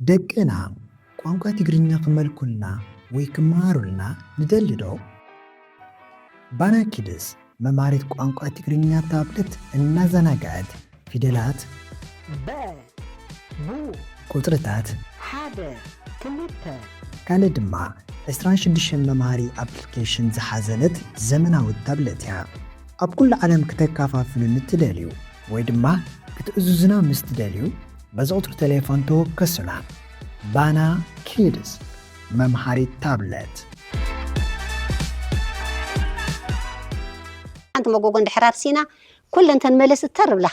ደቅና ቋንቋ ትግርኛ ክመልኩልና ወይ ክመሃሩልና ንደሊ ዶ? ባና ኪድስ መምሃሪት ቋንቋ ትግርኛ ታብለት እናዘናግዐት ፊደላት፣ በ፣ ቡ፣ ቁጽርታት፣ ሓደ፣ ክልተ፣ ካልእ ድማ ዕስራን ሽዱሽተን መምሃሪ ኣፕሊኬሽን ዝሓዘለት ዘመናዊት ታብለት እያ። ኣብ ኩሉ ዓለም ክተከፋፍሉ ንትደልዩ ወይ ድማ ክትእዝዙና ምስ ትደልዩ፣ በዚ ቁጽሪ ቴሌፎን ተወከሱና። ባና ኪድስ መምሃሪት ታብለት። ሓንቲ መጎጎ እንድሕር ኣርሲና፣ ኩለን ተን መለስ ተር ብላ።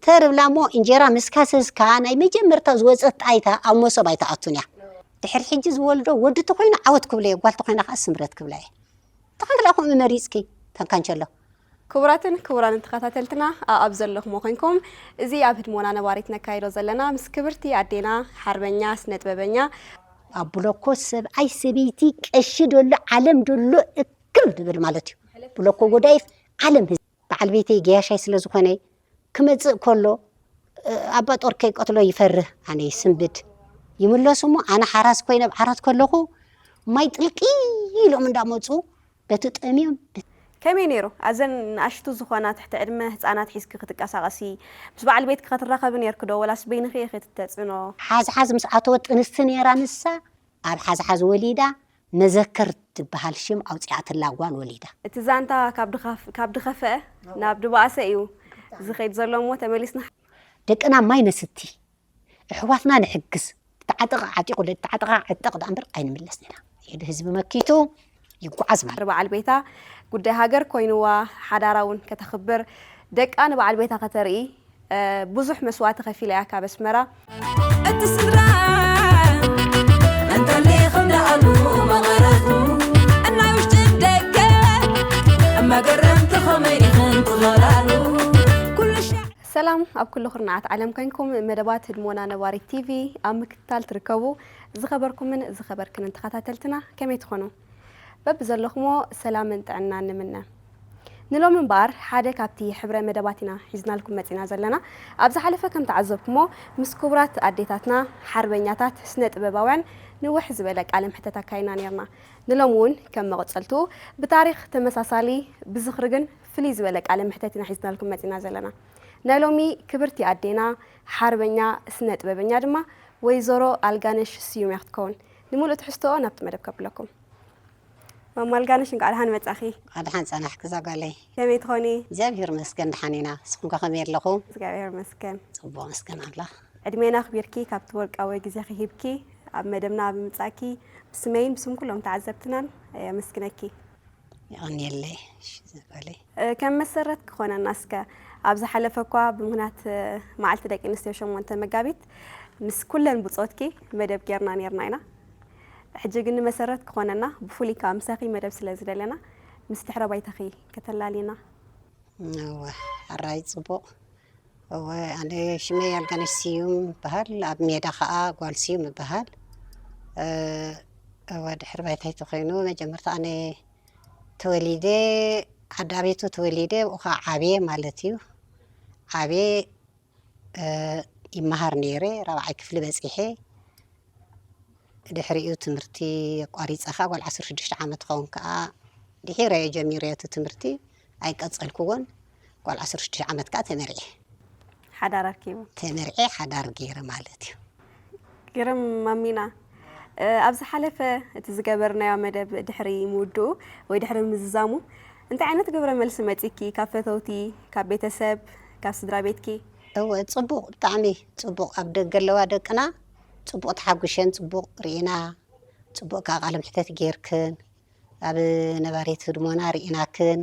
ተር ብላ እሞ እንጀራ ምስ ካሰስካ፣ ናይ መጀመርታ ዝወጸት ጣይታ ኣብ መሶብ ኣይትኣቱን እያ። ድሕሪ ሕጂ ዝወልዶ ወዲ ተኾይኑ ዓወት ክብሎ እየ፣ ጓል ተኾይና ከኣ ስምረት ክብላ እየ። ተኸንትላ ከምኡ መሪጽኪ ተንካንቸሎ። ክቡራትን ክቡራንን ተኸታተልትና፣ ኣኣብ ዘለኹሞ ኮይንኩም፣ እዚ ኣብ ህድሞና ነባሪት ነካይዶ ዘለና ምስ ክብርቲ ኣዴና ሓርበኛ ስነ ጥበበኛ ኣብ ብሎኮ ሰብኣይ ሰበይቲ ቀሺ ደሎ ዓለም ደሎ እክብ ድብል ማለት እዩ። ብሎኮ ጎዳይፍ ዓለም ህዝቢ በዓል ቤተይ ገያሻይ ስለ ዝኾነ ክመጽእ ከሎ፣ እ፣ ኣባ ጦር ከይቀትሎ ይፈርህ። ኣነ ይስንብድ። ይምለሱ እሞ ኣነ ሓራስ ኮይነ ኣብ ዓራት ከለኹ ማይ ጥልቂ ኢሎም እንዳመጹ በቲ ጠምዮም። ከመይ ነይሩ? ኣዘን ንኣሽቱ ዝኾና ትሕቲ ዕድመ ህጻናት ሒዝኪ ክትንቀሳቐሲ፣ ምስ በዓል ቤትኪ ክትራኸቢ ነይርኪ ዶ? ወላስ በይንኺ ኢኺ ትተጽዕኖ? ሓዝሓዝ ምስ ኣተወት ጥንስቲ ነይራ ንሳ፣ ኣብ ሓዝሓዝ ወሊዳ፣ መዘከር ትበሃል ሽም ኣውጺኣትላ ጓል ወሊዳ። እቲ ዛንታ ካብ ድኻፍ-፣ ካብ ድኸፍአ ናብ ድባእሰ እዩ ዝኸይድ ዘሎ እሞ ተመሊስና። ደቅና ማይ ነስቲ፣ ኣሕዋትና ንሕግዝ። ተዓጠቐ ዓጢቑ፣ ተዓጠቐ ዓጠቕ ደኣ እምበር ኣይንምለስን ኢና። ኢድ ህዝቢ መኪቱ ይጓዓዝ ማለት። በዓል ቤታ ጉዳይ ሃገር ኮይንዋ፣ ሓዳራ እውን ከተኽብር፣ ደቃ ንበዓል ቤታ ከተርኢ፣ እ፣ ብዙሕ መስዋእቲ ከፊላ እያ ካብ ኣስመራ። እቲ ስድራ እንተለይ ከም ደኣሉ መቐረቱ፣ እናይ ውሽጥን ደገ መገረምቲ ከመይ ኢኽን ትዞራሉ? ኩሉ ሻዕ ሰላም ኣብ ኩሉ ኩርናዓት ዓለም ኮይንኩም መደባት ህድሞና ነባሪት ቲቪ ኣብ ምክትታል ትርከቡ ዝኸበርኩምን ዝኸበርክንን ተኸታተልትና ከመይ ትኾኑ? በብዘለኹሞ ሰላምን ጥዕናን ንምነ። ንሎሚ እምበኣር ሓደ ካብቲ ሕብረ መደባት ኢና ሒዝናልኩም መጺና ዘለና። ኣብ ዝሓለፈ ከም ተዓዘብኩሞ ምስ ክቡራት ኣዴታትና ሓርበኛታት ስነ ጥበባውያን ንውሕ ዝበለ ቃለ ምሕተት ኣካይና ነርና። ንሎሚ እውን ከም መቐጸልትኡ ብታሪኽ ተመሳሳሊ ብዝኽሪ ግን ፍልይ ዝበለ ቃለ ምሕተት ኢና ሒዝናልኩም መጺና ዘለና። ናይ ሎሚ ክብርቲ ኣዴና ሓርበኛ ስነ ጥበበኛ ድማ ወይዘሮ ኣልጋነሽ ስዩም እያ ክትከውን። ንምሉእ ትሕዝቶኦ ናብቲ መደብ ከብለኩም። ማማ ኣልጋነሽ፣ እንኳዕ ደሓን መጻኺ። ኣድሓን ጸናሕኪ እዛ ጓለይ። ከመይ ትኾኒ? እግዚኣብሔር ይመስገን ደሓን ኢና። ንስኹም ከ ከመይ ኣለኹም? እግዚኣብሔር ይመስገን። ጽቡቕ መስገን ኣምላኽ። ዕድሜና ኣኽቢርኪ ካብቲ ወርቃዊ ግዜኺ ሂብኪ ኣብ መደብና ብምምጻእኪ ብስመይን ብስም ኩሎም ተዓዘብትናን የመስግነኪ። የቐንየለይ። እሺ፣ እዛ ጓለይ። እ፣ ከም መሰረት ክኾነና እስከ፣ ኣብ ዝሓለፈ እኳ ብምኽንያት፣ እ፣ መዓልቲ ደቂ ኣንስትዮ ሸሞንተ መጋቢት ምስ ኩለን ብጾትኪ መደብ ጌርና ኔርና ኢና። ሕጂ ግን ንመሰረት ክኾነና ብፍሉይ ከኣ ምሳኺ መደብ ስለ ዝደለና ምስ ድሕረ ባይታኺ ከተላልይና። እወ፣ ሕራይ ጽቡቕ። እወ፣ ኣነ ሽመይ ኣልጋነሽ ስዩም ይበሃል። ኣብ ሜዳ ከኣ ጓል ስዩም ይበሃል። እ፣ እወ፣ ድሕሪ ባይታይ ተኾይኑ መጀመርታ ኣነ ተወሊደ፣ ዓዲ ኣቤቶ ተወሊደ፣ ብኡ ከኣ ዓብየ ማለት እዩ። ዓብየ፣ እ፣ ይመሃር ነይረ፣ ራብዓይ ክፍሊ በጺሐ። ድሕሪኡ ትምህርቲ ኣቋሪጸ ከኣ ጓል ዓሰርተ ሽዱሽተ ዓመት ክኸውን ከኣ ድሒረዮ ጀሚረዮ እቲ ትምህርቲ ኣይቀጸልኩዎን። ጓል ዓሰርተ ሽዱሽተ ዓመት ከኣ ተመርዔ። ሓዳር ኣርኪቡ። ተመርዔ ሓዳር ገይረ ማለት እዩ። ግርም ማሚና፣ እ፣ ኣብ ዝሓለፈ እቲ ዝገበርናዮ መደብ ድሕሪ ምውድኡ ወይ ድሕሪ ምዝዛሙ እንታይ ዓይነት ግብረ መልሲ መጺኪ ካብ ፈተውቲ፣ ካብ ቤተሰብ፣ ካብ ስድራ ቤትኪ? እወ፣ ጽቡቕ፣ ብጣዕሚ ጽቡቕ። ኣብ ደገ ኣለዋ ደቅና፣ ጽቡቕ ተሓጒሸን፣ ጽቡቕ ርኢና፣ ጽቡቕ ከኣ ቃለ ምሕተት ጌርክን፣ ኣብ ነባሪት ህድሞና ርኢናክን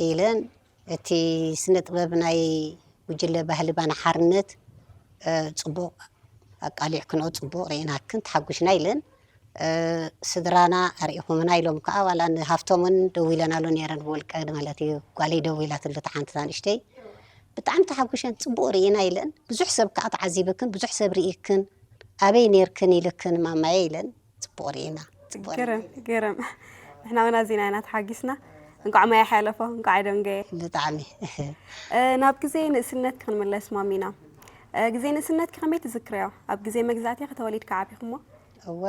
ኢለን፣ እቲ ስነ ጥበብ ናይ ጉጅለ ባህሊ ባና ሓርነት፣ እ፣ ጽቡቕ ኣቃሊዕክንኦ፣ ጽቡቕ ርኢናክን፣ ተሓጒሽና ኢለን። እ፣ ስድራና ኣርኢኹምና ኢሎም ከኣ፣ ዋላ ንሃፍቶም እውን ደዊለናሉ ነይረን፣ ብውልቀ ማለት እዩ። ጓለይ ደዊላትሉ፣ እታ ሓንቲ፣ እታ ንእሽተይ፣ ብጣዕሚ ተሓጒሸን፣ ጽቡቕ ርኢና ኢለን። ብዙሕ ሰብ ከኣ ተዓዚብክን፣ ብዙሕ ሰብ ርኢክን፣ ኣበይ ነይርክን ኢልክን ማማየ ኢለን፣ ጽቡቕ ርኢና፣ ጽቡቕ ግርም፣ ርኢና ኢለን። ግርም። ንሕና እውን ኣዚና ኢና ተሓጒስና። እንቋዕ ማይ ሓለፎ፣ እንቋዕ ደንገየ። ብጣዕሚ። እ፣ ናብ ግዜ ንእስነት ክንምለስ ማሚና። እ፣ ግዜ ንእስነትኪ ከመይ ትዝክርዮ? ኣብ ግዜ መግዛእቲ ኢኺ ተወሊድኪ ዓቢኹሞ? እወ፣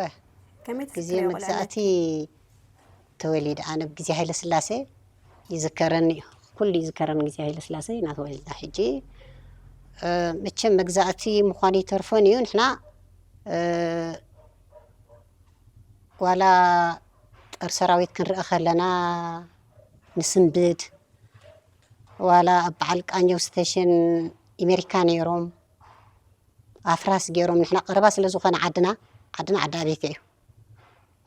ከመይ ግዜ ትዝክርዮ መግዛእቲ ቆልዕነትኪ? ተወሊደ። ኣነ ብግዜ ሃይለ ስላሴ ይዝከረኒ እዩ። ኩሉ ይዝከረኒ ግዜ ሃይለ ስላሴ ኢና ተወሊድና። ሕጂ፣ እ፣ መቸም መግዛእቲ ምዃኑ ይተርፎን እዩ። ንሕና፣ እ፣ ዋላ ጦር ሰራዊት ክንርኢ ከለና ንስንብድ፣ ዋላ ኣብ በዓል ቃኘው ስቴሽን ኣሜሪካ ነይሮም፣ ኣፍራስ ገይሮም። ንሕና ቀረባ ስለ ዝኾነ ዓድና፣ ዓድና ዓዲ ኣቤት እዩ።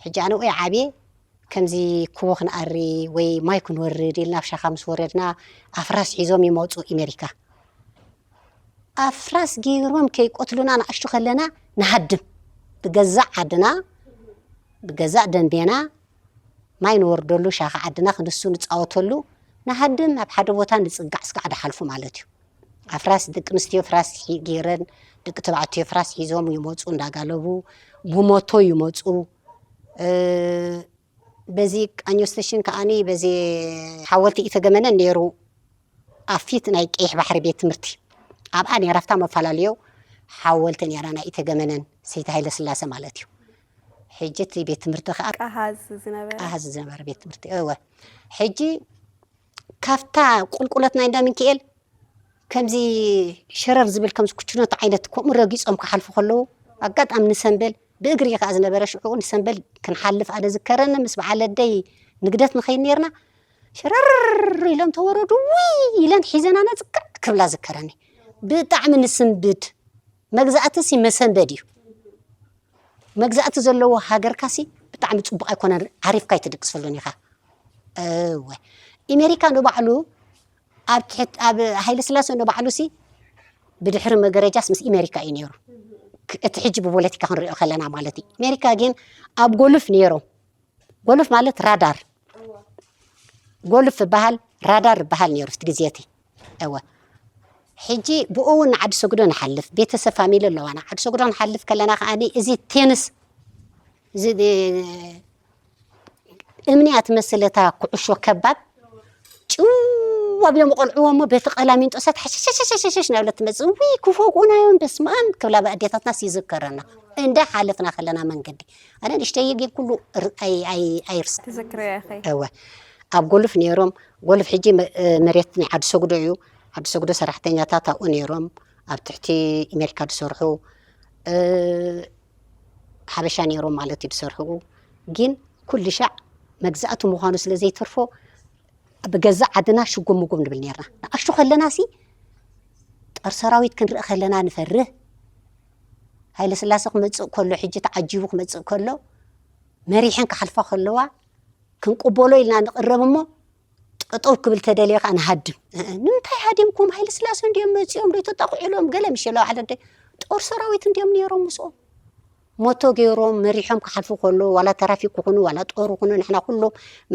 ሕጂ ኣነ ወይ ዓብየ ከምዚ ኩቦ ክንኣሪ ወይ ማይ ክንወርድ ኢልና ኣብ ሻኻ ምስ ወረድና ኣፍራስ ሒዞም ይመፁ ኣሜሪካ። ኣፍራስ ገይሮም ከይቆትሉና ንኣሽቱ ከለና ንሃድም። ብገዛእ ዓድና፣ ብገዛእ ደንቤና ማይ ንወርደሉ፣ ሻኻ ዓድና ክንሱ ንፃወተሉ ንሃድም፣ ኣብ ሓደ ቦታ ንፅጋዕ ስጋዕ ድሓልፉ ማለት እዩ። ኣፍራስ ደቂ ኣንስትዮ ፍራስ ሒ-፣ ገይረን፣ ደቂ ተባዕትዮ ፍራስ ሒዞም ይመፁ እንዳጋለቡ፣ ብሞቶ ይመፁ። እ፣ በዚ ቃኘው ስቴሽን ከዓኒ በዚ ሓወልቲ ኢተገመነ ነይሩ፣ ኣብ ፊት ናይ ቀይሕ ባሕሪ ቤት ትምህርቲ ኣብኣ ነይራ፣ ኣብታ መፈላለዮ ሓወልቲ ነይራ ናይ ኢተገመነን ሰይቲ ሃይለ ስላሴ ማለት እዩ። ሕጂ እቲ ቤት ትምህርቲ ከዓ ኣሃዝ ዝነበረ ኣሃዝ ዝነበረ ቤት ትምህርቲ እወ። ሕጂ ካብታ ቁልቁለት ናይ እንዳ ሚካኤል ከምዚ ሸረር ዝብል ከምዚ ኩችኖት ዓይነት ከምኡ ረጊጾም ክሓልፉ ከለዉ ኣጋጣሚ ንሰንበል ብእግሪ እዩ ከዓ ዝነበረ ሽዑ ንሰንበል ክንሓልፍ ኣነ ዝከረኒ ምስ በዓል ኣደይ ንግደት ንኸይድ ነርና ሸረር ኢሎም ተወረዱ ውይ ኢለን ሒዘናና ጽቅዕ ክብላ ዝከረኒ ብጣዕሚ ንስንብድ መግዛእትሲ መሰንበድ እዩ መግዛእቲ ዘለዎ ሃገርካሲ ብጣዕሚ ጽቡቕ ኣይኮነን ዓሪፍካ ኣይትድቅሰሉን ኢኻ እወ ኢሜሪካ ንባዕሉ ኣብ ትሕት ኣብ ሃይለ ስላሴ ንባዕሉሲ ብድሕሪ መገረጃስ ምስ ኢሜሪካ እዩ ነይሩ እቲ ሕጂ ብፖለቲካ ክንሪኦ ከለና ማለት እዩ ኢሜሪካ ግን ኣብ ጎልፍ ነይሮም ጎልፍ ማለት ራዳር ጎልፍ ዝበሃል ራዳር ዝበሃል ነይሩ እቲ ግዜ እቲ እወ ሕጂ ብኡ እውን ንዓዲ ሰጉዶ ንሓልፍ ቤተሰብ ፋሚሊ ኣለዋና ዓዲ ሰጉዶ ንሓልፍ ከለና ከዓ እዚ ቴንስ እዚ እምንያ ትመስል እታ ኩዕሾ ከባብ ጭው ኣቢሎም ቆልዕዎ እሞ በቲ ቀላሚንጦ ሰት ሓሸሸሸሸሸሽ ናብለ ትመፅእ ውይ ክፎቁናዮም በስማም ክብላ ብኣዴታትናስ ይዝከረና እንዳ ሓለፍና ከለና መንገዲ ኣነ ንሽተይ ግን ኩሉ ኣይርሳ ትዝክርዮ ኢኺ እወ ኣብ ጎልፍ ነይሮም ጎልፍ ሕጂ መሬት ናይ ዓዲ ሰጉዶ እዩ ዓዲ ሰጉዶ ሰራሕተኛታት ኣብኡ ነይሮም ኣብ ትሕቲ ኣሜሪካ ዝሰርሑ ሓበሻ ነይሮም ማለት እዩ ዝሰርሑ ግን ኩሉ ሻዕ መግዛእቲ ምዃኑ ስለ ዘይተርፎ ብገዛእ ዓድና ሽጉም ምጉም ንብል ነርና ንኣሽቱ ከለና ሲ ጦር ሰራዊት ክንርኢ ከለና ንፈርህ ሃይለ ስላሴ ክመፅእ ከሎ ሕጂ ተዓጂቡ ክመፅእ ከሎ መሪሐን ክሓልፋ ከለዋ ክንቅበሎ ኢልና ንቕረብ እሞ ጠጠው ክብል ተደልየ ከዓ ንሃድም ንምንታይ ሃዲምኩም ሃይለ ስላሴ እንዲዮም መፂኦም ዶ ተጣቑዒሎም ገለ ምሸለ ዓለ ጦር ሰራዊት እንዲዮም ነይሮም ምስኦም ሞቶ ገይሮም መሪሖም ክሓልፉ ከሎ ዋላ ተራፊክ ክኹኑ ዋላ ጦር ክኹኑ ንሕና ኩሉ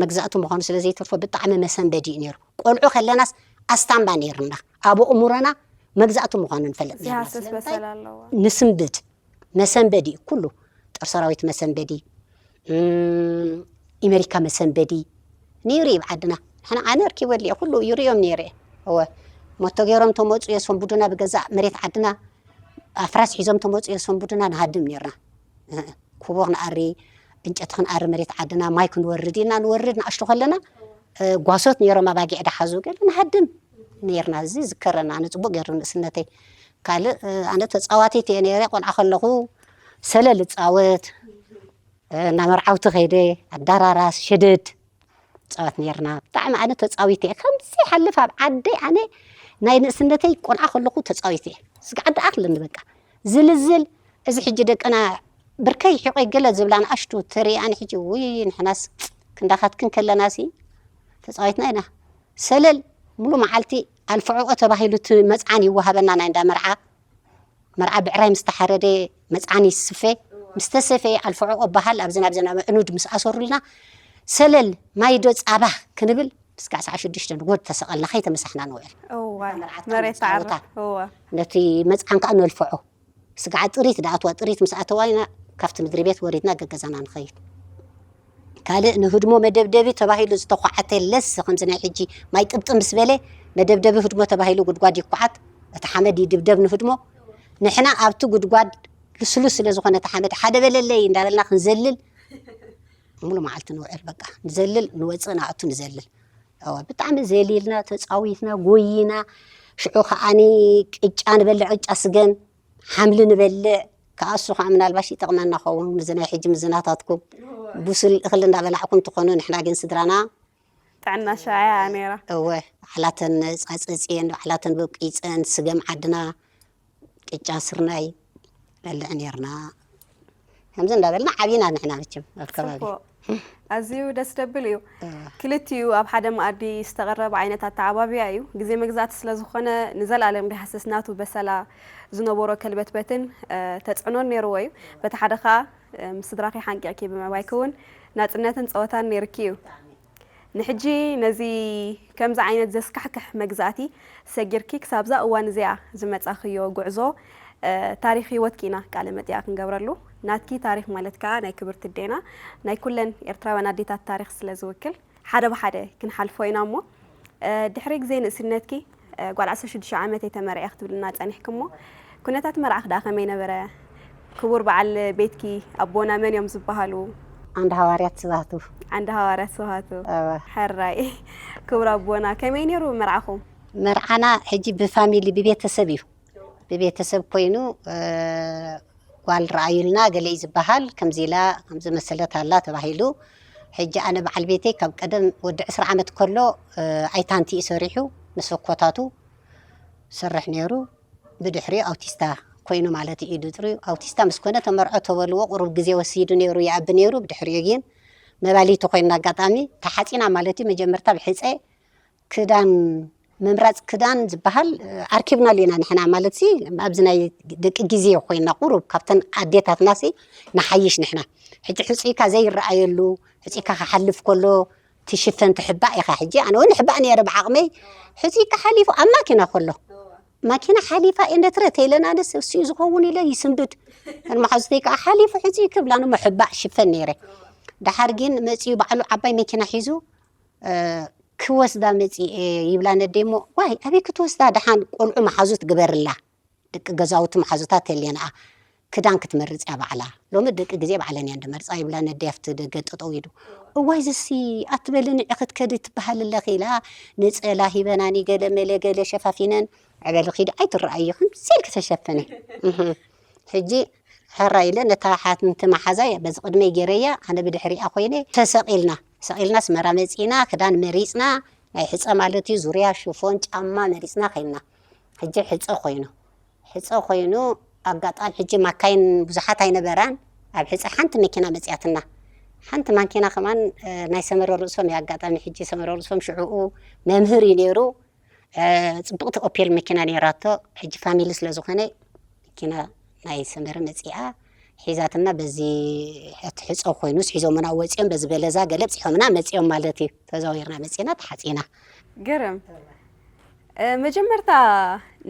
መግዛእቲ ምዃኑ ስለ ዘይተርፎ ብጣዕሚ መሰንበዲ እዩ ነይሩ ቆልዑ ከለናስ ኣስታምባ ነይርና ኣብ ኣእምሮና መግዛእቲ ምዃኑ ንፈልጥ ነርና ዝሃስስ ስለምንታይ በሰል ኣለዎ ንስንብድ መሰንበዲ እዩ ኩሉ ጦር ሰራዊት መሰንበዲ ኢመሪካ መሰንበዲ ነይሩ እዩ ዓድና ንሕና ኣነ ርኪበሉ እየ ኩሉ ይርእዮም ነይረ እወ ሞቶ ገይሮም ተመፁ የሰንቡዱና ብገዛእ መሬት ዓድና ኣፍራስ ሒዞም ተመፁ የሰንቡዱና ንሃድም ነርና ኩቦ ክንኣሪ እንጨት ክንኣሪ መሬት ዓድና ማይ ክንወርድ ኢልና ንወርድ ንኣሽቱ ከለና ጓሶት ነይሮም ኣባጊዕ ዳሓዙ ገለ ንሃድም ነርና እዚ ዝከረና ኣነ ፅቡቅ ገይሩ ንእስነተይ ካልእ ኣነ ተፃዋቲት እየ ነይረ ቆልዓ ከለኹ ሰለል እፃወት እና መርዓውቲ ከይደ ኣዳራራስ ሸደድ ፃወት ነርና ብጣዕሚ ኣነ ተፃዊት እየ ከምዚ ሓልፍ ኣብ ዓደይ ኣነ ናይ ንእስነተይ ቆልዓ ከለኹ ተፃዊት እየ ስግዓት ደኣ ክለኒ በቃ ዝልዝል እዚ ሕጂ ደቅና ብርከይ ሒቆይ ገለ ዝብላ ንኣሽቱ ተርኢ ኣነ ሕጂ ውይ ንሕናስ ክንዳኻትክን ከለናሲ ተፃዊትና ኢና ሰለል ሙሉ መዓልቲ ኣልፍዕኦ ተባሂሉ እቲ መፅዓን ይወሃበና ናይ እንዳ መርዓ መርዓ ብዕራይ ምስ ተሓረደ መፅዓን ይስፈ ምስ ተሰፈየ ኣልፍዕኦ በሃል ኣብዚ ናብዚ ናብ እኑድ ምስ ኣሰሩልና ሰለል ማይዶ ፃባ ክንብል ስጋዕ ሰዓ ሽዱሽተ ንጎድ ተሰቐልና ከይተመሳሕና ንውዕል እዋ መርዓት ከዓ መሬት ተዓርፍ ንፃወታ እዋ ነቲ መፅዓን ከዓ ነልፍዖ ስጋዕ ጥሪት ደኣትዋ ጥሪት ምስ ኣተዋ ኢና ካብቲ ምድሪ ቤት ወሪድና ገገዛና ንኸይድ ካልእ ንህድሞ መደብደቢ ተባሂሉ ዝተኳዓተ ለስ ከምዚ ናይ ሕጂ ማይ ጥብጥ ምስ በለ መደብደቢ ህድሞ ተባሂሉ ጉድጓድ ይኳዓት እቲ ሓመድ ይድብደብ ንህድሞ ንሕና ኣብቲ ጉድጓድ ልስሉስ ስለ ዝኾነ እቲ ሓመድ ሓደ በለለይ እንዳበልና ክንዘልል ሙሉ መዓልቲ ንውዕል። በቃ ንዘልል፣ ንወፅእ፣ ንኣቱ፣ ንዘልል። እወ፣ ብጣዕሚ ዘሊልና፣ ተፃዊትና፣ ጎይና። ሽዑ ከዓኒ ቅጫ ንበልዕ፣ ቅጫ ስገም፣ ሓምሊ ንበልዕ። ከኣ እሱ ከዓ ምናልባሽ ይጠቕመና ኸውን፣ ምዚ ናይ ሕጂ ምዝናታትኩም። ብሱል እኽሊ እንዳበላዕኩም ትኾኑ፣ ንሕና ግን ስድራና ጥዕና ሻያ ነይራ። እወ፣ ባዕላተን ጻጸጽየን፣ ባዕላተን በቂጸን፣ ስገም ዓድና፣ ቅጫ ስርናይ በልዕ ነይርና። ከምዚ እንዳበልና ዓቢና ንሕና መቸም ኣብ ከባቢ። ጽቡቕ። ኣዝዩ ደስ ደብል እዩ። እወ። ክልቲኡ ኣብ ሓደ መኣዲ ዝተቐረበ ዓይነት ኣተዓባብያ እዩ። ግዜ መግዛእቲ ስለ ዝኾነ ንዘለኣለም ዳህስስ ናቱ በሰላ ዝነበሮ ከልበትበትን፣ እ፣ ተጽዕኖን ነይርዎ እዩ። በቲ ሓደ ኸኣ፣ እ፣ ምስ ስድራኺ ሓንቂቕኪ ብምዕባይኪ እውን ናጽነትን ጸወታን ነይርኪ እዩ። ንሕጂ ነዚ ከምዚ ዓይነት ዘስካሕክሕ መግዛእቲ ሰጊርኪ ክሳብዛ እዋን እዚኣ ዝመጻኽዮ ጉዕዞ፣ እ፣ ታሪኽ ህይወትኪ ኢና ቃለ መጠይቕ ክንገብረሉ። ናትኪ ታሪኽ ማለት ከኣ ናይ ክብርቲ ኣዴና፣ ናይ ኩለን ኤርትራውያን ኣዴታት ታሪኽ ስለ ዝውክል፣ ሓደ ብሓደ ክንሓልፎ ኢና እሞ፣ እ፣ ድሕሪ ግዜ ንእስነትኪ፣ እ፣ ጓል ዓሰርተ ሽዱሽተ ዓመት እየ ተመርዕየ ክትብልና ጸኒሕኪ እሞ፣ ኩነታት መርዓኺ ደኣ ከመይ ነበረ? ክቡር በዓል ቤትኪ ኣቦና መን እዮም ዝበሃሉ? ዓንደ ሃዋርያት ስብሃቱ። ዓንደ ሃዋርያት ስብሃቱ። እወ። ሕራይ። ክቡር ኣቦና፣ ከመይ ነይሩ መርዓኹም? መርዓና ሕጂ ብፋሚሊ፣ ብቤተሰብ እዩ። ብቤተሰብ ኮይኑ፣ እ፣ ጓል ረኣዩልና ገለ እዩ ዝበሃል፣ ከምዚ ኢላ፣ ከምዚ መሰለት ኣላ ተባሂሉ። ሕጂ ኣነ በዓል ቤተይ ካብ ቀደም ወዲ ዕስራ ዓመት ከሎ፣ እ፣ ኣይታንቲ እዩ ሰሪሑ፣ ምስ ህኮታቱ ሰርሕ ነይሩ። ብድሕሪኡ ኣውቲስታ ኮይኑ ማለት እዩ፣ ኢዱ ጥርዩ ኣውቲስታ ምስ ኮነ ተመርዖ ተበልዎ፣ ቁሩብ ግዜ ወሲዱ ነይሩ፣ ይኣቢ ነይሩ። ብድሕሪኡ ግን መባሊቱ ኮይንና፣ ኣጋጣሚ ተሓጺና ማለት እዩ። መጀመርታ ብሕጸ ክዳን፣ ምምራጽ ክዳን ዝበሃል፣ እ፣ ኣርኪብናሉ ኢና ንሕና፣ ማለትሲ ኣብዚ ናይ ደቂ ግዜ ኮይንና፣ ቁሩብ ካብተን ኣዴታትናሲ ንሓይሽ ንሕና። ሕጂ ሕጹይካ ዘይረኣየሉ፣ ሕጹይካ ክሓልፍ ከሎ ትሽፈን ትሕባእ ኢኻ። ሕጂ ኣነ እውን እሕባእ ነይረ ብዓቕመይ፣ ሕጹይካ ሓሊፉ ኣብ ማኪና ከሎ፣ ማኪና ሓሊፋ እየ፣ እንደ ትረ ተይለና፣ ኣነስ እሱ እዩ ዝኸውን ኢለ ይስንብድ። መሓዙተይ ከዓ ሓሊፉ ሕጹይ ክብላ፣ እሞ ሕባእ ሽፈን ነይረ። ደሓር ግን መጺኡ ባዕሉ ዓባይ መኪና ሒዙ፣ እ፣ ክወስዳ መጺኤ ይብላ ነደይ እሞ፣ ዋይ፣ ኣበይ ክትወስዳ? ደሓን ቆልዑ መሓዙት ግበርላ፣ ደቂ ገዛውቲ መሓዙታት ተልየንኣ፣ ክዳን ክትመርጽ እያ ባዕላ። ሎሚ ደቂ ግዜ ባዕለን እየን ድመርጻ ይብላ ነደይ ኣብቲ ደገ ጠጠው ኢሉ። እዋይ፣ ዝሲ ኣትበሊ፣ ንዒ ክትከዲ ትበሃል ኣለኺ ኢላ፣ ነጸላ ሂበናኒ፣ ገለ መለ ገለ ሸፋፊነን፣ ዕበሊ ኺዲ ኣይትረኣዩ፣ ከምዚ ኢልኪ ተሸፈኒ። እህ። ሕጂ ሕራይ ኢለ ነታ ሓንቲ መሓዛይ በዚ ቅድመይ ገይረያ፣ ኣነ ብድሕሪኣ ኮይነ። ተሰቒልና፣ ሰቒልና ኣስመራ መጺና፣ ክዳን መሪጽና፣ ናይ ሕጸ ማለት እዩ፣ ዙርያ፣ ሽፎን፣ ጫማ መሪጽና ከይድና። ሕጂ ሕጸ ኮይኑ፣ ሕጸ ኮይኑ፣ ኣጋጣሚ ሕጂ ማካይን ብዙሓት ኣይነበራን፣ ኣብ ሕጸ ሓንቲ መኪና መጺኣትና። ሓንቲ ማኪና ከማን፣ እ፣ ናይ ሰመረ ርእሶም እዩ፣ ኣጋጣሚ ሕጂ ሰመረ ርእሶም ሽዕኡ መምህር እዩ ነይሩ። እ፣ ጽብቕቲ ኦፔል መኪና ነይራቶ። ሕጂ ፋሚሊ ስለ ዝኾነ መኪና ናይ ሰመረ መጺኣ ሒዛትና፣ በዚ እቲ ሕጸ ኮይኑስ ሒዞምና ወጺኦም፣ በዚ በለዛ ገለ ብጺሖምና መጺኦም ማለት እዩ። ተዛዊርና መጺና፣ ተሓጺና። ግርም። እ፣ መጀመርታ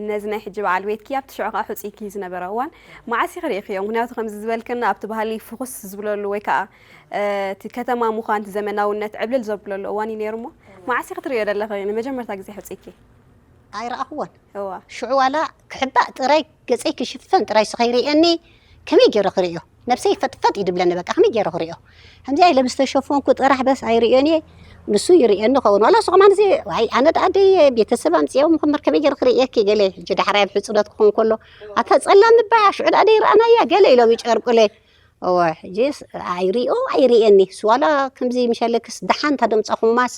ነዚ ናይ ሕጂ በዓል ቤትኪ ኣብቲ ሽዑ ከኣ ሕጹይኪ ዝነበረ እዋን መዓስ ኢኺ ርኢኽዮ? ምኽንያቱ ከምዚ ዝበልክና ኣብቲ ባህሊ ፍኹስ ዝብለሉ ወይ ከኣ፣ እ፣ እቲ ከተማ ምዃን፣ እቲ ዘመናውነት ዕብልል ዘብለሉ እዋን እዩ ነይሩ እሞ፣ መዓስ ኢኺ ትርእዮ ዘለኺ ንመጀመርታ ግዜ ሕጹይኪ? ኣይረኣኽዎን። እዋ። ሽዑ ዋላ ክሕባእ ጥራይ፣ ገጸይ ክሽፈን ጥራይ፣ እሱ ከይርእየኒ ከመይ ገይረ ክርእዮ? ነብሰይ ፈጥፈጥ እዩ ድብለኒ፣ በቃ ከመይ ገይረ ክርእዮ? ከምዚኣ ኢለ ምስ ተሸፈንኩ ጥራሕ በስ ኣይርእዮን እየ። ንሱ ይርእየኒ ኸውን። ዋላ እሱ ከማን እዚ፣ ዋይ፣ ኣነ ደኣ ኣደይ ቤተሰብ ኣምጺኦም ክምር ከመይ ገይረ ክርእየኪ? ገለ ሕጂ ዳሕራይ ኣብ ሕጹነት ክኸውን ከሎ፣ "ኣታ ጸላም እባ፣ ሽዑ ደኣ ደይረኣናያ?" ገለ ኢሎም ይጨርቁለይ። እወ፣ ሕጂስ ኣይርእዮ፣ ኣይርእየኒ። እሱ ዋላ ከምዚ ምሸለክስ ደሓን ተደምጻኹማስ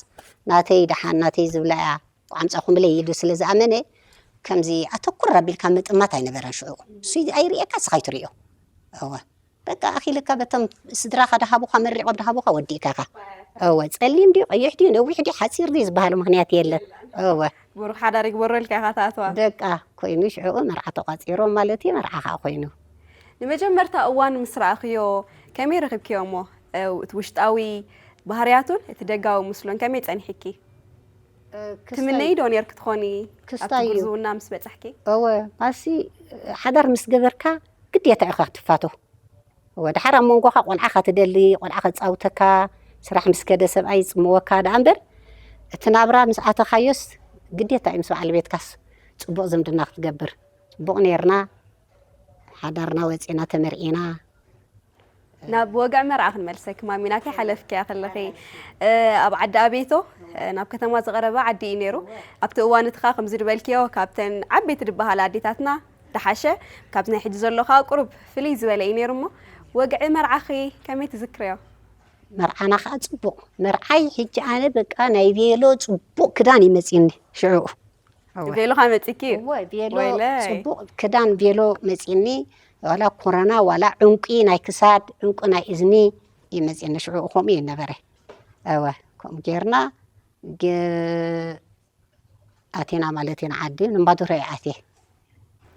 ናተይ ደሓን፣ ናተይ ዝብላ እያ። ቋንጻኹምለይ ኢሉ ስለ ዝኣመነ፣ ከምዚ ኣተኩር ኣቢልካ ምጥማት ኣይነበረን ሽዑ። እሱ ኣይርእየካ፣ ንስኻ ኣይትርእዮ። እወ። በቃ ኣኺልካ በቶም ስድራኻ ድሃቡኻ፣ መሪቖም ድሃቡኻ፣ ወዲእካ ኢኻ። እወ፣ ጸሊም ድዩ፣ ቀይሕ ድዩ፣ ነዊሕ ድዩ፣ ሓጺር ድዩ ዝበሃል ምኽንያት የለን። እወ። ብሩኽ ሓዳር ይግበረልካ ኢኻ ትኣትዋ። በቃ፣ ኮይኑ ሽዑ መርዓ ተቋጺሮም ማለት እዩ፣ መርዓ ኸኣ ኮይኑ። ንመጀመርታ እዋን ምስ ረኣኽዮ ከመይ ረኺብክዮ እሞ? እ፣ እቲ ውሽጣዊ ባህርያቱን እቲ ደጋዊ ምስሉን ከመይ ጸኒሕኪ? እ፣ ክስታይ ትምነዪ ዶ ኔርኪ ትኾኒ? ክስታይ ኣብቲ እዩ። ጉርዝውና ምስ በጻሕኪ? እወ፣ ማሲ ሓዳር ምስ ገበርካ ግዴታ ኢኻ ክትፋቶ። እወ፣ ድሓር ኣብ መንጎኻ ቆልዓ ኸትደሊ፣ ቆልዓ ከጻውተካ፣ ስራሕ ምስ ከደ ሰብኣይ ይጽምወካ ደኣ እምበር፣ እቲ ናብራ ምስ ኣተኻዮስ ግዴታ እዩ ምስ በዓል ቤትካስ ጽቡቕ ዝምድና ክትገብር። ጽቡቕ ኔርና። ሓዳርና ወፂና ተመርዒና። ናብ ወግዒ መርዓ ክንመልሰኪ ማሚና፣ ከይሓለፍኪያ ከለኺ፣ እ፣ ኣብ ዓዲ ኣቤቶ፣ እ፣ ናብ ከተማ ዝቐረበ ዓዲ እዩ ነይሩ። ኣብቲ እዋን እቲ ኸኣ ከምዚ ዝበልክዮ ካብተን ዓበይቲ ዝበሃላ ኣዴታትና ደሓሸ፣ ካብዚ ናይ ሕጂ ዘሎ ኸኣ ቁሩብ ፍልይ ዝበለ እዩ ነይሩ። እሞ ወግዒ መርዓኺ ከመይ ትዝክርዮ? መርዓና ከዓ ፅቡቕ መርዓይ። ሕጂ ኣነ በቃ ናይ ቬሎ ፅቡቕ ክዳን እዩ መፂኒ ሽዑ። እወ። ቬሎኻ መፂኪ እዩ? እወ፣ ቬሎ ወይለይ። ፅቡቕ ክዳን ቬሎ መፂኒ። ዋላ ኮረና ዋላ ዕንቂ ናይ ክሳድ ዕንቂ ናይ እዝኒ እዩ መፂኒ። ሽዑ ከምኡ እዩ ነበረ። እወ፣ ከምኡ ጌርና ግ- ኣቴና ማለት እዩ ንዓዲ። ንእምባዶሮ እየ ኣትየ።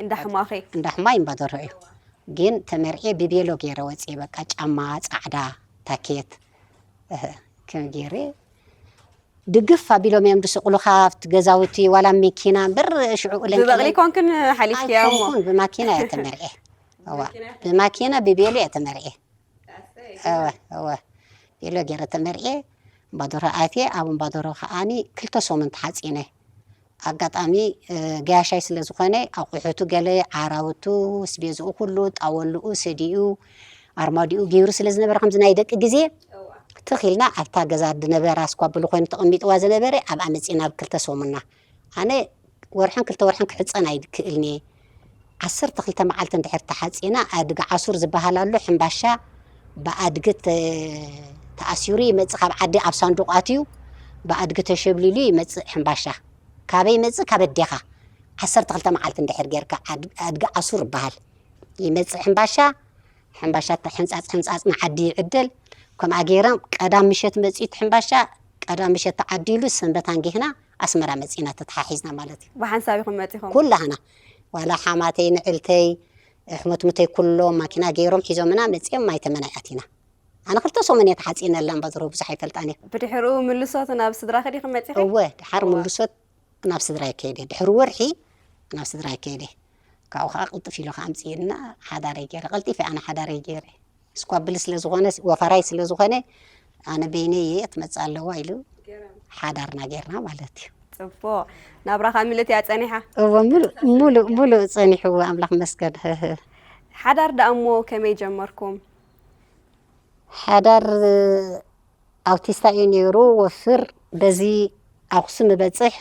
እንዳ ሕማኸይ። እንዳ ሕማይ እምባዶሮ እዩ። ግን ተመርዕየ ብቤሎ ገይረ ወፅየ። በቃ ጫማ ፃዕዳ፣ ታኬት፣ እህ፣ ከም ገይረ ድግፍ ኣቢሎም እዮም ዝስቕሉኻ ኣብቲ ገዛውቲ። ዋላ መኪና እምበር ሽዑ እለን ብበቕሊ ኮንክን ሓሊፍክያ እሞ? ኣይኮንኩን፣ ብማኪና እየ ተመርዕየ። እዋ፣ ብማኪና ብቤሎ እየ ተመርዕየ። እወ፣ እወ። ቤሎ ገይረ ተመርዕየ። እምባዶሮ ኣትየ። ኣብ እምባዶሮ ከዓኒ ክልተ ሰሙን ተሓፂነ። ኣጋጣሚ፣ እ፣ ገያሻይ ስለ ዝኾነ ኣቑሑቱ ገለ፣ ዓራውቱ፣ ኣስቤዝኡ ኩሉ፣ ጣወልኡ፣ ሰዲኡ፣ ኣርማዲኡ ገይሩ ስለ ዝነበረ ከምዚ ናይ ደቂ ግዜ ትኽ ኢልና ኣብታ ገዛ ዝነበራ ስኳብል ኮይኑ ተቐሚጥዋ ዝነበረ ኣብኣ መፂና ኣብ ክልተ ሰሙና። ኣነ ወርሕን ክልተ ወርሕን ክሕፀን ኣይክእልን እየ። ዓሰርተ ክልተ መዓልቲ እንድሕር ተሓፂና ኣድጊ ዓሱር ዝበሃል ኣሎ፣ ሕምባሻ ብኣድጊ ተ-፣ ተኣሲሩ ይመፅእ፣ ካብ ዓዲ ኣብ ሳንዱቕ ኣትዩ ብኣድጊ ተሸብሊሉ ይመፅእ ሕምባሻ። ካበይ ይመፅእ? ካብ ኣዴኻ። ዓሰርተ ክልተ መዓልቲ እንድሕር ጌርካ ኣድ-፣ ኣድጊ ዓሱር ይበሃል። ይመፅእ ሕምባሻ፣ ሕምባሻ ሕንፃፅ ሕንፃፅ ንዓዲ ይዕደል። ከምኣ ገይሮም ቀዳም ምሸት መፂኡ እቲ ሕምባሻ፣ ቀዳም ምሸት ተዓዲሉ ሰንበት ኣንጊህና ኣስመራ መፂና ተተሓሒዝና ማለት እዩ። ብሓንሳብ ኢኹም መፂኹም? ኩላህና፣ ዋላ ሓማተይ ንዕልተይ ኣሕመትሙተይ ኩሎም ማኪና ገይሮም ሒዞምና መፂኦም ማይ ተመናይ ኣቲና። ኣነ ክልተ ሰሙን እየ ተሓፂነላ እምባዶሮ ብዙሕ ኣይፈልጣን እየ። ብድሕርኡ ምልሶት ናብ ስድራኺ ዲኹም መፂኹም? እወ፣ ድሓር ምልሶት ናብ ስድራይ ከይደ። ድሕሪ ወርሒ ናብ ስድራይ ከይደ። ካብኡ ከዓ ቅልጥፍ ኢሉ ከዓ ኣምፅእና ሓዳረይ ገይረ። ቀልጢፈ ኣነ ሓዳረይ ገይረ። ስኳብል ስለ ዝኾነ፣ ወፈራይ ስለ ዝኾነ፣ ኣነ በይነይ እየ ትመፅእ ኣለዋ ኢሉ ሓዳርና ገይርና ማለት እዩ። ፅቡቕ። ናብራኻ ምልእቲ እያ ጸኒሓ? እወ፣ ሙሉእ፣ ሙሉእ፣ ሙሉእ ጸኒሕዎ፣ ኣምላኽ መስገን። ህህ። ሓዳር ደኣ እሞ ከመይ ጀመርኩም? ሓዳር ኣውቲስታ እዩ ነይሩ፣ ወፍር በዚ ኣኽሱም ይበጽሕ፣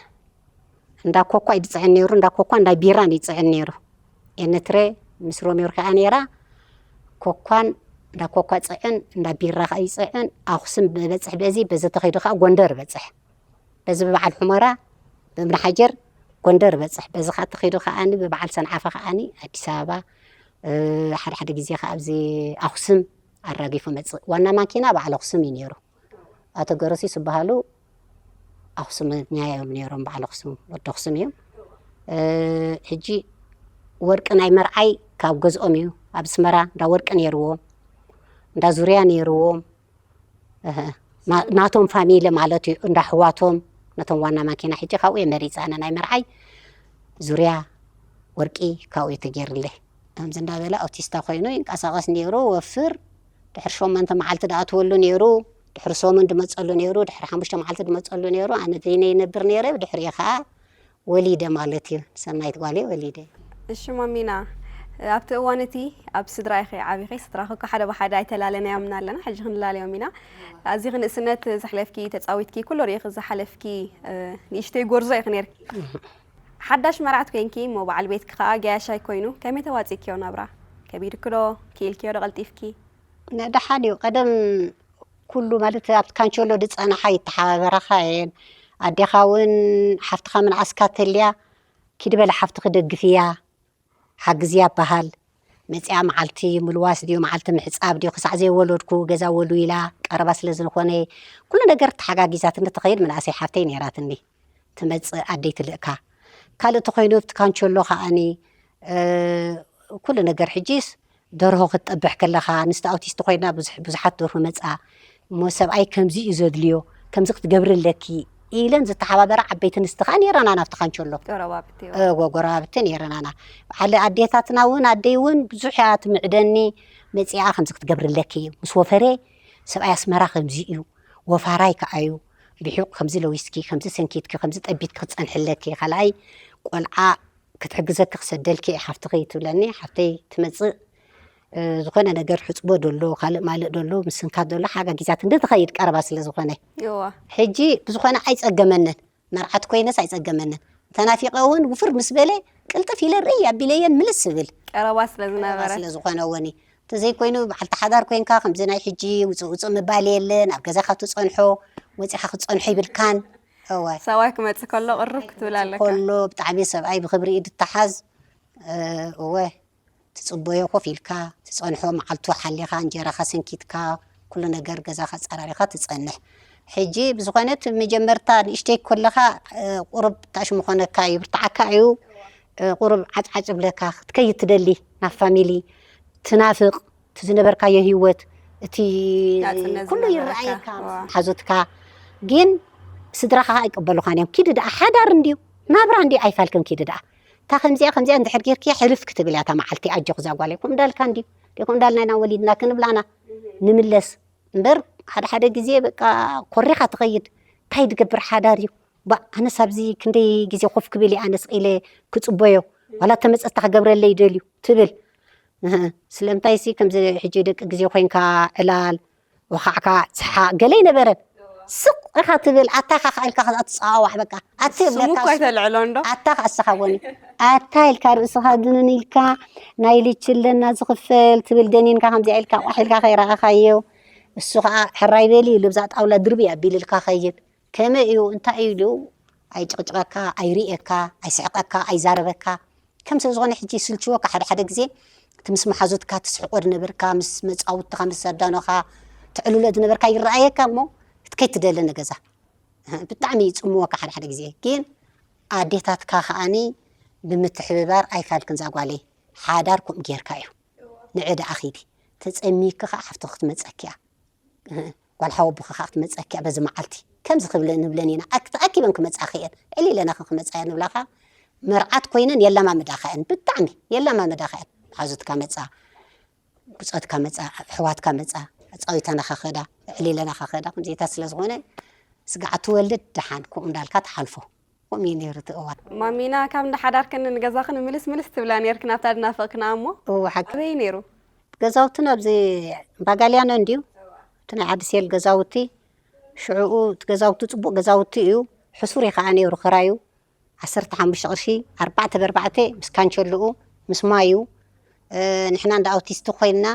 እንዳ ኮኳ እዩ ዝጽዕን ነይሩ፣ እንዳ ኮኳ እንዳ ቢራን ይጽዕን ነይሩ። ኤነትረ ምስ ሮሜር ከኣ ነይራ፣ ኮኳን እንዳ ኮኳ ጽዕን፣ እንዳ ቢራ ከኣ ይጽዕን፣ ኣኽሱም ይበጽሕ በዚ፣ በዚ ተኸይዱ ከኣ ጎንደር ይበጽሕ። በዚ ብበዓል ሑመራ፣ ብእምኒ ሓጀር ጎንደር ይበጽሕ። በዚ ከኣ ተኸይዱ ከኣኒ ብበዓል ሰንዓፈ ከኣኒ ኣዲስ ኣበባ፣ እ፣ ሓደ ሓደ ግዜ ከኣ ኣብዚ ኣኽሱም ኣራጊፉ መጽእ። ዋና ማኪና በዓል ኣኽሱም እዩ ነይሩ። ኣቶ ገረሲስ ዝበሃሉ ኣኽሱምኛ እዮም ነይሮም፣ በዓል ኣኽሱም፣ ወዲ ኣኽሱም እዮም። እ፣ ሕጂ ወርቂ ናይ መርዓይ ካብ ገዝኦም እዩ። ኣብ ኣስመራ እንዳ ወርቂ ነይርዎም፣ እንዳ ዙርያ ነይርዎም። እህ፣ ማ-፣ ናቶም ፋሚሊ ማለት እዩ፣ እንዳ ኣሕዋቶም፣ ነቶም ዋና ማኪና። ሕጂ ካብኡ እየ መሪፀ ኣነ ናይ መርዓይ ዙርያ ወርቂ ካብኡ እዩ ተገይርለይ። ከምዚ እንዳበለ ኣውቲስታ ኮይኑ ይንቀሳቐስ ነይሩ፣ ወፍር። ድሕሪ ሸሞንተ መዓልቲ ድኣትወሉ ነይሩ፣ ድሕሪ ሰሙን ድመፀሉ ነይሩ፣ ድሕሪ ሓሙሽተ መዓልቲ ድመፀሉ ነይሩ። ኣነ በይነይ ይነብር ነይረ። ብድሕሪኡ ከዓ ወሊደ ማለት እዩ። ሰናይት ጓለይ ወሊደ። እሺ ማሚና፣ ኣብቲ እዋን እቲ ኣብ ስድራ ኢኺ ዓቢኺ፣ ስድራኺ እኮ ሓደ ብሓደ ኣይተላለናዮምን ኣለና፣ ሕጂ ክንላለዮም ኢና። ኣዚኺ ንእስነት ዘሕለፍኪ፣ ተጻዊትኪ፣ ኩሉ ርኢኺ ዝሓለፍኪ፣ እ፣ ንእሽተይ ጎርዞ ኢኺ ነይርኪ። ሓዳሽ መርዓት ኮይንኪ እሞ በዓል ቤትኪ ከኣ ገያሻይ ኮይኑ፣ ከመይ ተዋጺእክዮ ናብራ? ከቢድኪ ዶ? ክኢልክዮ ዶ ቀልጢፍኪ? ንደሓን እዩ። ቀደም ኩሉ ማለት ኣብቲ ካንቸሎ ዝጸናሓ ይተሓባበራኻ እየን። ኣዴኻ እውን ሓፍትኻ ምንኣስካ ተልያ፣ ኪዲ በለ ሓፍትኺ ደግፍያ፣ ሓግዝያ በሃል። መጺኣ መዓልቲ ምልዋስ ድዩ፣ መዓልቲ ምሕጻብ ድዩ፣ ክሳዕ ዘይወለድኩ ገዛ ወልዊላ ቀረባ ስለ ዝኾነ፣ ኩሉ ነገር ተሓጋጊዛትኒ ትኸይድ ምንኣሰይ ሓፍተይ ነይራትኒ። ትመጽእ ኣደይ ትልእካ። ካልእ ተኾይኑ ኣብቲ ካንቸሎ ከኣኒ፣ እ፣ ኩሉ ነገር ሕጂስ ደርሆ ክትጠብሕ ከለኻ፣ ኣንስቲ ኣውቲስት ኮይና ብዙሕ-፣ ብዙሓት ደርሆ መጻ። እሞ ሰብኣይ ከምዚ እዩ ዘድልዮ፣ ከምዚ ክትገብሪ ኣለኪ ኢለን ዝተሓባበራ ዓበይቲ ኣንስቲ ከኣ ነይረናና ኣብቲ ካንቸሎ። ጎረባብቲ። እ፣ ጎ-፣ ጎረባብቲ ነይረናና። በዓል ኣዴታትና እውን፣ ኣደይ እውን ብዙሕ እያ ትምዕደኒ፣ መጺኣ ከምዚ ክትገብሪ ኣለኪ፣ ምስ ወፈረ ሰብኣይ ኣስመራ ከምዚ እዩ፣ ወፋራይ ከኣ እዩ፣ ብሒቑ ከምዚ ለዊስኪ፣ ከምዚ ሰንኪትኪ፣ ከምዚ ጠቢትኪ ክትጸንሒ ኣለኪ። ካልኣይ ቆልዓ ክትሕግዘኪ ክሰደልኪ እየ ሓፍትኺ ትብለኒ። ሓፍተይ ትመፅእ፣ እ፣ ዝኾነ ነገር ሕፅቦ ደሎ፣ ካልእ ማልእ ደሎ፣ ምስንካት ደሎ ሓጋጊዛት እንድትኸይድ ቀረባ ስለ ዝኾነ። እዋ። ሕጂ ብዝኾነ ኣይፀገመንን። መርዓት ኮይነስ ኣይፀገመንን። ተናፊቐ እውን ውፍር ምስ በለ ቅልጥፍ ኢለ ርእይ ኣቢለየን ምልስ ስብል። ቀረባ ስለ ቀረባ ዝነበረ። ስለ ዝኾነ እውን እዩ። እንተዘይኮይኑ በዓልቲ ሓዳር ኮይንካ ከምዚ ናይ ሕጂ ውፅእ ውፅእ ምባል የለን። ኣብ ገዛኻ ትፀንሖ፣ ወፂኻ ክትፀንሖ ይብልካን። እወ። ሰብኣይ ክመፅእ ከሎ ቅርብ ክትብል ኣለካ። ከሎ ብጣዕሚ ሰብኣይ ብኽብሪ ኢድ ትተሓዝ። እ፣ እወ። ትጽበዮ ኮፍ ኢልካ፣ ትጸንሖ መዓልቱ ሓሊኻ፣ እንጀራኻ ሰንኪትካ፣ ኩሉ ነገር ገዛኻ ኣጸራሪኻ ትጸንሕ። ሕጂ ብዝኾነ እቲ መጀመርታ ንእሽተይ ከለኻ፣ እ፣ ቁሩብ ታሽ ምኾነካ ይብርትዓካ እዩ። እ፣ ቁሩብ ዓጭዓጭ ብለካ ክትከይድ ትደሊ ናብ ፋሚሊ ትናፍቕ፣ እቲ ዝነበርካዮ ህይወት፣ እቲ ናጽነት ኩሉ ዝነበረካ። ይረኣየካ፣ ዋ። ሓዞትካ። ግን ስድራኻ ኣይቅበሉኻን እዮም። ኪዲ ደኣ ሓዳር እንድዩ፣ ናብራ እንድዩ ኣይፋልክን ኪዲ ደኣ። እታ ከምዚኣ ከምዚኣ እንድሕር ጌርኪ ሕልፍ ክትብል እያ እታ መዓልቲ። ኣጆኺ እዛ ጓለይ፣ ከምኡ እንዳልካ እንድዩ፣ ከምኡ እንዳልና ኢና ወሊድና ክንብላና ንምለስ እምበር፣ ሓደ ሓደ ግዜ በቃ ኮሪኻ ትኸይድ። እንታይ ድገብር ሓዳር እዩ? ባ፣ ኣነስ ኣብዚ ክንደይ ግዜ ኮፍ ክብል እየ ኣነስ ኢለ ክጽበዮ፣ ዋላ ተመጸታ ክገብረለይ ይደልዩ ትብል። እህ፣ ስለምንታይ ሲ ከምዚ ሕጂ ደቂ ግዜ ኮይንካ ዕላል፣ ወኻዕካ፣ ሰሓቕ፣ ገለ ኣይነበረን። ስቕ ኢኻ ትብል፣ ኣታ ኢኻ ኢልካ ከኣ ትጸዋዋዕ፣ በቃ። ኣቲ ስሙ ይብለካ እኮ እሱ። ኣይተልዕሎ እንዶ። ኣታ ከኣ እስኻ ወኒ። ኣታ ኢልካ ርእስኻ ድንን ኢልካ፣ ናይ ልቺ ኣለና ዝኽፈል ትብል፣ ደኒንካ ከምዚኣ ኢልካ ቋሕ ኢልካ ከይረኣኻዮ። እሱ ከኣ ሕራይ በሊ ኢሉ ብዛ ጣውላ ድርቢ ኣቢልልካ ኸይድ። ከመይ እዩ፣ እንታይ እዩ ኢሉ ኣይጭቕጭቐካ፣ ኣይርእየካ፣ ኣይስሕቐካ፣ ኣይዛረበካ። ከም ሰብ ዝኾነ ሕጂ ይስልችወካ ሓደ ሓደ ግዜ። እቲ ምስ መሓዙትካ ትስሕቆ ዝነበርካ፣ ምስ መጻውትኻ፣ ምስ ኣዳኖኻ ትዕልሎ ዝነበርካ ይረኣየካ እሞ፣ ከይትደሊ ንገዛ። ብጣዕሚ ይጽምወካ ሓደ ሓደ ግዜ። ግን ኣዴታትካ ከኣኒ ብምትሕብባር ኣይፋልክን እዛ ጓለይ። ሓዳር ከምኡ ጌርካ እዩ። ንዒ ደኣ ኺዲ። ተጸሚኪ ከኣ ሓፍትኺ ክትመጸኪ እያ። ጓል ሓወቦኺ ከኣ ክትመጸኪ እያ በዚ መዓልቲ። ከምዚ ክብለ-፣ ንብለን ኢና። ኣክ-፣ ተኣኪበን ክመጻኺ እየን። ዕሊለናኺ ክመጻ እየን ንብላኻ። መርዓት ኮይነን የለማምዳኻ እየን። ብጣዕሚ የለማምዳኻ እየን። መሓዙትካ መጻ፣ ብጾትካ መጻ፣ ኣሕዋትካ መጻ፣ ኣጻዊተናኻ ኸዳ፣ ዕሊለናኻ ኸዳ። ከምዚታት ስለ ዝኾነ ስጋዕ ትወልድ ደሓን ከምኡ እንዳልካ ትሓልፎ። ከምኡ እዩ ነይሩ እቲ እዋን። ማሚና፣ ካብ እንዳ ሓዳርክን ንገዛኽን ምልስ ምልስ ትብላ ነይርክን ኣብታ ድናፈቕክና እሞ? እወ፣ ሓቂ። ኣበይ ነይሩ? ገዛውትና ኣብዚ ባጋልያኖ እንድዩ። እቲ ናይ ዓዲ ሴል ገዛውቲ፣ ሽዕኡ እቲ ገዛውቲ ጽቡቕ ገዛውቲ እዩ። ሕሱር እዩ ከኣ ነይሩ ክራዩ። ዓሰርተ ሓሙሽተ ቅርሺ፣ ኣርባዕተ ብኣርባዕተ ምስ ካንቸልኡ፣ ምስ ማዩ። እ፣ ንሕና እንዳ ኣውቲስቲ ኮይንና፣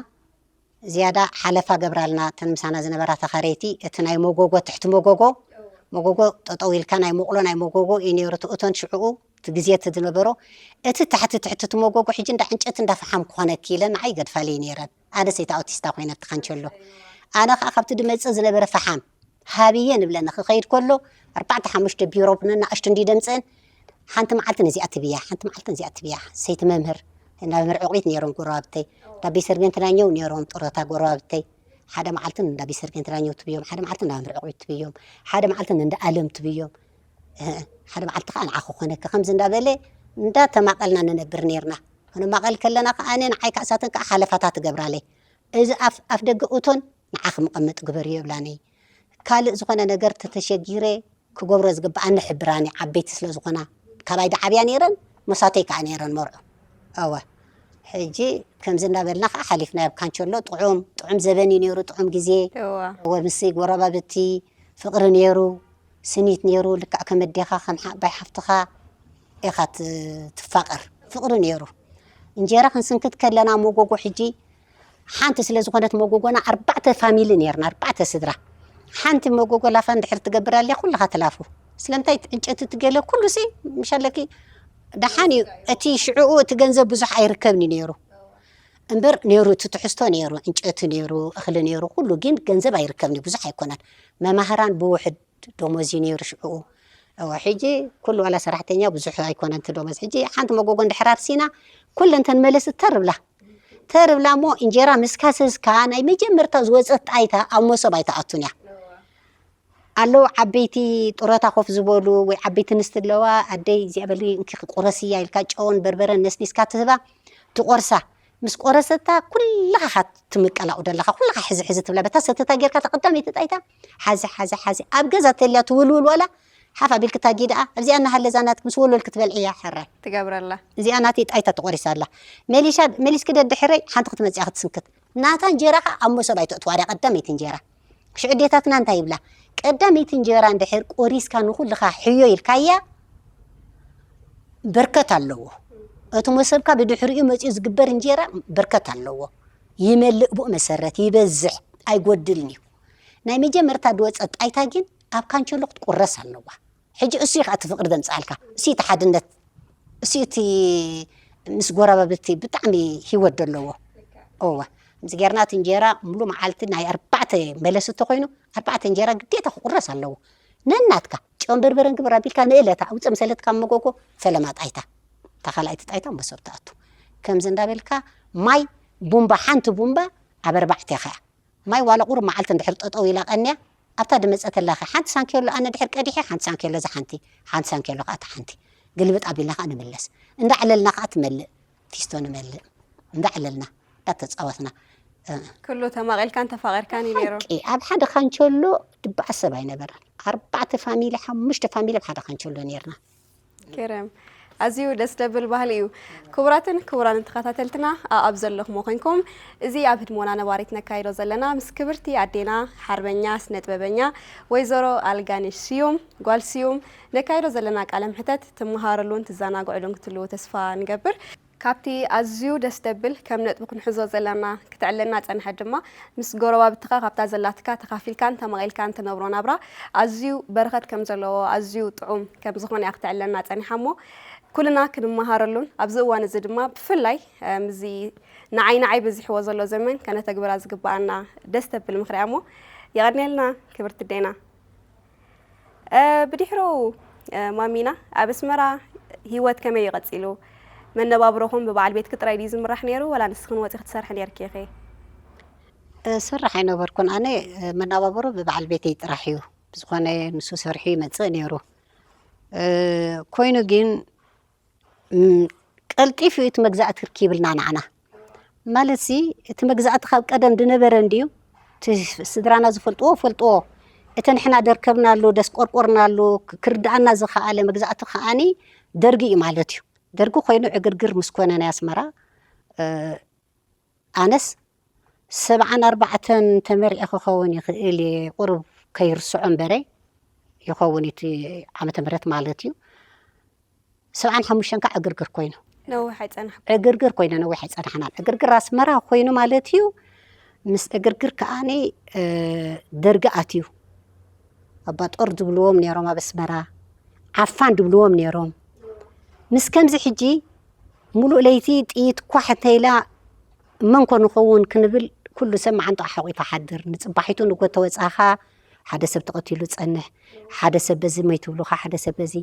ዝያዳ ሓለፋ ገብራልና እተን ምሳና ዝነበራ ተኻረይቲ። እቲ ናይ መጎጎ፣ ትሕቲ መጎጎ፣ መጎጎ ጠጠው ኢልካ ናይ መቑሎ ናይ መጎጎ እዩ ነይሩ። እቲ እቶን ሽዕኡ፣ እቲ ግዜ እቲ ዝነበሮ፣ እቲ ታሕቲ፣ ትሕቲ እቲ መጎጎ ሕጂ እንዳ ዕንጨቲ እንዳ ፈሓም ክኾነኪ ኢለን ንዓይ ይገድፋለይ ነይረን። ኣነ ሰይቲ ኣውቲስታ ኮይነ እቲ ካንቸሎ። ኣነ ኸዓ ካብቲ ድመጽእ ዝነበረ ፈሓም ሃብየ ንብለኒ ክኸይድ ከሎ፣ ኣርባዕተ ሓሙሽተ ቢሮ ብነናእሽቱ እንዲ ደምጽእን፣ ሓንቲ መዓልቲ ነዚኣ ትብያ፣ ሓንቲ መዓልቲ ነዚኣ ትብያ። ሰይቲ መምህር፣ እንዳ መምህር ዕቑቢት ነይሮም ጎረባብተይ። እንዳ ቤሰርገንትናኘው ነይሮም ጡረታ ጎረባብተይ። ሓደ መዓልቲ እንዳ ቤሰርገንትናኘው ትብዮም፣ ሓደ መዓልቲ እንዳ መምህር ዕቑቢት ትብዮም፣ ሓደ መዓልቲ እንዳ ኣለም ትብዮም። እህ፣ ሓደ መዓልቲ ከኣ ንዓኺ ኮነኪ ከምዚ እንዳበለ እንዳተማቐልና ንነብር ነይርና። ክንማቐል ከለና ከኣ ንዓይ ከኣ እሳተን ከኣ ሓለፋታት ትገብራለይ። እዚ ኣፍ፣ ኣፍ ደገ እቶን ንዓኺ መቐመጢ ግበርዮ ይብላኒ። ካልእ ዝኾነ ነገር ተተሸጊረ ክገብሮ ዝግብኣኒ ሕብራኒ ዓበይቲ ስለ ዝኾና፣ ካባይ ድዓብያ ነይረን፣ መሳተይ ከኣ ነይረን መርዑ። እወ። ሕጂ ከምዚ እንዳበልና ከኣ ሓሊፍና ኣብ ካንቸሎ ጥዑም፣ ጥዑም ዘበን እዩ ነይሩ፣ ጥዑም ግዜ። እወ። እወ፣ ምስ ጎረባብቲ ፍቕሪ ነይሩ፣ ስኒት ነይሩ፣ ልክዕ ከም ኣዴኻ፣ ከም ዓባይ ሓፍትኻ ኢኻ ት-፣ ትፋቐር። ፍቕሪ ነይሩ። እንጀራ ክንስንክት ከለና መጎጎ ሕጂ ሓንቲ ስለ ዝኾነት መጎጎና ኣርባዕተ ፋሚሊ ነይርና፣ ኣርባዕተ ስድራ። ሓንቲ መጎጎ ላፋ እንድሕር ትገብር ኣልያ ኩልኻ ትላፉ። ስለምንታይ ዕንጨቲ ትገለ ኩሉሲ ምሽ ኣለኪ ደሓን እዩ። እቲ ሽዕኡ እቲ ገንዘብ ብዙሕ ኣይርከብን እዩ ነይሩ። እምበር ነይሩ፣ እቲ ትሕዝቶ ነይሩ፣ ዕንጨቲ ነይሩ፣ እኽሊ ነይሩ፣ ኩሉ ግን ገንዘብ ኣይርከብን እዩ፣ ብዙሕ ኣይኮነን። መማህራን ብውሕድ ደሞዝ እዩ ነይሩ ሽዕኡ። እወ፣ ሕጂ ኩሉ ዋላ ሰራሕተኛ ብዙሕ ኣይኮነን እቲ ደሞዝ። ሕጂ ሓንቲ መጎጎ እንድሕር ኣርሲና፣ ኩለን ተን መለስ ተር ብላ። ተር ብላ እሞ እንጀራ ምስ ካሰስካ ናይ መጀመርታ ዝወፀት ጣይታ ኣብ መሶብ ኣይትኣቱን እያ። ኣለዉ ዓበይቲ ጡረታ ኮፍ ዝበሉ ወይ ዓበይቲ ኣንስቲ ኣለዋ፣ ኣደይ እዚኣ በሊ እንኪ ቁረስያ ኢልካ ጨውን በርበረን ነስኒስካ ትህባ፣ ትቆርሳ። ምስ ቆረሰታ ኩልኻ ኢኻ ትምቀላቑ ደለኻ፣ ኩልኻ ሕዚ ሕዚ ትብላ። በታ ሰተታ ጌርካ እታ ቀዳመይቲ ጣይታ ሓዚ፣ ሓዚ፣ ሓዚ። ኣብ ገዛ ተልያ ትውልውል ዋላ ሓፍ ኣቢልክ ታጊ ደኣ ኣብዚኣ እናሃለ እዛ ናትክ ምስ ወለል ክትበልዕያ ሕራይ። ትገብረላ። እዚኣ ናተይ ጣይታ ተቖሪሳ ኣላ። መሊሻ መሊስክ ደድሕረይ ሓንቲ ክትመጽያ ክትስንክት። ናታ እንጀራ ከኣ ኣብ መሶብ ኣይተእትዋ ድያ ቀዳመይቲ እንጀራ። ሽዑ ኣዴታትና እንታይ ይብላ? ቀዳመይቲ እንጀራ እንድሕር ቆሪስካ ንኹልኻ ሕዮ ኢልካያ በርከት ኣለዎ። እቲ መሶብካ ብድሕሪኡ መጺኡ ዝግበር እንጀራ በርከት ኣለዎ። ይመልእ ብኡ መሰረት ይበዝሕ ኣይጎድልን እዩ። ናይ መጀመርታ ዝወጸት ጣይታ ግን ኣብ ካንቸሎ ክትቁረስ ኣለዋ። ሕጂ እሱ እዩ ከኣ እቲ ፍቕሪ ዘምጽኣልካ። እሱ እዩ እቲ ሓድነት። እሱ እዩ እቲ ምስ ጎረባብቲ ብጣዕሚ ህይወት ዘለዎ። እወ። ከምዚ ጌርና እቲ እንጀራ ሙሉ መዓልቲ ናይ ኣርባዕተ መለስ እንተኾይኑ ኣርባዕተ እንጀራ ግዴታ ክቁረስ ኣለዎ። ነናትካ ጨውን በርበረን ግብር ኣቢልካ ንእለታ ኣውፅእ ምሰለትካ መጎጎ ፈለማ ጣይታ። እታ ካልኣይቲ ጣይታ መሶብ ትኣቱ። ከምዚ እንዳበልካ ማይ ቡምባ ሓንቲ ቡምባ ኣብ ኣርባዕተ ኢኻ። ማይ ዋላ ቁሩብ መዓልቲ እንድሕር ጠጠው ኢላ ቀንያ ኣብታ ድመፀተላኸ ሓንቲ ሳንኬሎ ኣነ ድሕር ቀዲሐ ሓንቲ ሳንኬሎ እዛ ሓንቲ ሓንቲ ሳንኬሎ ከዓ እታ ሓንቲ ግልብጥ ኣቢልና ከዓ ንምለስ። እንዳዕለልና ከዓ ትመልእ ፊስቶ ንመልእ እንዳዕለልና እንዳተፃወትና። እ፣ ኩሉ ተማቒልካን ተፋቒርካን እዩ ነይሩ። ሓቂ ኣብ ሓደ ካንቸሎ ድበኣስ ሰብ ኣይነበረን። ኣርባዕተ ፋሚሊ ሓሙሽተ ፋሚሊ ኣብ ሓደ ካንቸሎ ነይርና። ገረም። ኣዝዩ ደስ ደብል ባህሊ እዩ። ክቡራትን ክቡራንን ተኸታተልትና፣ ኣኣብ ዘለኹሞ ኮይንኩም፣ እዚ ኣብ ህድሞና ነባሪት ነካይዶ ዘለና ምስ ክብርቲ ኣዴና ሓርበኛ ስነ ጥበበኛ ወይዘሮ ኣልጋነሽ ስዩም፣ ጓል ስዩም፣ ነካይዶ ዘለና ቃለ ምሕተት ትመሃረሉን ትዘናግዕሉን ክትህልዉ ተስፋ ንገብር። ካብቲ ኣዝዩ ደስ ደብል ከም ነጥቢ ክንሕዞ ዘለና ክትዕለና ጸንሐት ድማ ምስ ጎረባብትኻ ካብታ ዘላትካ ተኻፊልካን ተማቒልካን ትነብሮ ናብራ ኣዝዩ በረኸት ከም ዘለዎ ኣዝዩ ጥዑም ከም ዝኾነ እያ ክትዕለና ጸኒሓ እሞ ኩልና ክንመሃረሉን ኣብዚ እዋን እዚ ድማ ብፍላይ ምስዚ ንዓይ ንዓይ በዚሕዎ ዘሎ ዘመን ከነተግብራ ዝግበኣና ደስ ተብል ምኽሪ እያ እሞ የቐንየልና ክብርቲ ኣዴና። ብድሕሩ ማሚና ኣብ ኣስመራ ህይወት ከመይ እዩ ቀጺሉ? መነባብሮኹም ብበዓል ቤትኪ ጥራይ ድዩ ዝምራሕ ነይሩ ዋላ ንስኽን ወጺኺ ትሰርሒ ነይርኪ ኢኺ? እሰርሕ ኣይነበርኩን ኣነ። መነባብሮ ብበዓል ቤተይ ጥራሕ እዩ። ብዝኾነ ንሱ ሰሪሑ ይመጽእ ነይሩ። ኮይኑ ግን ቀልጢፉ እዩ እቲ መግዛእቲ ርኪብልና ንዓና። ማለትሲ እቲ መግዛእቲ ካብ ቀደም ዝነበረ እንድዩ፣ እቲ ስድራና ዝፈልጥዎ ፈልጥዎ፣ እቲ ንሕና ደርከብናሉ ደስቆርቆርናሉ ክርድኣና ዝኸኣለ መግዛእቲ ከኣኒ ደርጊ እዩ ማለት እዩ። ደርጊ ኮይኑ ዕግርግር ምስ ኮነ ናይ ኣስመራ ኣነስ ሰብዓን ኣርባዕተን ተመሪዐ ክኸውን ይኽእል እየ፣ ቁሩብ ከይርስዖ እምበረ ይኸውን እቲ ዓመተ ምህረት ማለት እዩ። ሰብዓን ሓሙሽተን ከዓ ዕግርግር ኮይኑ ነዊሕ ኣይጸናሕኩ። ዕግርግር ኮይኑ ነዊሕ ኣይጸናሕናን። ዕግርግር ኣስመራ ኮይኑ ማለት እዩ። ምስ ዕግርግር ከዓኒ ደርጊ ኣትዩ። ኣባ ጦር ዝብልዎም ነይሮም ኣብ ኣስመራ፣ ዓፋን ዝብልዎም ነይሮም። ምስ ከምዚ ሕጂ ሙሉእ ለይቲ ጥይት ኳሕ እንተኢላ መን ኮ ንኸውን ክንብል ኩሉ ሰብ መዓንጣ ሓቑፋ ሓድር። ንጽባሒቱ ንጎ ተወጻኻ ሓደ ሰብ ተቐቲሉ ጸንሕ፣ ሓደ ሰብ በዚ መይ ትብሉኻ፣ ሓደ ሰብ በዚ።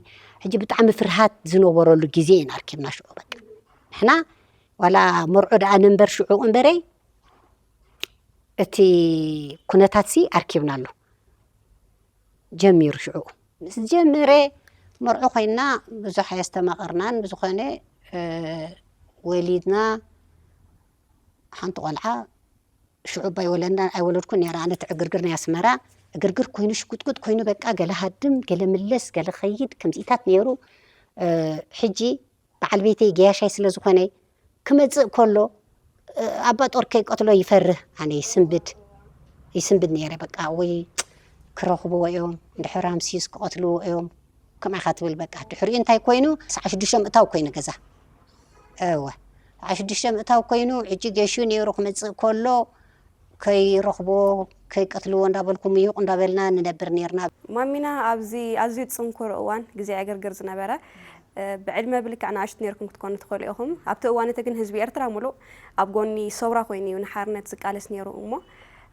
ሕጂ ብጣዕሚ ፍርሃት ዝነበረሉ ግዜ ኢና ኣርኪብና ሽዑ በቃ። ንሕና ዋላ መርዑ ደኣ ንንበር ሽዑ እምበረይ እቲ ኩነታትሲ ኣርኪብና ኣሎ። ጀሚሩ ሽዑ። ምስ ጀመረ መርዑ ኮይና ብዙሕ ኣየስተማቐርናን፣ ብዝኾነ ወሊድና ሓንቲ ቆልዓ ሽዑ እባ ኣይወለድናን ኣይወለድኩን ነይራ። ኣነ እቲ ዕግርግር ናይ ኣስመራ ዕግርግር ኮይኑ ሽጉጥጉጥ ኮይኑ በቃ ገለ ሃድም ገለ ምለስ ገለ ኸይድ ከምዚኢታት ነይሩ። ሕጂ በዓል ቤተይ ገያሻይ ስለ ዝኾነ ክመጽእ ከሎ ኣባ ጦር ከይቀትሎ ይፈርህ። ኣነ ይስንብድ ይስንብድ ነይረ በቃ ወይ ክረኽብዎ እዮም እንድሕር ኣምስዩስ ክቐትልዎ እዮም ከምኣ ኢኻ ትብል በቃ። ድሕሪኡ እንታይ ኮይኑ ሰዓ ሽዱሽተ ምእታው ኮይኑ ገዛ እወ ሰዓ ሽዱሽተ ምእታው ኮይኑ ሕጂ ገሹ ነይሩ ክመጽእ ከሎ ከይረኽብዎ ከይቀትልዎ እንዳበልኩ ምዩቕ እንዳበልና ንነብር ነይርና። ማሚና ኣብዚ ኣዝዩ ጽንኩር እዋን ግዜ ዕግርግር ዝነበረ ብዕድመ ብልክዕ ንኣሽቱ ነይርኩም ክትኮኑ ትኽእሉ ኢኹም። ኣብቲ እዋን እቲ ግን ህዝቢ ኤርትራ ሙሉእ ኣብ ጎኒ ሰውራ ኮይኑ እዩ ንሓርነት ዝቃለስ ነይሩ እሞ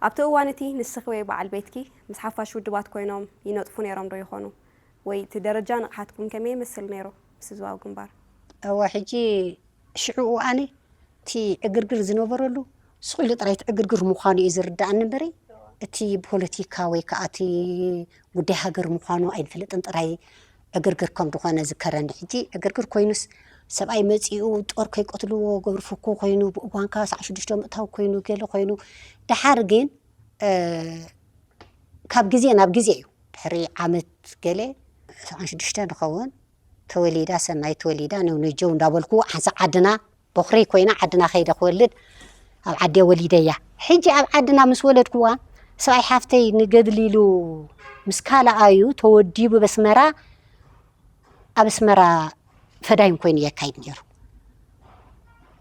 ኣብቲ እዋን እቲ ንስኺ ወይ በዓል ቤትኪ ምስ ሓፋሽ ውድባት ኮይኖም ይነጥፉ ነይሮም ዶ ይኾኑ? ወይ እቲ ደረጃ ንቕሓትኩም ከመይ ይመስል ነይሩ ምስ ህዝባዊ ግንባር? እወ ሕጂ ሽዑ እዋን እቲ ዕግርግር ዝነበረሉ ስቕ ኢሉ ጥራይ እቲ ዕግርግር ምዃኑ እዩ ዝርድኣኒ እምበረይ እቲ ፖለቲካ ወይ ከዓ እቲ ጉዳይ ሃገር ምዃኑ ኣይንፈልጥን ጥራይ ዕግርግር ከም ዝኾነ ዝከረኒ። ሕጂ ዕግርግር ኮይኑስ ሰብኣይ መፂኡ ጦር ከይቀትልዎ ገብሪ ፍኩ ኮይኑ ብእዋንካ ሰዓ ሽዱሽተ ምእታው ኮይኑ ገለ ኮይኑ ደሓር ግን ካብ ግዜ ናብ ግዜ እዩ ድሕሪ ዓመት ገለ ሰብዓን ሽዱሽተ ንኸውን ተወሊዳ፣ ሰናይ ተወሊዳ፣ ንውንጀው እንዳበልኩ፣ ሓንሳ ዓድና፣ ቦኽረይ ኮይና፣ ዓድና ከይደ ክወልድ፣ ኣብ ዓዲ ወሊደያ። ሕጂ ኣብ ዓድና ምስ ወለድኩዋ፣ ሰብኣይ ሓፍተይ ንገድሊ ኢሉ ምስ ካልኣዩ ተወዲቡ በስመራ፣ ኣብ ኣስመራ ፈዳይን ኮይኑ የካይድ ነይሩ።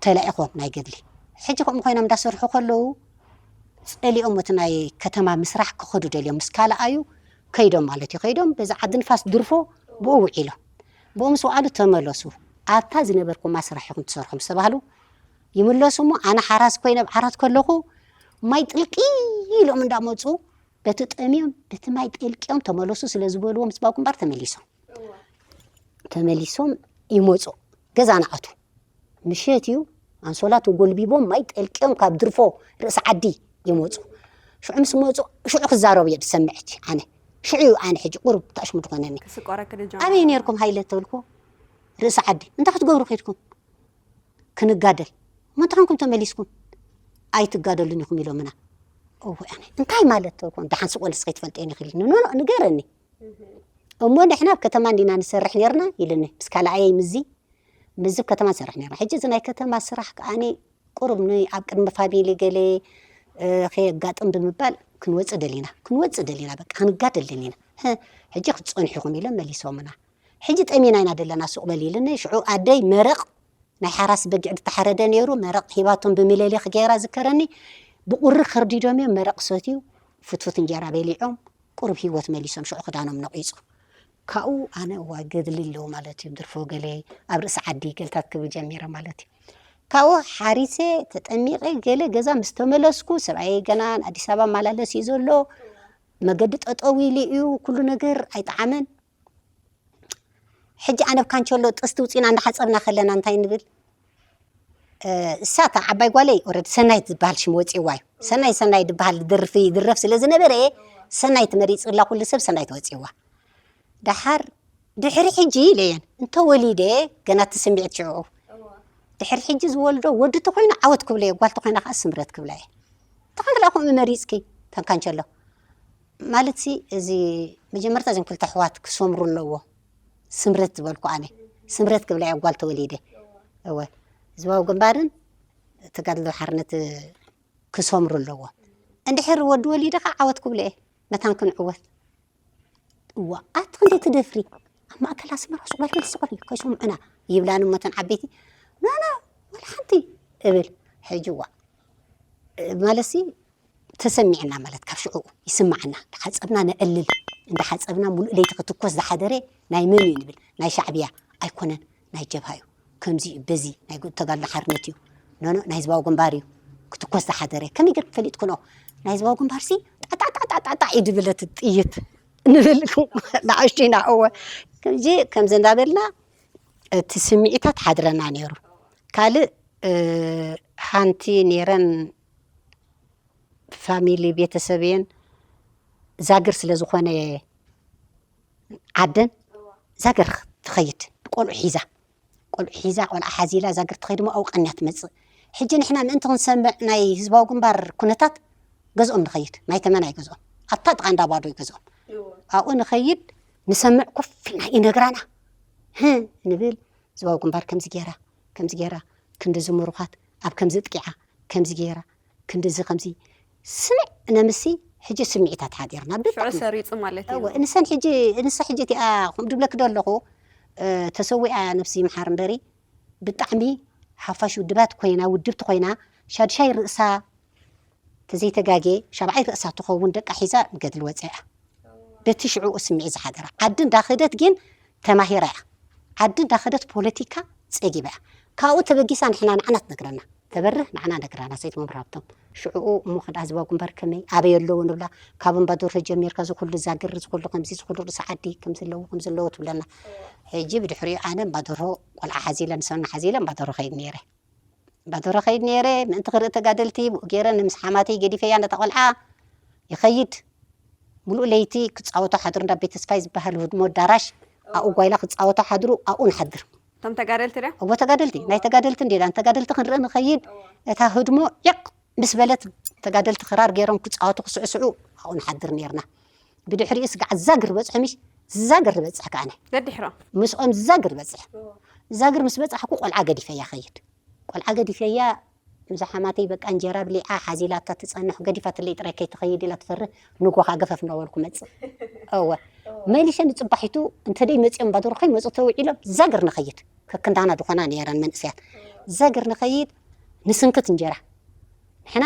ተላኢኾም ናይ ገድሊ። ሕጂ ከምኡ ኮይኖም እንዳሰርሑ ከለዉ፣ ጸሊኦም እቲ ናይ ከተማ ምስራሕ ክኸዱ ደልዮም ምስ ካልኣዩ ከይዶም ማለት እዩ። ከይዶም በዛ ዓዲ ንፋስ ድርፎ ብኡ ውዒሎም። ብኡ ምስ ወዓሉ ተመለሱ። ኣብታ ዝነበርኩማ ስራሕ ኢኹም ትሰርሑ ምስ ተባህሉ ይምለሱ እሞ፣ ኣነ ሓራስ ኮይነ ኣብ ዓራት ከለኹ፣ ማይ ጥልቂ ኢሎም እንዳመጹ፣ በቲ ጠምዮም፣ በቲ ማይ ጠልቂዮም ተመለሱ ስለ ዝበልዎም፣ ህዝባዊ ግንባር ተመሊሶም። ተመሊሶም ይመጹ። ገዛ ንኣቱ። ምሸት እዩ። ኣንሶላ ተጎልቢቦም ማይ ጠልቂዮም ካብ ድርፎ ርእሲ ዓዲ ይመጹ። ሽዑ ምስ መጹ፣ ሽዑ ክዛረቡ እየ ዝሰምዕ እቲ ኣነ። ሽዑ እዩ ኣነ ሕጂ ቁሩብ ታሽሙ ዝኾነኒ። ክስቆረኪ ዝጀመረ። ኣበይ ነርኩም ሃይለ ተብልኩ? ርእሲ ዓዲ። እንታይ ክትገብሩ ከይድኩም? ክንጋደል። እሞ እንታይ ኮንኩም ተመሊስኩም? ኣይትጋደሉን ኢኹም ኢሎምና። እወ ኣነ፣ እንታይ ማለት ተብልኩ? ደሓን ስቕ በሊ እስኺ ትፈልጥየን ኢኺ ኢሉኒ። ኖ፣ ኖ፣ ንገረኒ። እሞ ንሕና ኣብ ከተማ እንዲና ንሰርሕ ነርና ኢሉኒ። ምስ ካልኣየይ ምዚ፣ ምዚ ኣብ ከተማ ንሰርሕ ነርና። ሕጂ እዚ ናይ ከተማ ስራሕ ከኣኒ ቁሩብ ን-፣ ኣብ ቅድሚ ፋሚሊ ገለ፣ እ፣ ከየጋጥም ብምባል ክንወጽእ ደሊና። ክንወጽእ ደሊና፣ በቃ ክንጋደል ደሊና። ህ፣ ሕጂ ክትጸንሑ ኢኹም ኢሎም መሊሶምና። ሕጂ ጠሚና ኢና ደለና ሱቕ በሊ ኢሉኒ። ሽዑ ኣደይ መረቕ ናይ ሓራስ በጊዕ ዝተሓረደ ነይሩ፣ መረቕ ሂባቶም ብምለሊኽ ገይራ ዝከረኒ። ብቑሪ ከርዲዶም እዮም መረቕ ሰትዩ፣ ፍትፉት እንጀራ በሊዖም፣ ቁሩብ ህይወት መሊሶም፣ ሽዑ ክዳኖም ነቒጹ። ካብኡ ኣነ እዋ ገድሊ ኣለዉ ማለት እዩ፣ ድርፎ ገለ ኣብ ርእሲ ዓዲ ገልታት ክብል ጀሚረ ማለት እዩ። ካብኡ ሓሪሰ፣ ተጠሚቐ፣ ገለ ገዛ ምስ ተመለስኩ፣ ሰብኣየይ ገና ንኣዲስ ኣበባ ኣመላለስ እዩ ዘሎ፣ መገዲ ጠጠው ኢሉ እዩ፣ ኩሉ ነገር ኣይጠዓመን። ሕጂ ኣነ ኣብ ካንቸሎ ጥስቲ ውፂና እንዳሓፀብና ከለና እንታይ ንብል? እ፣ እሳ እታ ዓባይ ጓለይ ኦረዲ ሰናይት ዝበሃል ሽም ወፂዋ እዩ። ሰናይ ሰናይ ዝበሃል ደርፊ ይድረፍ ስለ ዝነበረ ሰናይት መሪፅላ፣ ኩሉ ሰብ ሰናይት ወፂዋ። ደሓር ድሕሪ ሕጂ ኢለየን እንተወሊደ ገና እቲ ስምዒት ሽዑ ድሕሪ ሕጂ ዝወልዶ ወዲ ተኮይኑ ዓወት ክብሎ እየ፣ ጓል ተኮይና ከዓ ስምረት ክብላ እየ። ተኸንትላ ከምኡ መሪፅኪ ተንካንቸሎ። ማለትሲ፣ እዚ መጀመርታ እዞም ክልተ ኣሕዋት ክሰምሩ ኣለዎ። ስምረት ዝበልኩ ኣነ። ስምረት ክብላ እያ ጓል ተወሊደ። እወ። ህዝባዊ ግንባርን ተጋድሎ ሓርነት ክሰምሩ ኣለዎ። እንድሕር ወዲ ወሊደ ከዓ ዓወት ክብሎ እየ። መታን ክንዕወት። እዋ፣ ኣቲ ክንደይ ትደፍሪ? ኣብ ማእከል ኣስመራ ሱቕ በሊ፣ በሊ፣ ሱቕ በሊ፣ ከይሰምዑና ይብላኒ እሞ እተን ዓበይቲ። ኖ፣ ኖ፣ ወላ ሓንቲ እብል። ሕጂ እዋ፣ ማለትሲ፣ ተሰሚዕና ማለት ካብ ሽዑ ይስማዓና። እንዳሓጸብና ነዕልል፣ እንዳሓጸብና ሙሉእ ለይቲ ክትኮስ ዝሓደረ ናይ መን እዩ ንብል? ናይ ሻዕብያ ኣይኮነን፣ ናይ ጀብሃ እዩ። ከምዚ እዩ፣ በዚ ናይ ጉ-፣ ተጋድሎ ሓርነት እዩ። ኖ፣ ኖ፣ ናይ ህዝባዊ ግንባር እዩ ክትኮስ ዝሓደረ። ከመይ ጌርኩም ፈሊጥክንኦ? ናይ ህዝባዊ ግንባርሲ ጣጣጣጣጣጣ እዩ ድብል እቲ ጥይት ንብል ንኣሽቱ ኢና። እወ፣ ከምዚ፣ ከምዚ እንዳበልና እቲ ስምዒታት ሓድረና ነይሩ። ካልእ፣ እ፣ ሓንቲ ነይረን ፋሚሊ ቤተሰብየን ዛግር ስለ ዝኾነ ዓደን፣ ዛግር ትኸይድ ቆልዑ ሒዛ፣ ቆልዑ ሒዛ፣ ቆልዓ ሓዚላ ዛግር ትኸይድ እሞ ኣብኡ ቀንያ ትመጽእ። ሕጂ ንሕና ምእንቲ ክንሰምዕ ናይ ህዝባዊ ግንባር ኩነታት ገዝኦም ንኸይድ፣ ናይ ተመን ኣይገዝኦም፣ ኣብታ ጥቓ እንዳ ባዶ ይገዝኦም። ኣብኡ ንኸይድ ንሰምዕ፣ ኮፍ ኢልና ይነግራና። ህ ንብል፣ ህዝባዊ ግንባር ከምዚ ገይራ፣ ከምዚ ገይራ፣ ክንድዚ ምሩኻት ኣብ ከምዚ ጥቂዓ፣ ከምዚ ገይራ፣ ክንድዚ ከምዚ ስምዕ ነምሲ። ሕጂ ስምዒታት ሓዲርና ሽዑ ብጣዕሚ። ሰሪጹ ማለት እዩ። እወ፣ እንሰን ሕጂ፣ እንሰ ሕጂ እቲኣ፣ ከምኡ ድብለኪ ዶ ኣለኹ፣ እ፣ ተሰዊኣ፣ ነብሲ ይምሓር እምበሪ፣ ብጣዕሚ ሓፋሽ ውድባት ኮይና፣ ውድብቲ ኮይና፣ ሻድሻይ ርእሳ ተዘይተጋጌ፣ ሻብዓይ ርእሳ ትኸውን ደቃ ሒዛ ንገድሊ ወፂኣ። በቲ ሽዑኡ ስምዒት ዝሓደራ። ዓዲ እንዳኸደት ግን ተማሂራ እያ። ዓዲ እንዳኸደት ፖለቲካ ጸጊባ እያ። ካብኡ ተበጊሳ ንሕና ንዓና ትነግረና። ተበርህ ንዓና ነግራና፣ ሰይት መምህር ሃብቶም። ሽዑኡ እሞ ከዳ ህዝባዊ ግንባር ከመይ፣ ኣበይ ኣለዉ ንብላ። ካብ እምባዶርሆ ጀሚርካ ዝኹሉ ዛግር፣ ዝኹሉ ከምዚ፣ ዝኹሉ ርእሲ ዓዲ ከምዚ ኣለዉ፣ ከምዚ ኣለዉ ትብለና። ሕጂ ብድሕሪኡ ኣነ እምባዶርሆ ቆልዓ ሓዚለ፣ ንሰና ሓዚለ እምባዶርሆ ከይድ ነይረ። እምባዶርሆ ከይድ ነይረ፣ ምእንቲ ክርኢ ተጋደልቲ፣ ብኡ ገይረ ንምስ ሓማተይ ገዲፈያ ነታ ቆልዓ። ይኸይድ። ሙሉእ ለይቲ ክጻወቱ ሓድሩ፣ እንዳ ቤት ተስፋይ ዝበሃል ህድሞ ኣዳራሽ፣ ኣብኡ ጓይላ ክጻወቱ ሓድሩ፣ ኣብኡ ንሓድር። እቶም ተጋደልቲ ድያ? እዎ፣ ተጋደልቲ፣ ናይ ተጋደልቲ እንዴ፣ ዳን ተጋደልቲ ክንርኢ ንኸይድ፣ እታ ህድሞ ዒቕ ምስ በለት፣ ተጋደልቲ ክራር ገይሮም ክጻወቱ ክስዕስዑ፣ ኣብኡ ንሓድር ነይርና። ብድሕሪኡ ስጋዕ ዛግር በጽሑ፣ ምሽ ዛግር ንበፅሕ ከኣነ ደድሕሮም ምስኦም ዛግር በፅሕ። ዛግር ምስ በፃሕኩ ቆልዓ ገዲፈያ ኸይድ። ቆልዓ ገዲፈያ፣ እዛ ሓማተይ በቃ እንጀራ ብሊዓ ሓዚላታ ትፀንሕ፣ ገዲፋትለይ ጥራይ ከይትኸይድ ኢላ ትፈርህ። ንጎ ከዓ ገፈፍ እናበልኩ መፅእ። እወ፣ መሊሸ ንፅባሒቱ እንተ ደይ መፂኦም ባዶ ርኸይ መፁ ተውዒሎም ዛግር ንኸይድ። ከክንዳና ዝኾና ነይረን መንእሰያት። ዛግር ንኸይድ ንስንክት እንጀራ ንሕና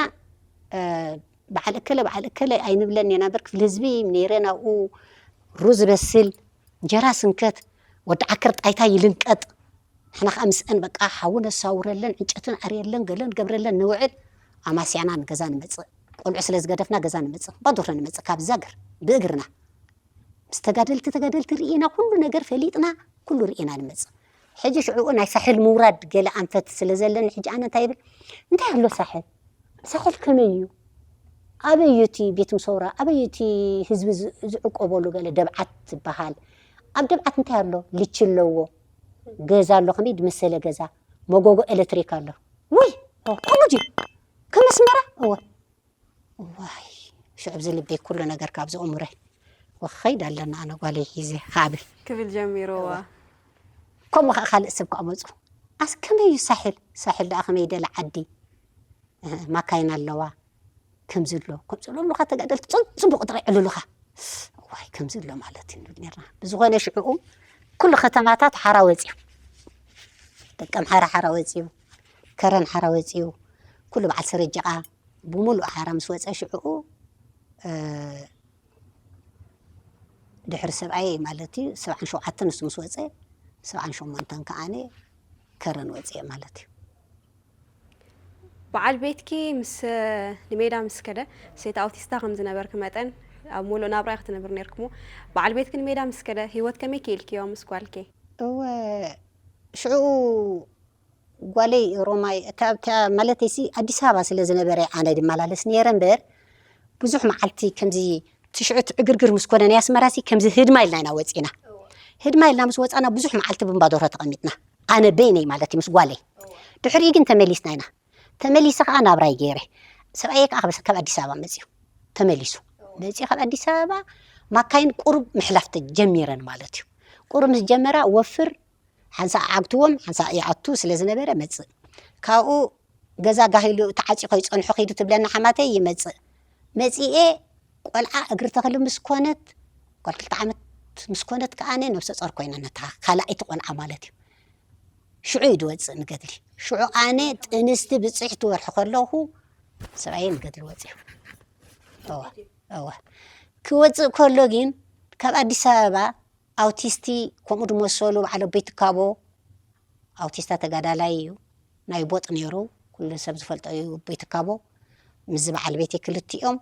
በዓል እከለ በዓል እከለ ኣይንብለን ኢና እምበር፣ ክፍሊ ህዝቢ ነይረ ናብኡ ሩዝ በስል፣ እንጀራ ስንከት፣ ወዲ ዓከር ጣይታ ይልንቀጥ። ንሕና ከዓ ምስአን በቃ ሓዊ ነሳውረለን፣ ዕንጨቲ ንኣርየለን፣ ገለ ንገብረለን ንውዕል። ኣማስያና ንገዛ ንመፅእ። ቆልዑ ስለ ዝገደፍና ገዛ ንመፅእ። ባዶ ንመፅእ ካብ ዛግር ብእግርና። ምስ ተጋደልቲ ተጋደልቲ ርኢና፣ ኩሉ ነገር ፈሊጥና፣ ኩሉ ርኢና ንመፅእ። ሕጂ ሽዕኡ ናይ ሳሕል ምውራድ ገለ ኣንፈት ስለ ዘለኒ፣ ሕጂ ኣነ እንታይ ይብል፣ እንታይ ኣሎ ሳሕል? ሳሕል ከመይ እዩ? ኣበይ እዩ እቲ ቤት ምሰውራ? ኣበይ እዩ እቲ ህዝቢ ዝ- ዝዕቆበሉ? ገለ ደብዓት ትበሃል። ኣብ ደብዓት እንታይ ኣሎ? ልቺ ኣለዎ። ገዛ ኣሎ፣ ከመይ ድመሰለ ገዛ። መጎጎ ኤሌክትሪክ ኣሎ። ውይ፣ ከምኡ ድዩ? ከም ኣስመራ? እወ። ዋይ፣ ሽዑ ኣብዚ ልበይ ኩሉ ነገር ካብዚ እምረ። ወኸይድ ኣለና፣ ኣነ ጓለይ ሒዘ ክብል። ክብል ጀሚርዋ። ከምኡ ከዓ ካልእ ሰብ ከዓ መፁ። ኣስ ከመይ እዩ ሳሕል? ሳሕል ደኣ ከመይ ደለ ዓዲ? እህ፣ ማካይን ኣለዋ። ከምዚ ኣሎ፣ ከምዚ ኣሎ ብሉኻ ተጋደልቲ፣ ጽ- ጽቡቕ ጥራይ ዕልሉኻ። ዋይ፣ ከምዚ ኣሎ ማለት እዩ ንብል ነርና። ብዝኾነ ሽዕኡ ኩሉ ከተማታት ሓራ ወፅዩ። ደቀምሓራ ሓራ ወፅዩ፣ ከረን ሓራ ወፅዩ፣ ኩሉ በዓል ሰረጀቓ ብምሉእ ሓራ ምስ ወፀ ሽዕኡ፣ እ፣ ድሕሪ ሰብኣይ ማለት እዩ፣ ሰብዓን ሸውዓተን ንሱ ምስ ወፀ፣ ሰብዓን ሸሞንተን ከኣነ ከረን ወፅየ ማለት እዩ። በዓል ቤትኪ ምስ ንሜዳ ምስ ከደ፣ ሰይቲ ኣውቲስታ ከም ዝነበርኪ መጠን ኣብ ሙሉእ ናብራ ኢኺ ትነብሪ ነርክሞ። በዓል ቤትኪ ንሜዳ ምስ ከደ ህይወት ከመይ ክኢልክዮ ምስ ጓልኪ? እወ፣ ሽዑ ጓለይ ሮማይ፣ እታ ኣብታ ማለተይሲ ኣዲስ ኣበባ ስለ ዝነበረ ኣነ ድመላለስ ነይረ እምበር፣ ብዙሕ መዓልቲ ከምዚ ትሽዑ ዕግርግር ምስ ኮነ ናይ ኣስመራሲ ከምዚ ህድማ ኢልና ኢና ወፂና። ህድማ ኢልና ምስ ወፃና ብዙሕ መዓልቲ ብንባዶሮ ተቐሚጥና። ኣነ በይነይ ማለት እዩ ምስ ጓለይ። ድሕሪኡ ግን ተመሊስና ኢና። ተመሊሰ ከዓ ናብራይ ገይረ። ሰብኣየ ከዓ ካብ ኣዲስ ኣበባ መፅዩ። ተመሊሱ መፅዩ ካብ ኣዲስ ኣበባ ማካይን ቁሩብ ምሕላፍ ጀሚረን ማለት እዩ። ቁሩብ ምስ ጀመራ ወፍር ሓንሳእ ዓግትዎም ሓንሳእ ይኣቱ ስለ ዝነበረ መፅእ። ካብኡ ገዛ ጋሂሉ ተዓፂ ከይፀንሑ ኪዱ ትብለና ሓማተይ ይመፅእ። መፂኤ ቆልዓ እግሪ ተኽሊ ምስ ኮነት ጓል ክልተ ዓመት ምስ ኮነት ከኣነ ነብሰ ፆር ኮይና ነታ ካልኣይቲ ቆልዓ ማለት እዩ። ሽዑ እዩ ድወፅእ ንገድሊ። ሽዑ ኣነ ጥንስቲ ብፅሕቲ ወርሒ ከለኹ ሰብኣየ ንገድሊ ወፅዩ። እወ እወ ክወፅእ ከሎ ግን ካብ ኣዲስ ኣበባ ኣውቲስቲ ከምኡ ድመሰሉ በዓል ኣቦይ ትካቦ ኣውቲስታ ተጋዳላይ እዩ። ናይ ቦጥ ነይሩ ኩሉ ሰብ ዝፈልጦ እዩ ኣቦይ ትካቦ። ምስዚ በዓል ቤተይ ክልቲኦም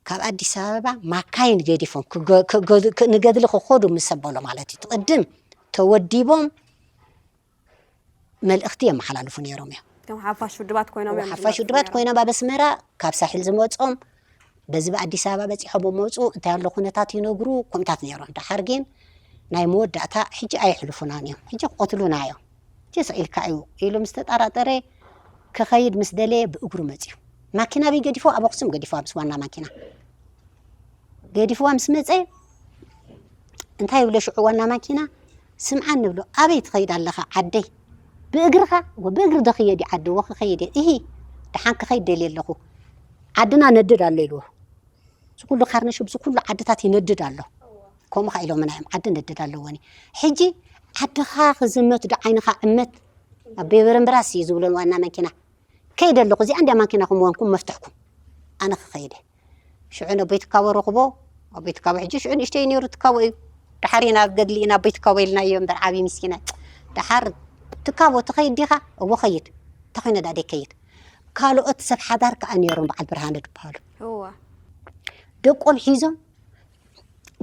ካብ ኣዲስ ኣበባ ማካይን ገዲፎም ክገ- ክገ- ክ- ንገድሊ ክኸዱ ምስ ኣበሎ ማለት እዩ። ትቕድም ተወዲቦም መልእኽቲ የመሓላልፉ ነይሮም እዮም። እቶም ሓፋሽ ውድባት ኮይኖም እዮም ሓፋሽ ውድባት ኮይኖም ኣብ ኣስመራ ካብ ሳሕል ዝመፆም በዚ ብኣዲስ ኣበባ በፂሖም መፁ እንታይ ኣሎ ኩነታት ይነግሩ ከምታት ነይሮም። ደሓር ግን ናይ መወዳእታ ሕጂ ኣየሕልፉናን እዮም፣ ሕጂ ክቐትሉና እዮም፣ ሕጂ ስቕ ኢልካ እዩ ኢሉ ምስ ተጠራጠረ ክኸይድ ምስ ደለየ ብእግሩ መፅዩ። ማኪና በይ ገዲፎ ኣብ ኣኽሱም ገዲፎ ምስ ዋና ማኪና ገዲፍዋ ምስ መፀ እንታይ ይብሎ ሽዑ ዋና ማኪና፣ ስምዓኒ ንብሎ፣ ኣበይ ትኸይድ ኣለኻ ዓደይ? ብእግርኻ? እወ ብእግሪ ዶ ክየድ እዩ ዓዲ? እወ ክኸይድ እየ። እሂ ደሓን ክኸይድ ደልየ ኣለኹ፣ ዓድና ነድድ ኣሎ ኢልዎ። እዚ ኩሉ ካርነሽፕ እዚ ኩሉ ዓድታት ይነድድ ኣሎ። ከምኡ ኸዓ ኢሎምና እዮም ዓዲ ነድድ ኣለዎኒ። ሕጂ ዓድኻ ክዝመት ዶ ዓይንኻ ዕመት? ኣበይ በረምብራስ እዩ ዝብሎን ዋና ማኪና። ከይደ ኣለኹ እዚኣ እንድያ ማኪናኹም ዋንኩም መፍትሕኩም። ኣነ ክኸይደ ሽዑ ነቦይ ትካቦ ረኽቦ። ኣቦይ ትካቦ ሕጂ ሽዑ ንእሽተይ ነይሩ ትካቦ እዩ። ደሓር ኢና ኣብ ገድሊ ኢና ኣቦይ ትካቦ ኢልናዮ እምበር ዓብዪ ምስኪና። ደሓር ትካቦ ትኸይድ ዲኻ? እዎ ኸይድ። እንታይ ኮይነ ዳ ደይከይድ? ካልኦት ሰብ ሓዳር ከኣ ነይሮም በዓል ብርሃነ ዝበሃሉ። እዋ። ደቆም ሒዞም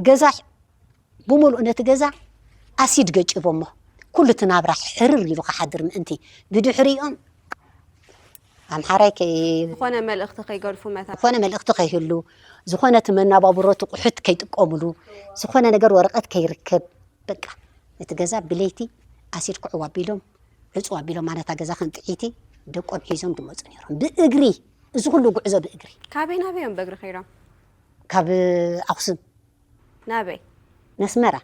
ገዛ ብምሉእ ነቲ ገዛ ኣሲድ ገጭቦሞ ኩሉ እቲ ናብራ ሕርር ኢሉ ክሓድር ምእንቲ ብድሕሪኦም ኣምሓራይ ከይ ዝኾነ መልእኽቲ ከይገድፉ መታ ዝኾነ መልእኽቲ ከይህሉ ዝኾነ እቲ መናባብሮ እቲ ቁሕት ከይጥቀምሉ ዝኾነ ነገር ወረቐት ከይርከብ በቃ ነቲ ገዛ ብለይቲ ኣሲድ ክዕው ኣቢሎም ዕፅው ኣቢሎም ማነታ ገዛ ከም ጥዒቲ ደቆም ሒዞም ድመፁ ነይሮም ብእግሪ እዚ ኩሉ ጉዕዞ ብእግሪ ካበይ ናበይ እዮም በእግሪ ከይዶም ካብ ኣኽሱም ናበይ ነስመራ፣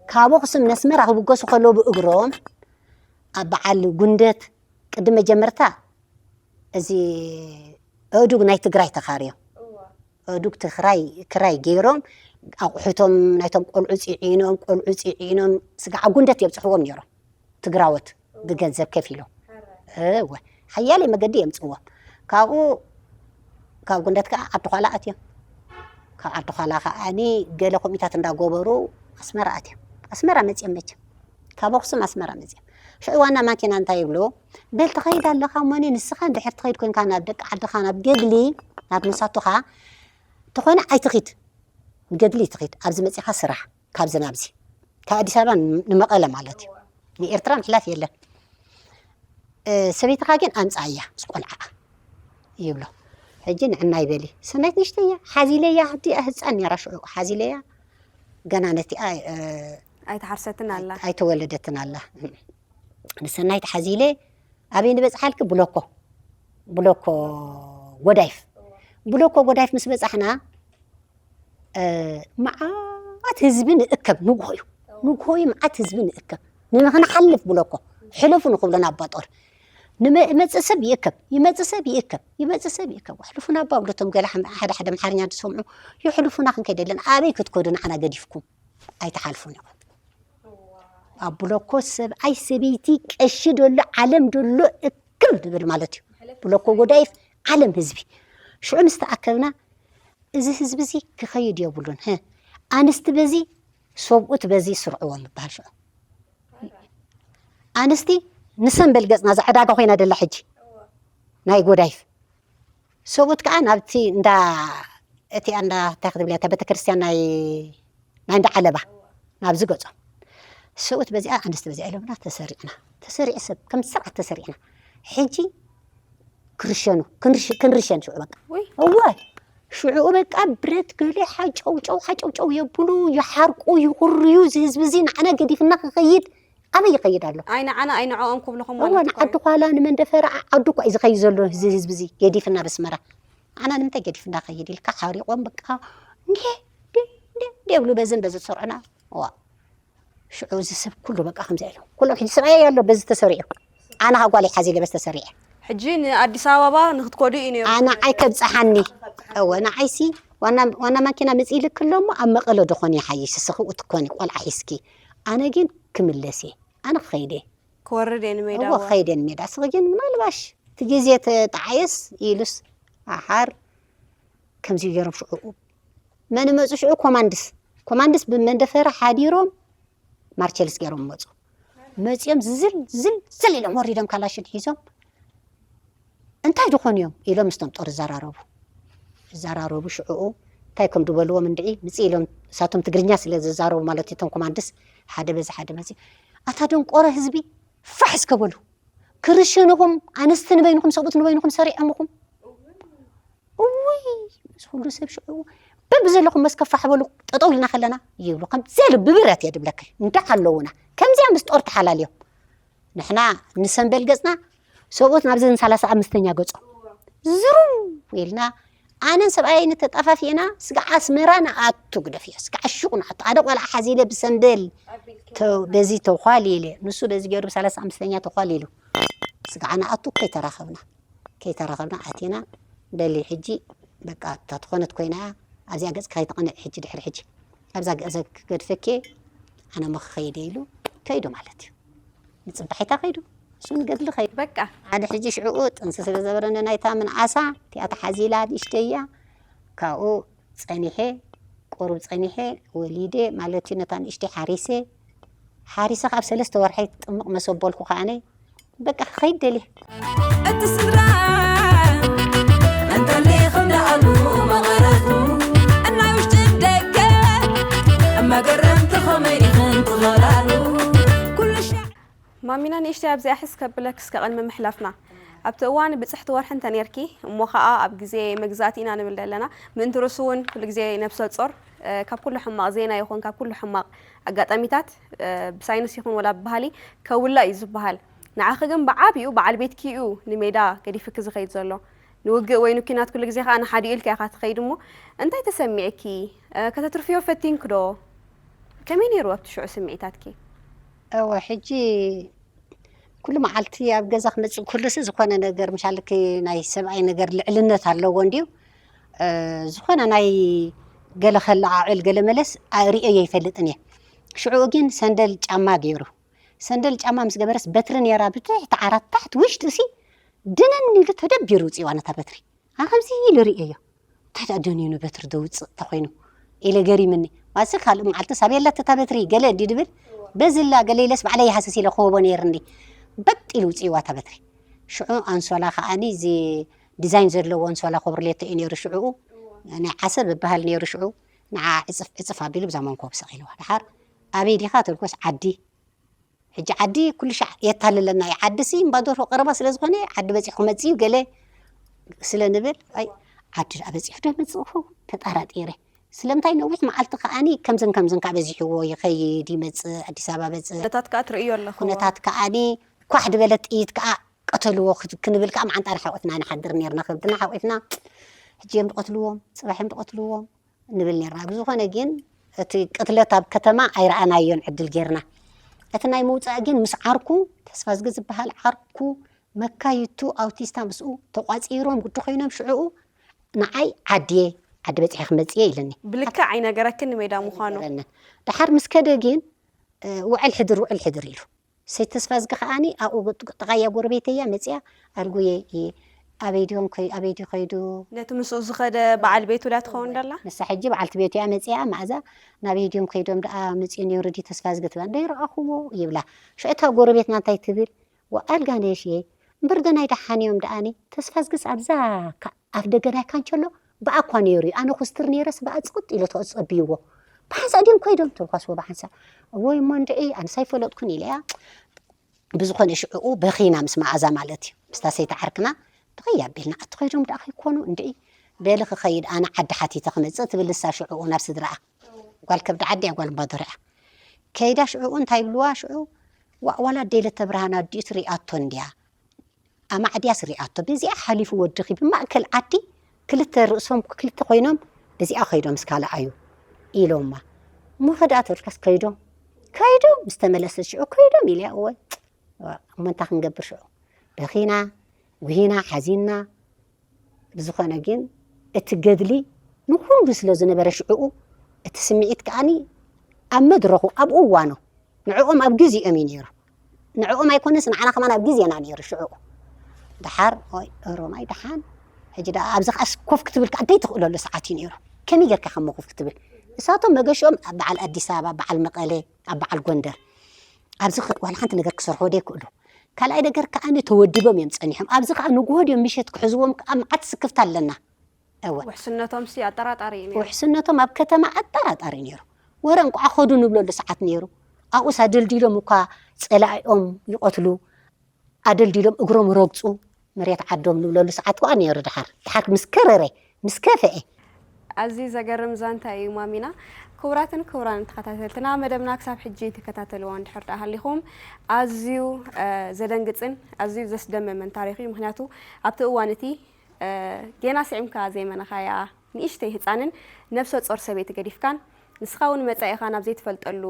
ካብ ኣኽሱም ነስመራ ክብገሱ ከለዉ ብእግሮም ኣብ በዓል ጉንደት ቅድመ ጀመርታ እዚ ኣእዱግ ናይ ትግራይ ተኻርዮም፣ ኣእዱግ ትግራይ ክራይ ገይሮም ኣቑሑቶም ናይቶም ቆልዑ ፂዒኖም፣ ቆልዑ ፂዒኖም ስጋዓ ጉንደት የብፅሕዎም ነይሮም ትግራዎት ብገንዘብ ከፊሎም። እወ ሓያለይ መገዲ የምፅዎም። ካብኡ ካብ ጉንደት ከዓ ዓዲ ኳላ ኣትዮም። ካብ ዓዲ ኳላ ከዓኒ ገለ ኮሚታት እንዳገበሩ ኣስመራ ኣትዮም። ኣስመራ መፅዮም መቸም ካብ ኣኽሱም ኣስመራ መፅዮም። ሽዑ ዋና ማኪና እንታይ ይብሉ? በል ትኸይድ ኣለኻ እሞኒ ንስኻ እንድሕር ትኸይድ ኮንካ ናብ ደቂ ዓድኻ ናብ ገድሊ ናብ መሳቱኻ ተኾነ ኣይትኺድ፣ ገድሊ ትኺድ ኣብዚ መፂኻ ስራሕ ካብዚ ናብዚ ካብ ኣዲስ ኣበባ ንመቐለ ማለት እዩ። ንኤርትራ ምሕላፍ የለን። ሰበይትኻ ግን ኣምፅኣያ ምስ ቆልዓኣ ይብሎ። ሕጂ ንዕና ይበሊ ሰናይት ንሽተያ ሓዚለያ፣ ሕዲ ህፃን ነራ ሽዑ ሓዚለያ። ገና ነቲኣ ኣይተሓርሰትን ኣላ። ኣይተወለደትን ኣላ። ንሰናይት ሓዚለ ኣበይ ንበፅሓልኪ? ብሎኮ፣ ብሎኮ ጎዳይፍ። ብሎኮ ጎዳይፍ ምስ በፃሕና መዓት ህዝቢ ንእከብ። ንግሆ እዩ፣ ንግሆ እዩ መዓት ህዝቢ ንእከብ። ንክንሓልፍ ብሎኮ ሕለፉ ንክብሉና ኣባ ጦር። ንመፅእ ሰብ ይእከብ፣ ይመፅእ ሰብ ይእከብ፣ ይመፅእ ሰብ ይእከብ። ኣሕልፉና ኣባ ብለቶም ገለ ሓደ ሓደ ኣምሓርኛ ዝሰምዑ። የሕልፉና ክንከይድ የለን። ኣበይ ክትከዱ ንዓና ገዲፍኩም? ኣይትሓልፉን ኢኹም። ኣብ ብሎኮ ሰብኣይ ሰበይቲ ቀሺ ደሎ ዓለም ደሎ እክብ ድብል ማለት እዩ። ብሎኮ ጎዳይፍ ዓለም ህዝቢ። ሽዑ ምስ ተኣከብና እዚ ህዝቢ እዚ ክኸይድ የብሉን። ኣንስቲ በዚ ሰብኡት በዚ ስርዕዎም ይበሃል ሽዑ። ኣንስቲ ንሰንበል ገፅና እዛ ዕዳጋ ኮይና ደላ ሕጂ ናይ ጎዳይፍ ሰብኡት ከዓ ናብቲ እንዳ እቲ እንዳ እንታይ ክትብል እያ ቤተክርስትያን ናይ ናይ እንዳ ዓለባ ናብዚ ገጾም ሰብኡት በዚኣ ኣንስቲ በዚኣ ኢሎምና ተሰሪዕና ተሰሪዕ ሰብ ከም ስርዓት ተሰሪዕና ሕጂ ክርሸኑ ክንርሸን ሽዑ በቃ እወ ሽዑ በቃ ብረት ገለ ሓጨውጨው ሓጨውጨው የብሉ ይሓርቁ ይኹርዩ እዚ ህዝቢ እዚ ንዓና ገዲፍና ክኸይድ ኣበይ ይኸይድ ኣሎ? ኣይ ንዓና ኣይ ንዕኦም ክብልኹም እወ ማለት እኮ እዩ። ንዓዲ ኳላ ንመንደፈራ ዓዱ እኳ እዩ ዝኸይድ ዘሎ እዚ ህዝቢ እዚ ገዲፍና በስመራ። ንዓና ንምንታይ ገዲፍና ኸይድ ኢልካ ሓሪቖም በቃ እንዴ እንዴ እንዴ እንዴ ይብሉ በዝን በዚ ዝሰርዑና። እዋ ሽዑ እዚ ሰብ ኩሉ በቃ ከምዚ ኢሉ ኩሎም ሕጂ ሰብኣየይ ኣሎ በዚ ተሰሪዑ ኣነ ኸ ጓለይ ሓዚለ በዚ ተሰሪዐ። ሕጂ ንኣዲስ ኣበባ ንክትከዱ እዩ ነይሩ። ኣነ ዓይ ከብፅሓኒ እወ ንዓይሲ ዋና ዋና ማኪና ምፅእ ኢልክ ኣሎ እሞ ኣብ መቐለ ዶ ኾን ይሓይሽ እስኺ ውእቲ ኮኒ ቆልዓ ሒዝኪ ኣነ ግን ክምለስ እየ ኣነ ክኸይድ እየ ክወርድ እየ ንሜዳ እወ እወ። ኸይድ እየ ንሜዳ እስኺ ግን ምናልባሽ እቲ ግዜ ተጣዓየስ ኢሉስ ኣሓር ከምዚ ገይሮም ሽዑ መን መፁ ሽዑ ኮማንድስ ኮማንድስ ብመንደፈራ ሓዲሮም ማርቸልስ ገይሮም መፁ። መፂኦም ዝል ዝል ዝል ኢሎም ወሪዶም ካላሽን ሒዞም እንታይ ዝኾኑ እዮም ኢሎም ምስቶም ጦር ይዘራረቡ። ይዘራረቡ ሽዕኡ እንታይ ከም ዝበልዎም እንድዒ ምፅእ ኢሎም እሳቶም ትግርኛ ስለ ዝዛረቡ ማለት እቶም ኮማንድስ ሓደ በዚ ሓደ መፂ ኣታ ደንቆሮ ህዝቢ ፋሕ እስከ በሉ ክርሽንኹም ኣንስቲ ንበይንኹም ሰብኡት ንበይንኹም ሰሪዖምኹም እውይ ምስ ኩሉ ሰብ ሽዑ በብዘለኹም መስከፋሕ በሉ ጠጠው ኢልና ከለና ይብሉ ከምዚ ኢሉ ብብረት እየ ድብለካ እንዳ ኣለውና ከምዚኣ ምስ ጦር ተሓላልዮም ንሕና ንሰንበል ገፅና ሰብኡት ናብዚ ን ሰላሳ ኣምስተኛ ገፆም ዝሩ ኢልና ኣነን ሰብኣየይ ንተጣፋፊእና ስጋዕ ኣስመራ ንኣቱ ግደፍዮ ስጋዕ ሹቕ ንኣቱ ኣደ ቆልዓ ሓዚለ ብሰንበል በዚ ተኳሊለ ንሱ በዚ ገይሩ ብ ሰላሳ ኣምስተኛ ተኳሊሉ ስጋዕ ንኣቱ ከይተራኸብና ከይተራኸብና ኣቲና በሊ ሕጂ በቃ እታ ትኾነት ኮይና ኣብዚኣ ገጽ ከይትቐንዕ ሕጂ ድሕሪ ሕጂ ኣብዛ ገዘ ክገድፈኪ ኣነ ሞ ክኸይደ ኢሉ ከይዱ ማለት እዩ። ንጽባሒታ ከይዱ እሱ ንገድሊ ከይዱ። በቃ ሓደ ሕጂ ሽዕኡ ጥንሲ ስለ ዘበረኒ ናይታ ምንዓሳ እቲኣ ተሓዚላ ንእሽተይ እያ ካብኡ ጸኒሐ ቁሩብ ጸኒሐ ወሊደ ማለት እዩ ነታ ንእሽተይ ሓሪሰ ሓሪሰ ካብ ሰለስተ ወርሒ ጥምቕ መሰበልኩ ከኣነ በቃ ክኸይድ ደልየ። እቲ ስድራ መንተሌ ክብዳኣሉ መቐረቱ እናይ ውሽጢ ደገ እመገረምቲ ኸመይ ኢኽን ትኸላሉ ኩሉ ሻዕ ማሚና ንእሽተይ ኣብዚኣ ሕስ ከብለክ እስከ ቅድሚ ምሕላፍና ኣብቲ እዋን ብፅሕቲ ወርሒ እንተ ነርኪ እሞ ከዓ ኣብ ግዜ መግዛእቲ ኢና ንብል ዘለና ምእንቲ ርእሱ እውን ኩሉ ግዜ ነብሰ ፆር ካብ ኩሉ ሕማቕ ዜና ይኹን ካብ ኩሉ ሕማቕ ኣጋጣሚታት ብሳይንስ ይኹን ወላ ብባህሊ ከውላ እዩ ዝበሃል ንዓኺ ግን ብዓብኡ በዓል ቤትኪ እዩ ንሜዳ ገዲፍኪ ዝኸይድ ዘሎ ንውግእ ወይ ንኪናት ኩሉ ግዜ ከዓ ንሓዲኡ ኢልካ ኢኻ ትኸይድ እሞ እንታይ ተሰሚዕኪ ከተትርፍዮ ፈቲንኪ ዶ ከመይ ነይሩ ኣብቲ ሽዑ ስምዒታትኪ? እወ፣ ሕጂ ኩሉ መዓልቲ ኣብ ገዛ ክመጽእ ኩሉሲ ዝኾነ ነገር፣ ምሻልኪ ናይ ሰብኣይ ነገር ልዕልነት ኣለዎ እንድዩ። እ፣ ዝኾነ ናይ ገለ ከለዓዕል ገለ መለስ ርእየ ይፈልጥን እየ። ሽዑ ግን ሰንደል ጫማ ገይሩ፣ ሰንደል ጫማ ምስ ገበረስ በትሪ ነይራ ብትሕቲ ዓራት ታሕቲ ውሽጢ ሲ ድንን ኢሉ ተደቢሩ ውፅዋ ነታ በትሪ። ኣነ ከምዚ ኢሉ ርእየዮ። እንታይ ደኣ ደንዩ ንበትሪ ደውፅእ ተኾይኑ ኢለ ገሪምኒ። ማሲ ካልእ መዓልቲ ሳብ የለት እታ በትሪ ገለ እንዲ ድብል በዝላ ገለ ኢለስ ባዕለይ ይሃስስ ኢለ ክህቦ ነይርኒ። በጥ ኢሉ ውፅእዋ እታ በትሪ። ሽዑ ኣንሶላ ከኣኒ እዚ ዲዛይን ዘለዎ ኣንሶላ ኮብርሌቶ እዩ ነይሩ ሽዑኡ። ናይ ዓሰብ እበሃል ነይሩ ሽዑ። ንዓ ዕፅፍ ዕፅፍ ኣቢሉ ብዛ መንኮብ ሰቒልዋ። ደሓር ኣበይ ዲኻ ተልኮስ ዓዲ ሕጂ ዓዲ ኩሉ ሻዕ የታልለና እዩ። ዓዲ ሲ እምባ ደርሆ ቀረባ ስለ ዝኾነ ዓዲ በፂሑ ክመፅእ እዩ ገለ ስለ ንብል፣ ኣይ ዓዲ ደኣ በፂሑ ዶ ይመፅእ ይኸውን ተጠራጢረ። ስለምንታይ ነዊሕ መዓልቲ ከዓኒ ከምዝን ከምዝን ከዓ በዚሕዎ ይኸይድ ይመፅእ ኣዲስ ኣበባ በፅእ። ነታት ከዓ ትርእዮ ኣለኹ። ኩነታት ከዓኒ ኳሕ ድበለት ጥይት ከዓ ቀተልዎ ክት- ክንብል ከዓ መዓንጣና ሓቑፍና ንሓድር ነርና። ከብድና ሓቑፍና ሕጂ እዮም ድቐትልዎም፣ ፅባሕ እዮም ድቐትልዎም። ንብል ነርና። ብዝኾነ ግን እቲ ቅትለት ኣብ ከተማ ኣይረኣናዮን ዕድል ጌርና። እቲ ናይ ምውፃእ ግን ምስ ዓርኩ ተስፋዝጊ ዝበሃል ዓርኩ መካይቱ ኣውቲስታ ምስኡ ተቋፂሮም ግዲ ኮይኖም ሽዕኡ ንዓይ ዓድየ ዓዲ በፂሐ ክመፅየ ኢለኒ። ብልክዕ ኣይነገረክን ንሜዳ ምዃኑ። ነገረኒ። ደሓር ምስ ከደ ግን እ፣ ውዕል ሕድር ውዕል ሕድር ኢሉ። ሰይ ተስፋዝጊ ከዓኒ ኣብኡ ጥቃያ ጎረቤተያ መፅያ ኣርጉየ እየ ኣበይ ድዮም ከይ- ኣበይ ድዩ ከይዱ ነቲ ምስኡ ዝኸደ በዓል ቤቱ ዳ ትኸውን ደላ? ንሳ ሕጂ በዓልቲ ቤቱ እያ መፅያ። መኣዛ ናበይ ድዮም ከይዶም ደኣ መፅኡ ነይሩ ድዩ ተስፋዝጊ ትብል። ደይረኣኹዎ ይብላ። ሽዑ እታ ጎረቤትና እንታይ ትብል? ወኣል ጋነሽየ እምበር ዶ ናይ ደሓን እዮም ደኣኒ? ተስፋዝጊስ ኣብዛ ካ- ኣፍ ደገ ናይ ካንቸሎ ብኣኳ ነይሩ እዩ። ኣነ ኩስትር ነይረስ ብኣ ፅቕጥ ኢሉ ተፀብይዎ። ብሓንሳእ ድዮም ከይዶም ተልኳስዎ ብሓንሳእ። እወይ እሞ እንድዒ ኣነስ ኣይፈለጥኩን ኢለ እያ። ብዝኾነ ሽዕኡ በኺና ምስ መኣዛ ማለት እዩ ምስታ ሰይቲ ዓርክና ብኸይ ኣቢልና ኣቲ ኸይዶም ደኣ ከይኮኑ እንድዒ በሊ ክኸይድ ኣነ ዓዲ ሓቲተ ክመፅእ ትብል ንሳ ሽዕኡ ናብ ስድራኣ ጓል ከብዲ ዓዲ እያ ጓል እምባዶር እያ ከይዳ ሽዕኡ እንታይ ይብልዋ ሽዑ ዋ- ዋላ ኣደይ ለተብርሃን ኣዲኡ ትሪኣቶ እንድያ ኣማዕድያስ ሪኣቶ በዚኣ ሓሊፉ ወድኺ ብማእከል ዓዲ ክልተ ርእሶም ክልተ ኮይኖም በዚኣ ከይዶም ስካልኣዩ ኢሎማ እሞ ከድኣ ተልካስ ከይዶም ከይዶም ምስ ተመለሰት ሽዑ ከይዶም ኢልያ እወ እሞ እንታይ ክንገብር ሽዑ በኺና ጉሂና ሓዚንና ብዝኾነ ግን እቲ ገድሊ ንኹሉ ስለ ዝነበረ ሽዕኡ እቲ ስምዒት ከዓኒ ኣብ መድረኹ ኣብ እዋኑ ንዕኦም ኣብ ግዜኦም እዩ ነይሩ ንዕኦም ኣይኮነስ ንዓና ከማን ኣብ ግዜና ነይሩ ሽዕኡ ደሓር ኦይ ኦሮማይ ደሓን ሕጂ ደኣ ኣብዚ ከዓስ ኮፍ ክትብል ከዓ ደይትኽእለሉ ሰዓት እዩ ነይሩ ከመይ ጌርካ ከሞ ኮፍ ክትብል እሳቶም መገሽኦም በዓል ኣዲስ ኣበባ በዓል መቐለ ኣብ በዓል ጎንደር ኣብዚ ዋላ ሓንቲ ነገር ክሰርሑ ደይክእሉ ካልኣይ ነገር ከዓ ተወድቦም እዮም ፀኒሖም ኣብዚ ከዓ ንግሆ ድዮም ምሸት ክሕዝዎም ከዓ መዓት ስክፍታ ኣለና እወ ውሕስነቶም ሲ ኣጠራጣሪ እዩ ነይሩ። ውሕስነቶም ኣብ ከተማ ኣጠራጣሪ ነይሩ ወረ እንቋዕ ኸዱ ንብለሉ ሰዓት ነይሩ ኣብኡስ ኣደልዲሎም እኳ ፀላኢኦም ይቐትሉ ኣደልዲሎም እግሮም ረግፁ መሬት ዓዶም ንብለሉ ሰዓት ከዓ ነይሩ ድሓር ድሓር ምስ ከረረ ምስ ከፍአ ኣዝዩ ዘገርም ዛንታ እዩ ማሚና። ክቡራትን ክቡራን ተኸታተልትና መደብና ክሳብ ሕጂ ትከታተልዎ እንድሕር ደኣ ሃሊኹም ኣዝዩ እ፣ ዘደንግፅን ኣዝዩ ዘስደምምን ታሪኽ እዩ። ምክንያቱ ኣብቲ እዋን እቲ እ፣ ጌና ስዒምካ ዘይመነኻያ ንእሽተይ ህፃንን ነብሰ ፆር ሰበይቲ ገዲፍካን ንስኻ እውን መፃኢኻ ናብ ዘይትፈልጠሉ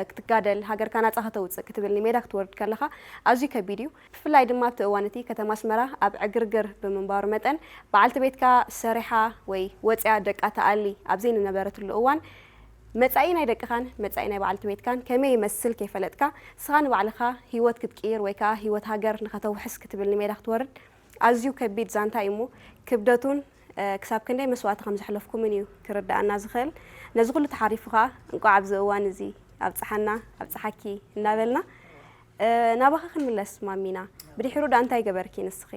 ክትጋደል ሃገርካ ናፃ ከተውፅእ ክትብል ንሜዳ ክትወርድ ከለኻ ኣዝዩ ከቢድ እዩ። ብፍላይ ድማ ኣብቲ እዋን እቲ ከተማ ኣስመራ ኣብ ዕግርግር ብምንባሩ መጠን በዓልቲ ቤትካ ሰሪሓ ወይ ወፂኣ ደቃ ትኣሊ ኣብ ዘይንነበረትሉ እዋን መፃኢ ናይ ደቅኻን መፃኢ ናይ በዓልቲ ቤትካን ከመይ ይመስል ከይፈለጥካ ንስኻ ንባዕልኻ ህይወት ክትቅይር ወይ ከዓ ህይወት ሃገር ንኸተውሕስ ክትብል ንሜዳ ክትወርድ ኣዝዩ ከቢድ ዛንታ እዩ እሞ ክብደቱን ክሳብ ክንደይ መስዋእቲ ከም ዘሕለፍኩምን እዩ ክርድኣና ዝኽእል። ነዚ ኩሉ ተሓሪፉ ከዓ እንቋዕ ኣብዚ እዋን እዚ ኣብፀሓና ኣብፀሓኪ እናበልና ናባኺ ክንምለስ ማሚና። ብድሕሩ ደኣ እንታይ ገበርኪ ንስኺ?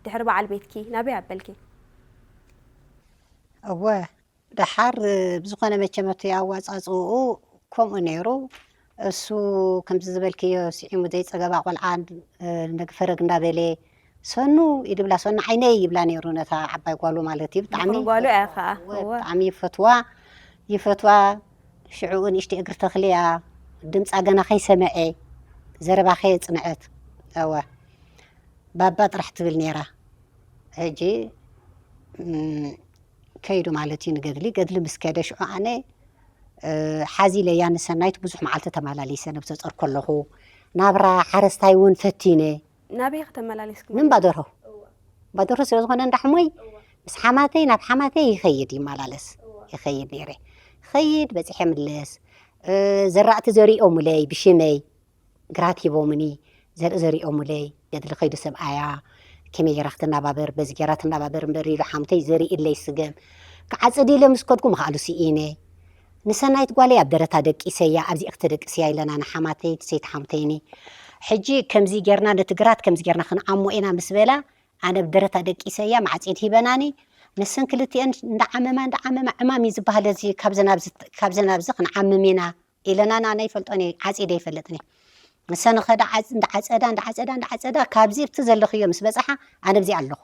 ድሕሪ በዓል ቤትኪ ናበይ ኣበልኪ? እወ ደሓር ብዝኾነ መቸም እቲ ኣዋፃፅኡ ከምኡ ነይሩ እሱ ከምዚ ዝበልክዮ ስዒሙ ዘይፀገባ ቆልዓ ነግፈረግ እንዳበለ ሰኑ ይድብላ ሰኑ ዓይነይ ይብላ ነይሩ ነታ ዓባይ ጓሉ ማለት እዩ ብጣዕሚ ምኽሪ ጓሉ እያ ከዓ። እወ። ብጣዕሚ ይፈትዋ ይፈትዋ ሽዕኡ ንእሽቲ እግሪ ተኽልያ ድምፃ ገና ከይሰመዐ ዘረባ ከየፅንዐት እወ ባባ ጥራሕ ትብል ነይራ ሕጂ ከይዱ ማለት እዩ ንገድሊ ገድሊ ምስ ከደ ሽዑ ኣነ ሓዚለያ ንሰናይት ብዙሕ መዓልቲ ተመላሊሰ ነብሰ ጾር ከለኹ። ናብራ ሓረስታይ እውን ፈቲነ። ናበይ ከተመላሊስኩም? ንእምባደርሆ። እምባደርሆ ስለ ዝኾነ እንዳ ሕሞይ ምስ ሓማተይ፣ ናብ ሓማተይ ይኸይድ ይመላለስ። ይኸይድ ነይረ። ይኸይድ በጺሐ ምለስ። ዘራእቲ ዘሪኦምለይ ብሽመይ። ግራት ሂቦምኒ፣ ዘርኢ ዘሪኦምለይ። ገድሊ ከይዱ ሰብኣያ ከመይ ጌራ ክትነባበር፣ በዚ ጌራ ትነባበር እምበር ኢሉ ሓምተይ ዘሪእለይ ስገም ክዓጽድ ኢለ ምስ ከድኩ ምኽኣሉ ስኢነ። ንሰናይት ጓለይ ኣብ ደረታ ደቂሰያ፣ ኣብዚኣ ክተደቅስያ ኢለና ንሓማተይ ሰይቲ ሓምተይኒ። ሕጂ ከምዚ ጌርና ነቲ ግራት ከምዚ ጌርና ክንዓሞ ኢና ምስ በላ፣ ኣነ ብደረታ ደቂሰያ ማዕጺድ ሂበናኒ። ንሰን ክልቲኤን እንዳዓመማ እንዳዓመማ ዕማም እዩ ዝበሃል እዚ ካብዚ ናብዚ ክንዓምም ኢና ኢለና። ኣነ ኣይፈልጦን እየ፣ ዓጺደ ኣይፈልጥን እየ። ንሰን ኸዳ እንዳዓጸዳ እንዳዓጸዳ እንዳዓጸዳ ካብዚ ኣብቲ ዘለኽዮ ምስ በጻሓ ኣነ ኣብዚ ኣለኹ።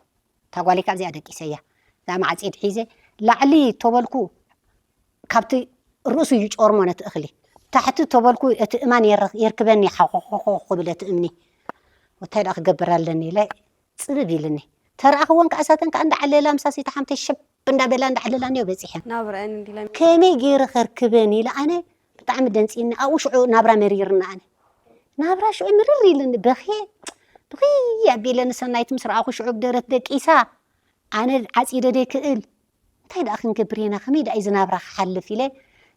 እታ ጓለይ ካብዚኣ ደቂሰያ እዛ ማዕጺድ ሒዘ ላዕሊ ተበልኩ ካብቲ ርእሱ ይጨርሞ ነቲ እኽሊ። ታሕቲ ተበልኩ እቲ እማን የርክበኒ ሓኾኾኾ ክብል እቲ እምኒ። ወታይ ደኣ ክገብር ኣለኒ ኢለ ጽብብ ኢልኒ። ተረኣኽወን ከኣ እሳተን ከኣ እንዳዓለላ ምሳ ሰይቲ ሓምተይ ሽብ እንዳበላ እንዳዓለላ እንዮ በጺሐን። ናብረአን እንዲለን ከመይ ገይረ ከርክበን ኢለ ኣነ ብጣዕሚ ደንጺኒ። ኣብኡ ሽዑ ናብራ መሪርና ኣነ ናብራ ሽዑ ምርር ኢልኒ በኽየ ብኽይ ኣቢለ ንሰናይት ምስ ረኣኹ ሽዑ ብደረት ደቂሳ ኣነ ዓጺደ ደይክእል እንታይ ደኣ ክንገብር ኢና ከመይ ደኣ እዩ ዝናብራ ክሓልፍ ኢለ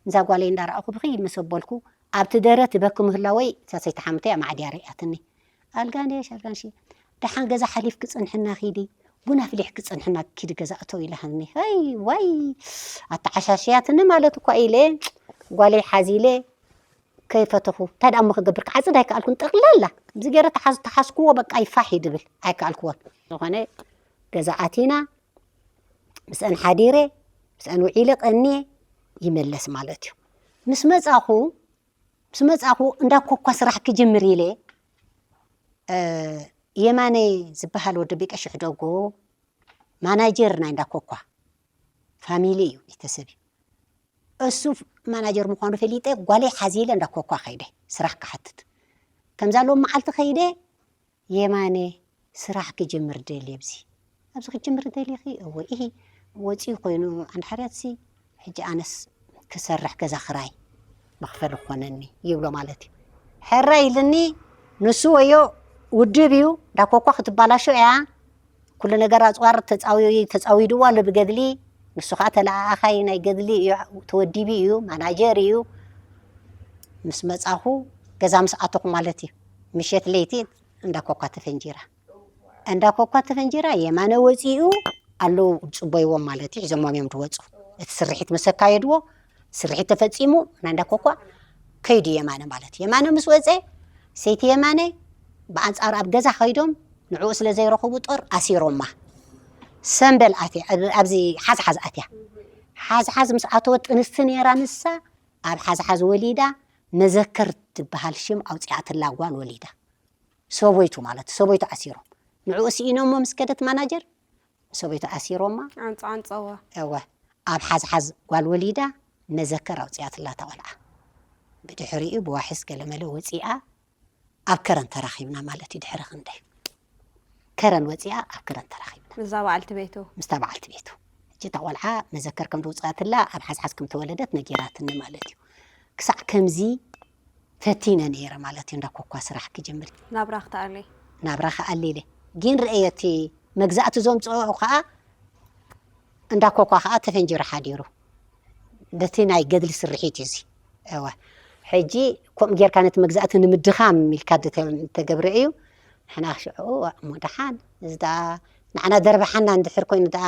ንዛ ጓለይ እንዳረኣኹ ብኽይ ምስ ኣበልኩ ኣብቲ ደረት ይበኪ ምህላወይ እታ ሰይቲ ሓምተይ ኣማዕድያ ርእያትኒ። ኣልጋንሽ ኣልጋንሽ ደሓን ገዛ ሓሊፍ ክጽንሕና ኺዲ ቡን ኣፍሊሕ ክጽንሕና ኪዲ ገዛ እተው ኢላሃኒ። ሃይ ዋይ ኣተዓሻሽያትኒ ማለት እኳ ኢለ ጓለይ ሓዚለ ከይፈተኹ እንታይ ደኣ እሞ ክገብር ክዓጽድ ኣይከኣልኩን። ጠቕላላ እዚ ገይረ ተሓዝ- ተሓዝክዎ በቃ ይፋሕ ይድብል ኣይከኣልክዎን። ዝኾነ ገዛ ኣቲና ምስአን ሓዲረ ምስአን ውዒለ ቀንየ ይመለስ ማለት እዩ። ምስ መጻኹ ምስ መጻኹ እንዳ ኮኳ ስራሕ ክጅምር ኢለ የማነ ዝበሃል ወዲ ቢቀ ሽሕደጎ ማናጀር ናይ እንዳ ኮኳ ፋሚሊ እዩ ቤተሰብ እዩ። እሱ ማናጀር ምዃኑ ፈሊጠ ጓለይ ሓዚለ እንዳ ኮኳ ከይደ ስራሕ ክሓትት ከምዛ ሎም መዓልቲ ከይደ የማነ ስራሕ ክጅምር ደልየ ኣብዚ ኣብዚ ክጅምር ደሊኺ እወ ኢሂ ወፂኡ ኮይኑ ኣንድሓርያትሲ ሕጂ ኣነስ ክሰርሕ ገዛ ክራይ መኽፈሊ ክኾነኒ ይብሎ ማለት እዩ። ሕራይ ኢልኒ ንሱ ወዮ ውድብ እዩ ዳኮኳ ክትባላሾ እያ ኩሉ ነገር ኣፅዋር ተፃዊ ተፃዊድዎ ኣሎ ብገድሊ ንሱ ከዓ ተለኣኣኻይ ናይ ገድሊ እዩ ተወዲቢ እዩ ማናጀር እዩ ምስ መፃኹ ገዛ ምስ ኣተኹ ማለት እዩ ምሸት ለይቲ እንዳ ኮኳ ተፈንጂራ እንዳ ኮኳ ተፈንጂራ የማነ ወፂኡ ኣለዉ ፅቦይዎም ማለት እዩ ሒዞሞም እዮም ዝወፁ እቲ ስርሒት ምስ ኣካየድዎ ስርሒት ተፈፂሙ ናይ እንዳ ኮኳ ከይዱ የማነ ማለት እዩ የማነ ምስ ወፀ ሰይቲ የማነ ብኣንፃር ኣብ ገዛ ከይዶም ንዕኡ ስለ ዘይረኸቡ ጦር ኣሲሮማ ሰንበል ኣትያ ኣብዚ ሓዝሓዝ ኣትያ ሓዝሓዝ ምስ ኣተወት ጥንስቲ ነይራ ንሳ ኣብ ሓዝሓዝ ወሊዳ መዘከር ትበሃል ሽም ኣውፅኣትላ ጓል ወሊዳ ሰበይቱ ማለት ሰበይቱ ኣሲሮም ንዕኡ ስኢኖሞ ምስ ከደት ማናጀር ሰበይቱ ኣሲሮማ ዓንፃዓንፀዋ እወ ኣብ ሓዝሓዝ ጓል ወሊዳ መዘከር ኣውፅኣትላ ተቆልዓ ብድሕሪኡ ብዋሕስ ገለመለ ወፂኣ ኣብ ከረን ተራኺብና ማለት እዩ ድሕሪ ክንደይ ከረን ወፂኣ ኣብ ከረን ተራኺብና እዛ በዓልቲ ቤቱ ምስታ በዓልቲ ቤቱ ሕጂ እታ ቆልዓ መዘከር ከም ዝውፅኣትላ ኣብ ሓዝሓዝ ከም ተወለደት ነጊራትኒ ማለት እዩ ክሳዕ ከምዚ ፈቲነ ነይረ ማለት እዩ እንዳ ኮኳ ስራሕ ክጅምር ናብራ ክትኣሊ ናብራ ክኣሊ ኢለ ግን ርእየ እቲ መግዛእቲ ዘምፅኦ ከዓ እንዳ ኮኳ ከዓ ተፈንጂሩ ሓዲሩ በቲ ናይ ገድሊ ስርሒት እዩ እዚ እወ ሕጂ ከምኡ ጌርካ ነቲ መግዛእቲ ንምድኻም ኢልካ ተገብረ እዩ ንሕና ሽዑ እሞ ደሓን እዚ ደኣ ንዓና ደርብሓና እንድሕር ኮይኑ ደኣ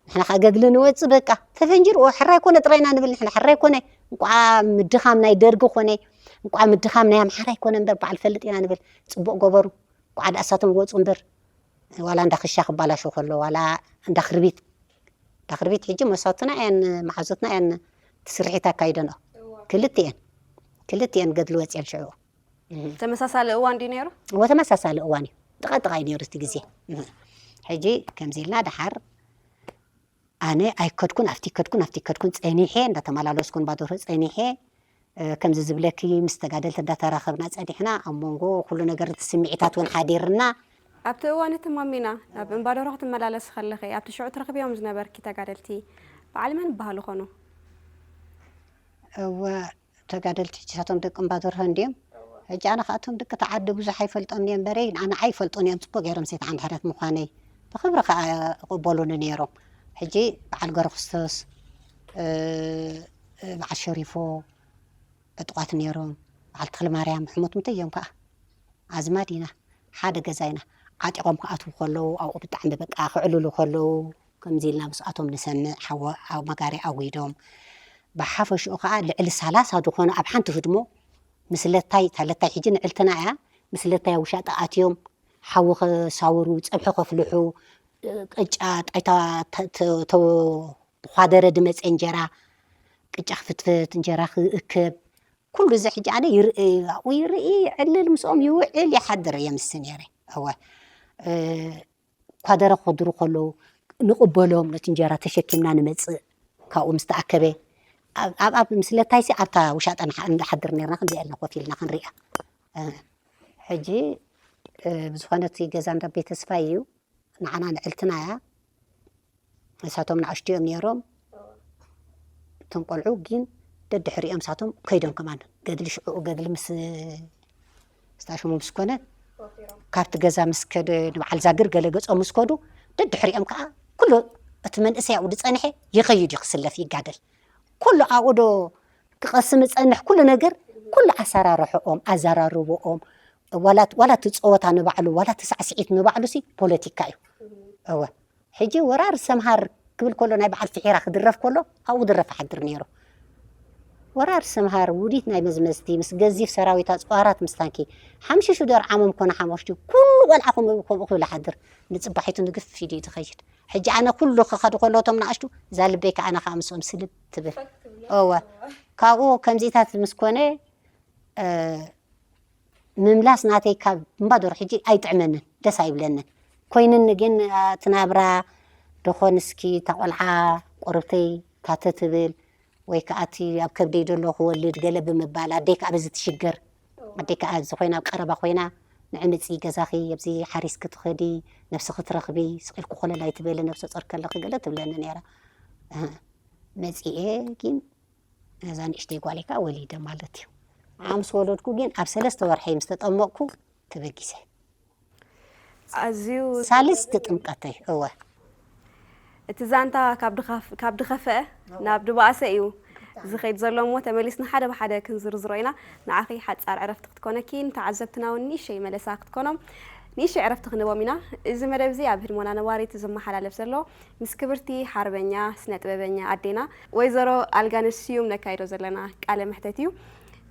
ንሕና ከዓ ገድሊ ንወፅእ በቃ ተፈንጂሩ ሕራይ ኮነ ጥራይና ንብል ንሕና ሕራይ ኮነ እንቋ ምድኻም ናይ ደርጊ ኮነ እንቋ ምድኻም ናይ ኣምሓራ ይኮነ እምበር በዓል ፈልጥ ኢና ንብል ፅቡቅ ገበሩ እንቋ ደኣ እሳቶም ወፁ እምበር ዋላ እንዳ ክሻ ክባላሾ ከሎ ዋላ እንዳ ክርቢት እንዳ ክርቢት ሕጂ መሳቱና እየን መሓዞትና እየን ትስርሒት ኣካይደንኦ ክልቲኤን ክልቲኤን ገድሊ ወፅየን ሽዑ ተመሳሳሊ እዋን ድዩ ነይሩ እዎ ተመሳሳሊ እዋን እዩ ጥቓ ጥቓ እዩ ነይሩ እቲ ግዜ ሕጂ ከምዚ ኢልና ደሓር ኣነ ኣይከድኩን ኣብቲ ከድኩን ኣብቲ ከድኩን ፀኒሐ እንዳተመላለስኩን ባዶሮ ፀኒሐ ከምዚ ዝብለኪ ምስ ተጋደልቲ እንዳተራኸብና ፀኒሕና ኣብ መንጎ ኩሉ ነገር እቲ ስምዒታት እውን ሓዲርና ኣብቲ እዋን እቲ ማሚና ናብ እምባዶሮ ክትመላለስ ከለኺ ኣብቲ ሽዑ ትረኽብዮም ዝነበርኪ ተጋደልቲ በዓል መን ይበሃሉ ኾኑ? እወ፣ ተጋደልቲ ሕጂ ሳቶም ደቂ እምባደርሆ እንድዮም። ሕጂ ኣነ ከኣቶም ደቂ ተዓዲ ብዙሕ ኣይፈልጦም እየ እምበረይ፣ ንዓና ኣይፈልጡን እዮም፣ ጽቡቕ ገይሮም ሴት ሓንሕረት ምዃነይ ብኽብሪ ከኣ ይቕበሉኒ ነይሮም። ሕጂ በዓል ገብረክርስቶስ፣ እ፣ በዓል ሸሪፎ ዕጡቓት ነይሮም። በዓል ተኽለማርያም ሕሞት ምንታይ እዮም ከኣ ኣዝማድ ኢና፣ ሓደ ገዛ ኢና። ዓጢቖም ክኣትዉ ከለዉ ኣብኡ ብጣዕሚ በቃ ክዕልሉ ከለዉ ከምዚ ኢልና ምስኣቶም ንሰምዕ፣ ሓወ ኣብ መጋሪ ኣዊዶም። ብሓፈሽኡ ከኣ ልዕሊ ሰላሳ ዝኾኑ ኣብ ሓንቲ ህድሞ ምስ ለታይ፣ እታ ለታይ ሕጂ ንዕልትና እያ፣ ምስ ለታይ ኣብ ውሻጠ ኣትዮም ሓዊ ከሳውሩ፣ ጸብሒ ከፍልሑ፣ ቅጫ፣ ጣይታ ተ-፣ ተ-፣ ተ-፣ ተዃደረ ድመጸ እንጀራ፣ ቅጫ ክፍትፍት፣ እንጀራ ክእክብ፣ ኩሉ እዚ ሕጂ ኣነ ይርኢ፣ ኣብኡ ይርኢ፣ ይዕልል፣ ምስኦም ይውዕል፣ ይሓድር እየ ምስቲ ነይረ። እወ፣ እ፣ ኳደረ ክኸድሩ ከለዉ ንቕበሎም፣ ነቲ እንጀራ ተሸኪምና ንመጽእ፣ ካብኡ ምስ ተኣከበ፣ ኣብ፣ ኣብ፣ ኣብ ምስለታይሲ ኣብታ ውሻጠ ንሓ-፣ ንሓድር ነርና፣ ከምዚኣ ኢልና ኮፍ ኢልና ክንሪኣ። እ፣ ሕጂ፣ እ፣ ብዝኾነ እቲ ገዛ እንዳ ቤት ተስፋይ እዩ። ንዓና ንዕልትና እያ። ንሳቶም ንኣሽቱ እዮም ነይሮም። እቶም ቆልዑ ግን ደድሕሪኦም ሳቶም ከይዶም ከማን ገድሊ ሽዑ ገድሊ ምስ ስታሽሙ ምስ ኮነ ካብቲ ገዛ ምስ ከደ ንበዓል ዛግር ገለ ገጾም ምስ ከዱ ደድሕሪኦም ከኣ ኩሉ እቲ መንእሰይ ኣብኡ ዝጸንሐ ይኸይድ እዩ ክስለፍ ይጋደል። ኩሉ ኣብኡ ዶ ክቐስም ዝጸንሕ ኩሉ ነገር ኩሉ ኣሰራርሕኦም፣ ኣዘራርብኦም፣ ዋላ፣ ዋላ እቲ ጸወታ ንባዕሉ፣ ዋላ እቲ ሳዕስዒት ንባዕሉ ሲ ፖለቲካ እዩ። እወ። ሕጂ ወራር ሰምሃር ክብል ከሎ ናይ በዓል ፍሒራ ክድረፍ ከሎ ኣብኡ ክድረፍ ይሓድር ነይሩ። ወራር ሰምሃር ውዲት ናይ መዝመዝቲ ምስ ገዚፍ ሰራዊት ኣጽዋራት ምስ ታንኪ ሓምሽሹ ደርዓሞም ኮነ ሓሞሽቲ ኩሉ ቆልዓ ከምኡ ከምኡ ክብል ይሓድር። ንጽባሒቱ ንግፍ ኢሉ እዩ ዝኸይድ። ሕጂ ኣነ ኩሉ ክኸዱ ከሎ እቶም ንኣሽቱ እዛ ልበይ ከኣ ኣነ ከኣ ምስኦም ስልብ ትብል። እወ። ካብኡ ከምዚታት ምስ ኮነ፣ እ፣ ምምላስ ናተይ ካብ እምባዶር ሕጂ ኣይጥዕመንን፣ ደስ ኣይብለንን። ኮይንኒ ግን፣ እ፣ እቲ ናብራ ደኾን እስኪ እታ ቆልዓ ቁርብተይ ታተ ትብል ወይ ከኣ እቲ ኣብ ከብደይ ዘሎ ክወልድ ገለ ብምባል ኣደይ ከኣ በዚ ትሽገር። ኣደይ ከኣ እዚ ኮይና ኣብ ቀረባ ኮይና ንዒ ምጺ ገዛኺ ኣብዚ ሓሪስኪ ትኸዲ ነብስኺ ትረኽቢ ስቕ ኢልኪ ኮለል ኣይትበሊ ነብሰ ጾር ከለኺ ገለ ትብለኒ ነይራ። እህ፣ መጺኤ ግን ነዛ ንእሽተይ ጓለይ ከኣ ወሊደ ማለት እዩ። ንዓ ምስ ወለድኩ ግን ኣብ ሰለስተ ወርሐይ ምስ ተጠመቕኩ ተበጊሰ። ኣዝዩ ሳልስቲ ጥምቀተይ፣ እወ። እቲ ዛንታ ካብ ድኻፍ-፣ ካብ ድኸፍአ ናብ ድባእሰ እዩ ዝኸይድ ዘሎ እሞ ተመሊስና ሓደ ብሓደ ክንዝርዝሮ ኢና። ንዓኺ ሓጻር ዕረፍቲ ክትኮነኪ፣ ንተዓዘብትና እውን ንእሽተይ መለሳ ክትኮኖም ንእሽተይ ዕረፍቲ ክንቦም ኢና። እዚ መደብ እዚ ኣብ ህድሞና ነባሪት ዝመሓላለፍ ዘሎ ምስ ክብርቲ ሓርበኛ፣ ስነ ጥበበኛ ኣዴና ወይዘሮ ኣልጋነሽ ስዩም ነካይዶ ዘለና ቃለ መሕተት እዩ።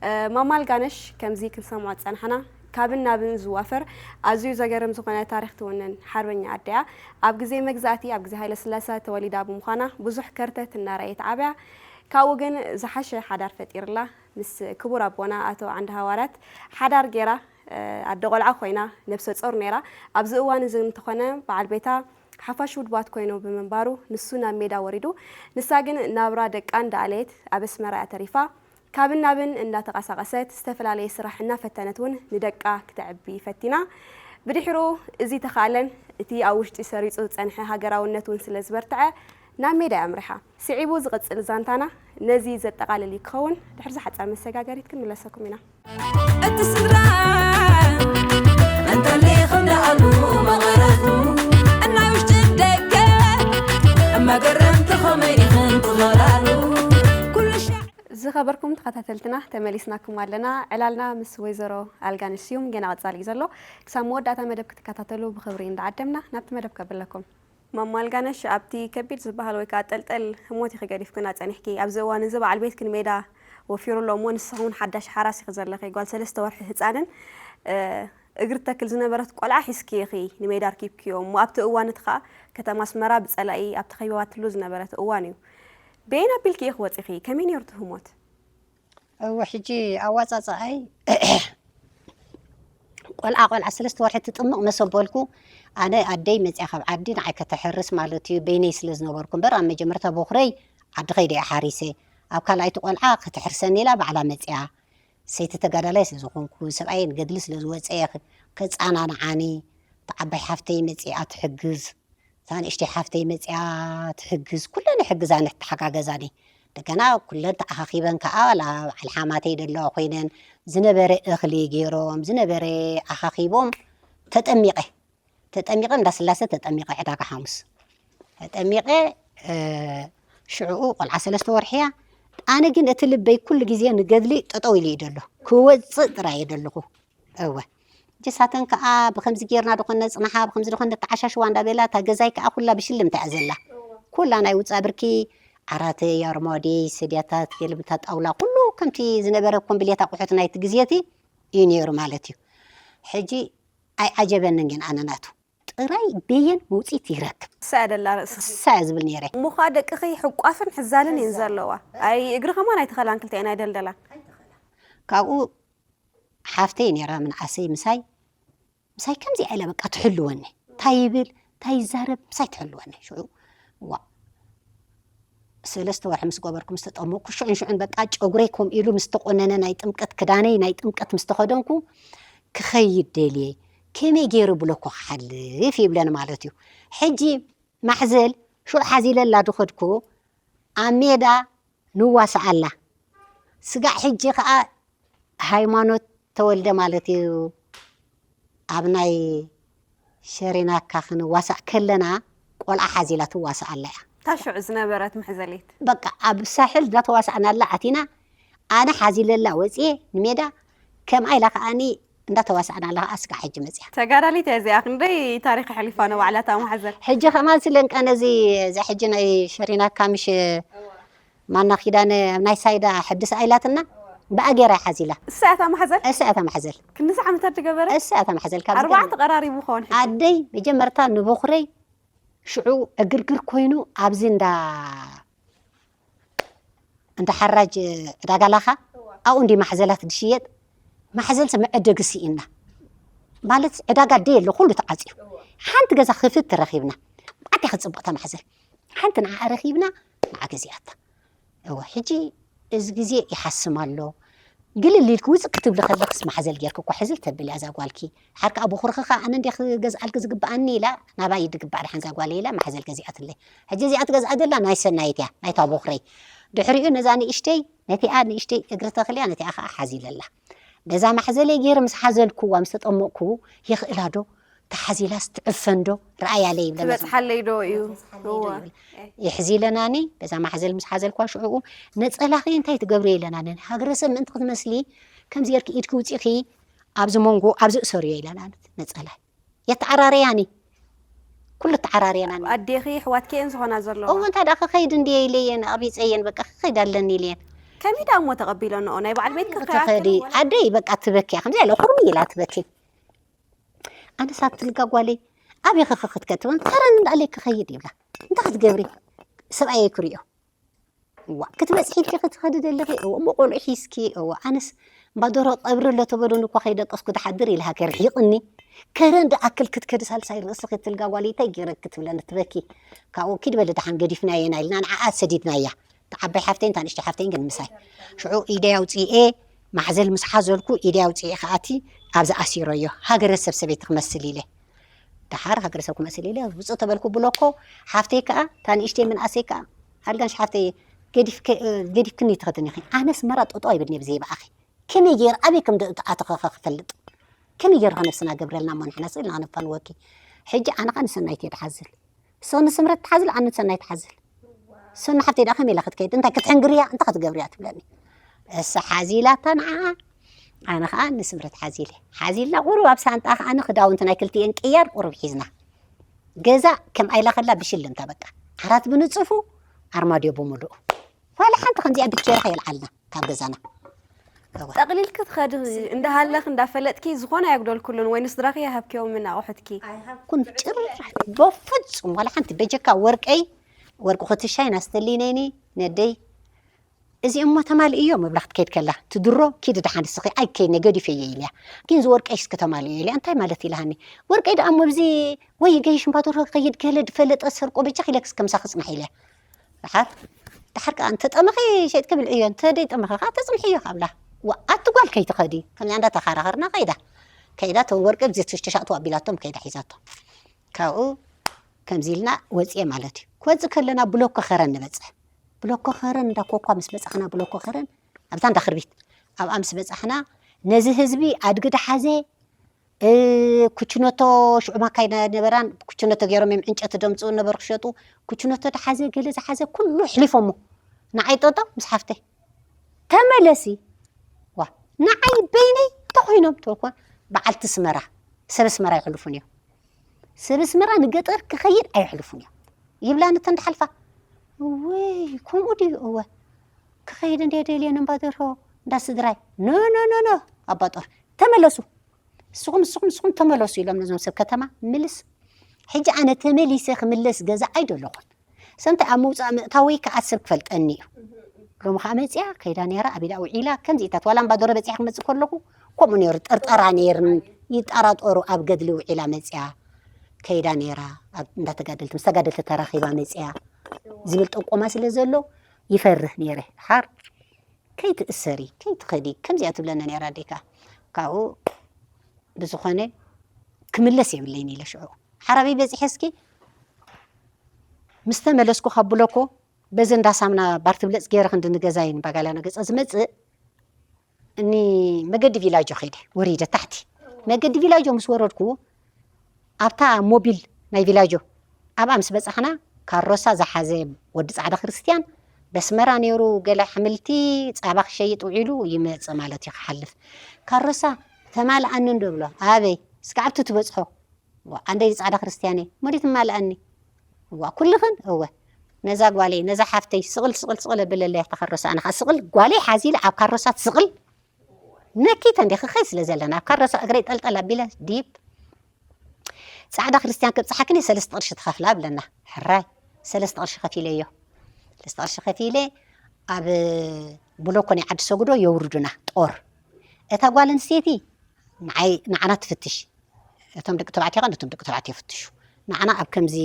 እ፣ ማማ ኣልጋነሽ ከምዚ ክንሰምዖ ዝጸናሕና ካብን ናብን ዝዋፈር ኣዝዩ ዘገርም ዝኾነ ታሪኽ ትውንን ሓርበኛ ኣደ እያ። ኣብ ግዜ መግዛእቲ፣ ኣብ ግዜ ሃይለ ስላሰ ተወሊዳ ብምዃና ብዙሕ ከርተት እናረኣየት ዓብያ። ካብኡ ግን ዝሓሸ ሓዳር ፈጢርላ ምስ ክቡር ኣቦና ኣቶ ዓንደ ሃዋርያት ሓዳር ገይራ፣ እ፣ ኣደ ቆልዓ ኮይና ነብሰ ጾር ነይራ። ኣብዚ እዋን እዚ እንተኾነ በዓል ቤታ ሓፋሽ ውድባት ኮይኑ ብምንባሩ ንሱ ናብ ሜዳ ወሪዱ፣ ንሳ ግን ናብራ ደቃ እንዳኣለየት ኣብ ኣስመራ እያ ተሪፋ። ካብን ናብን እንዳተቓሳቐሰት ዝተፈላለየ ስራሕ እናፈተነት እውን ንደቃ ክተዕቢ ፈቲና። ብድሕሩ እዚ ተኻእለን እቲ ኣብ ውሽጢ ሰሪጹ ዝጸንሐ ሃገራውነት እውን ስለ ዝበርትዐ ናብ ሜዳ እያ ኣምሪሓ። ስዒቡ ዝቕጽል ዛንታና ነዚ ዘጠቓልል እዩ ክኸውን። ድሕሪ ዝሓጻር መሰጋገሪት ክንምለሰኩም ኢና። እቲ ስድራ እንተለይ ከም ደኣሉ መቐረቱ እናይ ውሽጢ ደገ መገረምቲ ኸመይ ኢኽን ትኸላሉ ኩሉ ሻዕ ዝኸበርኩም ተኸታተልትና ተመሊስናኩም ኣለና። ዕላልና ምስ ወይዘሮ ኣልጋነሽ ስዩም ገና ቀጻሊ እዩ ዘሎ። ክሳብ መወዳእታ መደብ ክትከታተሉ ብኽብሪ እንዳዓደምና ናብቲ መደብ ከብለኩም። ማማ ኣልጋነሽ፣ ኣብቲ ከቢድ ዝበሃል ወይ ከኣ ጠልጠል ህሞት ኢኺ ገዲፍክና ጸኒሕኪ። ኣብዚ እዋን እዚ በዓል ቤትኪ ንሜዳ ወፊሩ ኣሎ እሞ፣ ንስኺ እውን ሓዳሽ ሓራስ ኢኺ ዘለኺ፣ ጓል ሰለስተ ወርሒ ህጻንን፣ እ፣ እግሪ ተክል ዝነበረት ቆልዓ ሒዝኪ ኢኺ ንሜዳ ኣርኪብክዮ እሞ፣ ኣብቲ እዋን እቲ ከኣ ከተማ ኣስመራ ብጸላኢ ኣብ ተኸቢባትሉ ዝነበረት እዋን እዩ። በየን ኣቢልኪ ኢኺ ወጺኺ? ከመይ ነይሩ እቲ ህሞት? እወ፣ ሕጂ ኣዋጻጽኣይ ቆልዓ፣ ቆልዓ ሰለስተ ወርሒ ትጥምቕ መሰ በልኩ። ኣነ ኣደይ መጽያ ካብ ዓዲ ንዓይ ከተሕርስ ማለት እዩ፣ በይነይ ስለ ዝነበርኩ እምበር፣ ኣብ መጀመርታ በኹረይ ዓዲ ከይደ እየ ሓሪሰ። ኣብ ካልኣይቲ ቆልዓ ከተሕርሰኒ ኢላ ባዕላ መጽያ። ሰይቲ ተጋዳላይ ስለ ዝኾንኩ፣ ሰብኣየይ ንገድሊ ስለ ዝወጸ፣ ከ-፣ ከጻናንዓኒ፣ እታ ዓባይ ሓፍተይ መጺኣ ትሕግዝ። እታ ንእሽተይ ሓፍተይ መጺኣ ትሕግዝ፣ ኩለን ይሕግዛኒ፣ ይተሓጋገዛኒ። እንደገና ኩለን ተኣኻኺበን ከዓ ዋላ በዓል ሓማተይ ዘለዋ ኮይነን ዝነበረ እኽሊ ገይሮም ዝነበረ ኣኻኺቦም ተጠሚቐ ተጠሚቐ እንዳስላሰ ተጠሚቐ ዕዳጋ ሓሙስ ተጠሚቐ ሽዕኡ ቆልዓ ሰለስተ ወርሕያ ኣነ ግን እቲ ልበይ ኩሉ ግዜ ንገድሊ ጠጠው ኢሉ እዩ ደሎ ክወፅእ ጥራይ እየ ደለኹ እወ ጀሳተን ከዓ ብከምዚ ጌርና ድኾን ነፅናሓ ብከምዚ ድኾን ነተዓሻሽዋ እንዳበላ እታ ገዛይ ከዓ ኩላ ብሽልምታ እያ ዘላ ኩላ ናይ ውፃ ብርኪ ዓራተይ ኣርማድየይ ሰድያታት ገልብታ ጣውላ ኩሉ ከምቲ ዝነበረ ኮምብሌት ኣቑሑት ናይቲ ግዜ እቲ እዩ ነይሩ ማለት እዩ ሕጂ ኣይዓጀበንን ግን ኣነ ናቱ ጥራይ በየን መውፅኢት ይረክብ እሳ እያ ደላ ርእስኺ እሳ እያ ዝብል ነይረ እሞ ከዓ ደቅኺ ሕቋፍን ሕዛልን እየን ዘለዋ ኣይ እግሪ ከማን ኣይተኸላን ክልተ እየን ኣይደልደላን ካብኡ ሓፍተይ ነይራ ምንዓሰይ ምሳይ ምሳይ ከምዚኣ ኢላ በቃ ትሕልወኒ እንታይ ይብል እንታይ ይዛረብ ምሳይ ትሕልወኒ ሽዑ ዋ ሰለስተ ወርሒ ምስ ገበርኩ ምስ ተጠመቅኩ ሽዑን ሽዑን በቃ ጨጉረይ ከምኡ ኢሉ ምስ ተቆነነ ናይ ጥምቀት ክዳነይ ናይ ጥምቀት ምስ ተኸደንኩ ክኸይድ ደልየ ከመይ ገይሩ ብለኮ ክሓልፍ ይብለኒ ማለት እዩ ሕጂ ማሕዘል ሽዑ ሓዚለላ ዝኸድኩ ኣብ ሜዳ ንዋሳኣላ ስጋዕ ሕጂ ከዓ ሃይማኖት ተወልደ ማለት እዩ ኣብ ናይ ሸሪናካ ክንዋሳእ ከለና ቆልዓ ሓዚላ ትዋሳእ ኣላ እያ። እታ ሽዑ ዝነበረት መሕዘሌት። በቃ ኣብ ሳሕል እንዳተዋሳእናላ ኣቲና ኣነ ሓዚለላ ወፅየ ንሜዳ ከምኣ ኢላ ከዓኒ እንዳተዋሳእናላ ከዓ ስጋዕ ሕጂ መፅያ። ተጋዳሊት እያ እዚኣ ክንደይ ታሪኽ ኣሕሊፋ ንባዕላ እታ መሓዘል። ሕጂ ከማን ስለንቀ ነዚ እዛ ሕጂ ናይ ሸሪናካ ምሽ ማና ኪዳነ ናይ ሳይዳ ሕድስ ኣይላትና ብኣጌራ ሓዚላ እሳ እታ ማሕዘል እሳ እታ ማሕዘል ክንድዚ ዓመታት ዝገበረ እሳ እታ ማሕዘል ካብ ኣርባዕተ ቀራሪቡ ኸውን ኣደይ መጀመርታ ንቦኽረይ ሽዑ ዕግርግር ኮይኑ ኣብዚ እንዳ እንዳ ሓራጅ ዕዳጋ ላኻ ኣብኡ እንዲ ማሕዘላት ዝሽየጥ ማሕዘል መዐደጊ ስኢና ማለት ዕዳጋ ኣደይ ኣሎ ኩሉ ተዓፅዩ ሓንቲ ገዛ ክፍት ረኺብና ኣታ ክፅብቕታ ማሕዘል ሓንቲ ንዓ ረኺብና ንዓ ገዚኣታ እወ ሕጂ እዚ ግዜ ይሓስም ኣሎ ግልል ኢልኪ ውፅእ ክትብሊ ከለኽስ ማሕዘል ጌርኪ እኳ ሕዝል ተብል እያ እዛ ጓልኪ ድሓር ከዓ ቦኽርኺ ከዓ ኣነ እንድየ ክገዝኣልኪ ዝግብኣኒ ኢላ ናባይ ድግባእ ድሓን እዛ ጓለይ ኢላ ማሕዘል ገዚኣትለይ ሕጂ እዚኣ ትገዝኣ ዘላ ናይ ሰናይት እያ ናይታ ቦኽረይ ድሕሪኡ ነዛ ንእሽተይ ነቲኣ ንእሽተይ እግሪ ተኽልያ ነቲኣ ከዓ ሓዚለላ ነዛ ማሕዘለይ ገይረ ምስ ሓዘልክዋ ምስ ተጠመቕኩ የኽእላ ዶ ተሓዚላስ ትዕፈን ዶ ረኣያለይ ይብለና ትበፅሓለይ ዶ እዩ ይሕዝለናኒ በዛ ማሕዘል ምስ ሓዘልኳ ሽዑኡ ነፀላኺ እንታይ ትገብርዮ ኢለናኒ ሃገረሰብ ምእንቲ ክትመስሊ ከምዚ ጌርኪ ኢድኪ ውፂኺ ኣብዚ መንጎ ኣብዚ እሰርዮ ኢለናኒ ነፀላይ የተዓራረያኒ ኩሉ ተዓራርያናኒ ኣዴኺ ኣሕዋትኪ እየን ዝኾና ዘለዋ እወ እንታይ ደኣ ክኸይድ እንድየ ኢለየን ኣቕቢፀየን በቃ ክኸይድ ኣለኒ ኢለየን ከመይ ደኣ እሞ ተቐቢለንኦ ናይ በዓል ቤትኪ ከይኣክል ትኸዲ ኣደይ በቃ ትበኪያ ከምዚ ኢለ ኩርሚ ኢላ ትበኪ ኣነስ ኣብቲ ልጋ ጓለይ ኣበይ ኸኸ ክትከትበን ከረን እንዳለይ ክኸይድ ይብላ እንታይ ክትገብሪ ሰብኣየይ ክሪኦ እዋ ክትበፅሒ ኢልኪ ክትኸዲ ዘለኺ እዋ እሞ ቆልዑ ሒዝኪ እዋ ኣነስ እምባ ደርሆ ቀብሪ ኣሎ ተበሉኒ እኳ ከይደቀስኩ ትሓድር ኢልሃ ከርሒቕኒ ከረን ድኣክል ክትከዲ ሳልሳይ ርእስኺ ትልጋ ጓለይ እንታይ ገይረኪ ትብለኒ ትበኪ ካብኡ ኪድ በሊ ደሓን ገዲፍናየና ኢልና ንዓኣ ሰዲድናያ ተዓባይ ሓፍተይን ታንእሽተይ ሓፍተይን ግን ምሳይ ሽዑ ኢደይ ኣውፅኤ ማሕዘል ምስ ሓዘልኩ ኢደይ ኣውፅኤ ከኣቲ ኣብዚ ኣሲረዮ ሃገረሰብ ሰበይቲ ክመስል ኢለ ደሓር ሃገረሰብ ክመስል ኢለ ውፅእ ተበልኩ ብሎኮ ሓፍተይ ከዓ ታንእሽተይ ምንኣሰይ ከዓ ኣልጋንሽ ሓፍተይ ገዲፍክኒ ትኸድን ኢኺ ኣነስ መራ ጠጦ ኣይብልኒ ብዘይ ብኣኺ ከመይ ገይር ኣበይ ከም ኣተኸኸ ክፈልጥ ከመይ ገይርካ ነብስና ገብረልና እሞ ንሕና ስእልና ክንፋንወኪ ሕጂ ኣነ ከዓ ንሰናይት እየ ድሓዝል ሰው ንስምረት ትሓዝል ኣነ ንሰናይት ትሓዝል ሰኑ ሓፍተይ ደኣ ከመይ ኢላ ክትከይድ እንታይ ክትሕንግርያ እንታይ ክትገብርያ ትብለኒ እሳ ሓዚላታ ንዓ ኣነ ከዓ ንስምረት ሓዚለ ሓዚልና ቁሩብ ኣብ ሳንጣ ከዓ ንክዳውንቲ ናይ ክልቲኤን ቅያር ቁሩብ ሒዝና ገዛ ከም ኣይላ ከላ ብሽልምታ በቃ ዓራት ብንፅፉ ኣርማድዮ ብምሉኡ ዋላ ሓንቲ ከምዚኣ ብኬራ ከየልዓልና ካብ ገዛና ጠቕሊልኪ ትኸዲ እንዳሃለኺ እንዳፈለጥኪ ዝኾነ ኣየጉደልክሉን ወይ ንስድራኺ ኣይሃብክዮምን ኣቑሑትኪ ኣይሃብኩን ጭራሽ በፍጹም ዋላ ሓንቲ በጀካ ወርቀይ ወርቂ ኩትሻይ ናስተሊነይኒ ነደይ እዚ እሞ ተማልእዮ ምብላ ክትከይድ ከላ ትድሮ ኪድ ደሓን ስኺ ኣይከይነ ገዲፈዮ ኢልያ ግን ዝወርቀይ እስኪ ተማልእዮ ኢልያ እንታይ ማለት ኢልሃኒ ወርቀይ ደኣ እሞ ብዚ ወይ ገይሽ እምባዶር ከይድ ከለ ድፈለጠ ሰርቆ በጃ ኢለክስ ከምሳ ክጽናሕ ኢልያ ደሓር ደሓር ከዓ እንተጠመኺ ሸጥኪ ብልዕዮ እንተደይ ጠመኺ ከዓ ተጽንሕዮ ካብላ ኣቲ ጓል ከይትኸዲ ከምዚኣ እንዳተኻራኸርና ከይዳ ከይዳ ተወርቂ ብዚ ትሽተሻእቱ ኣቢላቶም ከይዳ ሒዛቶ ካብኡ ከምዚ ኢልና ወፅየ ማለት እዩ ክወፅእ ከለና ብሎኮ ከረን ንበፅሕ ብሎኮ ኸረን እንዳ ኮኳ ምስ በጻሕና፣ ብሎኮ ኸረን ኣብታ እንዳ ክርቢት ኣብኣ ምስ በጻሕና፣ ነዚ ህዝቢ ኣድጊ ደሓዘ፣ እ፣ ኩችነቶ ሽዑ ማካይ ነበራን ኩችነቶ ገይሮም እዮም ዕንጨቲ ደምጽኡ ነበሩ ክሸጡ። ኩችነቶ ደሓዘ፣ ገለ ዝሓዘ ኩሉ ኣሕሊፎሞ። ንዓይ ጠጠው ምስ ሓፍተይ። ተመለሲ። ዋ፣ ንዓይ በይነይ ተኾይኖም ተልኳ። በዓልቲ ስመራ፣ ሰብ ስመራ ኣይሕልፉን እዮም። ሰብ ስመራ ንገጠር ክኸይድ ኣይሕልፉን እዮም። ይብላ ነተን ድሓልፋ። ወይ፣ ከምኡ ድዩ? እወ። ክኸይድ እንደ ደልየ እምባ ደርሆ እንዳ ስድራይ። ኖ፣ ኖ፣ ኖ፣ ኖ፣ ኣባ ጦር። ተመለሱ። ንስኹም፣ ንስኹም፣ ንስኹም ተመለሱ ኢሎም ነዞም ሰብ ከተማ ምልስ። ሕጂ ኣነ ተመሊሰ ክምለስ ገዛ ኣይደለኹን። ሰምቲ ኣብ ምውጻእ ምእታወይ ከኣ ሰብ ክፈልጠኒ እዩ። ሎሚ ከኣ መጺኣ፣ ከይዳ ነይራ፣ ኣብ ኢዳ ውዒላ፣ ከምዚታት ዋላ እምባ ዶሮ በጺሐ ክመጽእ ከለኹ፣ ከምኡ ነይሩ፣ ጥርጠራ ነይርኒ፣ ይጠራጠሩ፣ ኣብ ገድሊ ውዒላ መጺኣ፣ ከይዳ ነይራ፣ ኣብ እንዳተጋደልቲ፣ ምስ ተጋደልቲ ተራኺባ መጺኣ ዝብል ጥቆማ ስለ ዘሎ፣ ይፈርህ ነይረ። ሓር፣ ከይትእሰሪ፣ ከይትኸዲ፣ ከምዚኣ ትብለኒ ነይራ ኣዴካ። ካብኡ ብዝኾነ ክምለስ የብለይን ኢለ ሽዑ። ሓራበይ በጺሐ እስኪ ምስ ተመለስኩ ካብ ብሎኮ በዚ እንዳ ሳምና ባርቲ ብለጽ ገይረ ክንዲ ንገዛይ ንባጋላ ነገጸ ዝመጽእ እኒ መገዲ ቪላጆ ከይደ ወሪደ ታሕቲ። መገዲ ቪላጆ ምስ ወረድኩ ኣብታ ሞቢል ናይ ቪላጆ ኣብኣ ምስ በጻሕና ካሮሳ ዝሓዘ ወዲ ጻዕዳ ክርስትያን በስመራ ነይሩ፣ ገለ ኣሕምልቲ ጻባ ክሸይጥ ውዒሉ ይመጽእ ማለት እዩ ክሓልፍ። ካሮሳ ተማልኣኒ እንዶ ብሎ፣ ኣበይ? እስከ ኣብቲ ትበጽሖ። ዋ፣ ኣንደይ ጻዕዳ ክርስትያን እየ፣ መዲት ማልኣኒ። ዋ፣ ኩልኽን? እወ። ነዛ ጓለይ፣ ነዛ ሓፍተይ ስቕል፣ ስቕል፣ ስቕል ኣብለለይ ኣብታ ካሮሳ። ኣነ ኸኣ ስቕል፣ ጓለይ ሓዚለ ኣብ ካሮሳ ትስቕል። ነኪተ እንደ ክኸይ ስለ ዘለና፣ ኣብ ካሮሳ እግረይ ጠልጠል ኣቢለ ዲብ ጻዕዳ ክርስትያን ከብጽሓክን እየ፣ ሰለስተ ቅርሺ ትኸፍላ ብለና። ሕራይ፣ ሰለስተ ቅርሺ ከፊለዮ። ሰለስተ ቅርሺ ከፊለ ኣብ ብሎኮ ናይ ዓዲ ሰጉዶ የውርዱና ጦር። እታ ጓል ኣንስተይቲ ንዓይ፣ ንዓና ትፍትሽ። እቶም ደቂ ተባዕትዮ ከኣ ነቶም ደቂ ተባዕትዮ ይፍትሹ። ንዓና ኣብ ከምዚ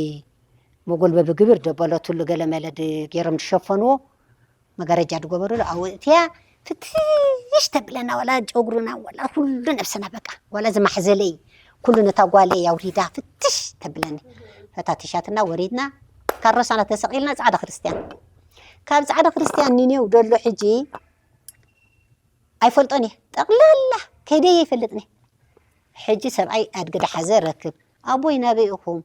መጎልበቢ ግብር ደበለትሉ ገለ መለ ድ-፣ ገይሮም ዝሸፈንዎ መጋረጃ ዝገበሩሉ ኣብኡ እትያ ፍትሽ ተብለና፣ ዋላ ጨጉሩና፣ ዋላ ኩሉ ነብስና፣ በቃ፣ ዋላ ዝማሕዘለይ፣ ኩሉ ነታ ጓለይ ኣውሪዳ ፍትሽ ተብለኒ። ፈታቲሻትና ወሪድና፣ ካሮሳና ተሰቒልና ጻዕዳ ክርስትያን። ካብ ጻዕዳ ክርስትያን ንኔው ደሎ ሕጂ ኣይፈልጦን እየ። ጠቕላላ ከይደየ ኣይፈልጥን እየ። ሕጂ ሰብኣይ ኣድጊ ደሓዘ ረክብ። ኣቦይ ናበይ ኢኹም?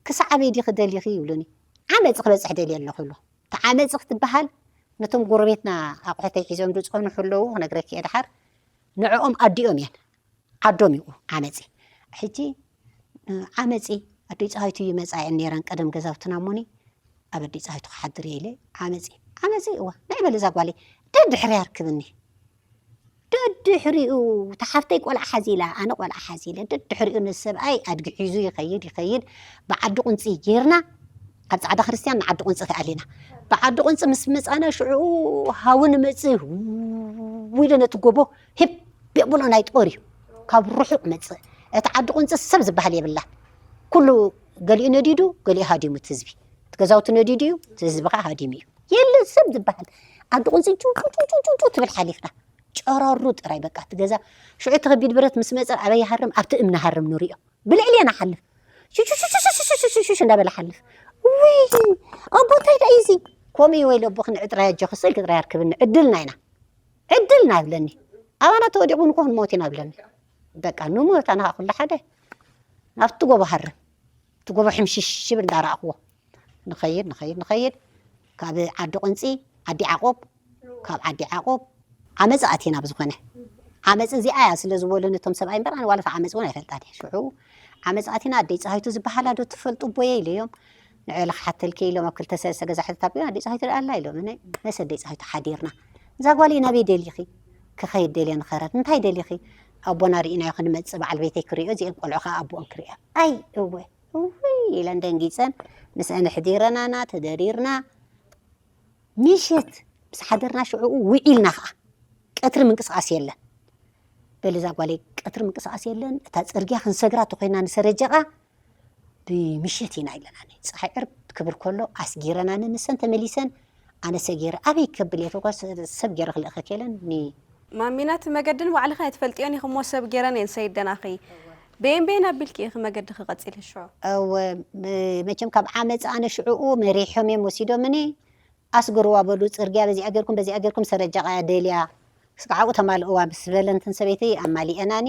ክሳዕ ኣበይ ዲኺ ደሊኺ ይብሉኒ። ዓመፅ ክበፅሕ ደልየ ኣለኹ ኢሉ። እታ ዓመፅ ክትበሃል ነቶም ጎረቤትና ኣቑሑተይ ሒዞም ዝፀንሑ ኣለዉ፣ ክነግረኪ እየ ደሓር። ንዕኦም ኣዲኦም እየን። ዓዶም ይኡ ዓመፂ። ሕጂ፣ እ፣ ዓመፂ ኣደይ ፀሃይቱ ይመፃ እየን ነይረን ቀደም ገዛውትና እሞኒ፣ ኣብ ኣደይ ፀሃይቱ ክሓድር እየ ኢለ፣ ዓመፂ፣ ዓመፂ፣ እዋ፣ ናይ በል እዛ ጓለይ፣ ደድሕሪ ኣርክብኒ። ደድሕሪኡ፣ እታ ሓፍተይ ቆልዓ ሓዚላ፣ ኣነ ቆልዓ ሓዚለ፣ ደድሕሪኡ ንሰብኣይ ኣድጊ ሒዙ ይኸይድ፣ ይኸይድ፣ ብዓዲ ቁንፂ ጌርና፣ ካብ ጻዕዳ ክርስትያን ንዓዲ ቁንፂ ተኣሊና። ብዓዲ ቁንፂ ምስ መፃና ሽዑኡ ሃዊ ንመፅእ፣ ው ኢለ ነቲ ጎቦ ሂብ የብሎ ናይ ጦር እዩ። ካብ ርሑቕ መፅእ። እቲ ዓዲ ቁንፂ ሰብ ዝበሃል የብላ። ኩሉ ገሊኡ ነዲዱ፣ ገሊኡ ሃዲሙ እቲ ህዝቢ። እቲ ገዛውቲ ነዲዱ እዩ፣ እቲ ህዝቢ ከዓ ሃዲሙ እዩ። የለ ሰብ ዝበሃል። ዓዲ ቁንፂ ጩ፣ ጩ፣ ጩ፣ ጩ፣ ጩ፣ ጩ ትብል ሓሊፍና። ጨራሩ ጥራይ በቃ እቲ ገዛ። ሽዑ እቲ ከቢድ ብረት ምስ መፀ ኣበይ ይሃርም? ኣብቲ እምኒ ሃርም ንሪኦ። ብልዕሊ ንሓልፍ። ሹሹሹሹሹሹሹሹ እንዳበለ ሓልፍ። ውይ፣ ኣቦ እንታይ ደኣ እዩ እዚ? ከምኡ እዩ ወይ ለቦ ክንዕጥራይ ኣጆኺ ስል ክጥራይ ኣርክብኒ። ዕድልና ኢና። ዕድልና ይብለኒ። ኣባና ተወዲቑ ንኮ ክንሞት ኢና ይብለኒ። በቃ ንሞት ኣነ ከዓ ኩሉ ሓደ ናብቲ ጎቦ ሃርም። እቲ ጎቦ ሕምሽሽ ይብል እንዳረኣኽዎ። ንኸይድ፣ ንኸይድ፣ ንኸይድ። ካብ ዓዲ ቁንፂ፣ ዓዲ ዓቆብ፣ ካብ ዓዲ ዓቆብ ዓመፅ ኣቲና ብዝኾነ። ዓመፅ እዚኣ እያ ስለ ዝበሉኒ እቶም ሰብኣይ እምበር፣ ኣነ ዋላ ዓመፅ እውን ኣይፈልጣን እየ። ሽዑ ዓመፅ ኣቲና፣ ኣደይ ፀሃይቱ ዝበሃላ ዶ ትፈልጡ ኣቦየ ኢለዮም። ንዕኡ ክሓተልኪ ኢሎም ኣብ ክልተ ሰለስተ ገዛ ሕትት ኣቢሎም፣ ኣደይ ፀሃይቱ ደኣ ኣላ ኢሎም። እነ መስ ኣደይ ፀሃይቱ ሓዲርና። እዛ ጓለይ ናበይ ደሊኺ? ክኸይድ ደልየ ንኸረድ። እንታይ ደሊኺ? ኣቦና ርኢናዮ ክንመፅእ፣ በዓል ቤተይ ክሪኦ፣ እዚአን ቆልዑ ከዓ ኣቦኦም ክሪኦ። ኣይ እወ፣ እውይ ኢለን ደንጊፀን፣ ምስአን ኣሕዲረናና፣ ተደሪርና። ምሸት ምስ ሓደርና ሽዑኡ ውዒልና ኸዓ። ቀትሪ ምንቅስቓስ የለን። በል እዛ ጓለይ፣ ቀትሪ ምንቅስቓስ የለን። እታ ፅርግያ ክንሰግራ ተኾይና ንሰረጀቓ፣ ብምሸት ኢና ኢለናኒ። ፀሓይ ዕርብ ክብል ከሎ ኣስጊረናኒ፣ ንሰን ተመሊሰን፣ ኣነ ሰጊረ ኣበይ ከብል እየ ተጓ-፣ ሰብ ገይረ ክልእኸ ከለን ኒ-፣ ማሚና፣ እቲ መገዲ ንባዕልኺ ኣይትፈልጥዮን ኢኺ እሞ ሰብ ገይረን እየን ሰይደናኺ። በየን በየን ኣቢልኪ ኢኺ መገድኺ ቀፂልኪ ሽዑ? እወ፣ መ-፣ መቸም ካብ ዓመፅ ኣነ ሽዕኡ መሪሖም እዮም ወሲዶምኒ። ኣስግርዋ በሉ፣ ጽርግያ በዚኣ ጌርኩም፣ በዚኣ ጌርኩም፣ ሰረጃ ደልያ፣ እስካዕ ኣብኡ ተማልእዋ ምስ በለንትን ሰበይተይ ኣማሊኤናኒ።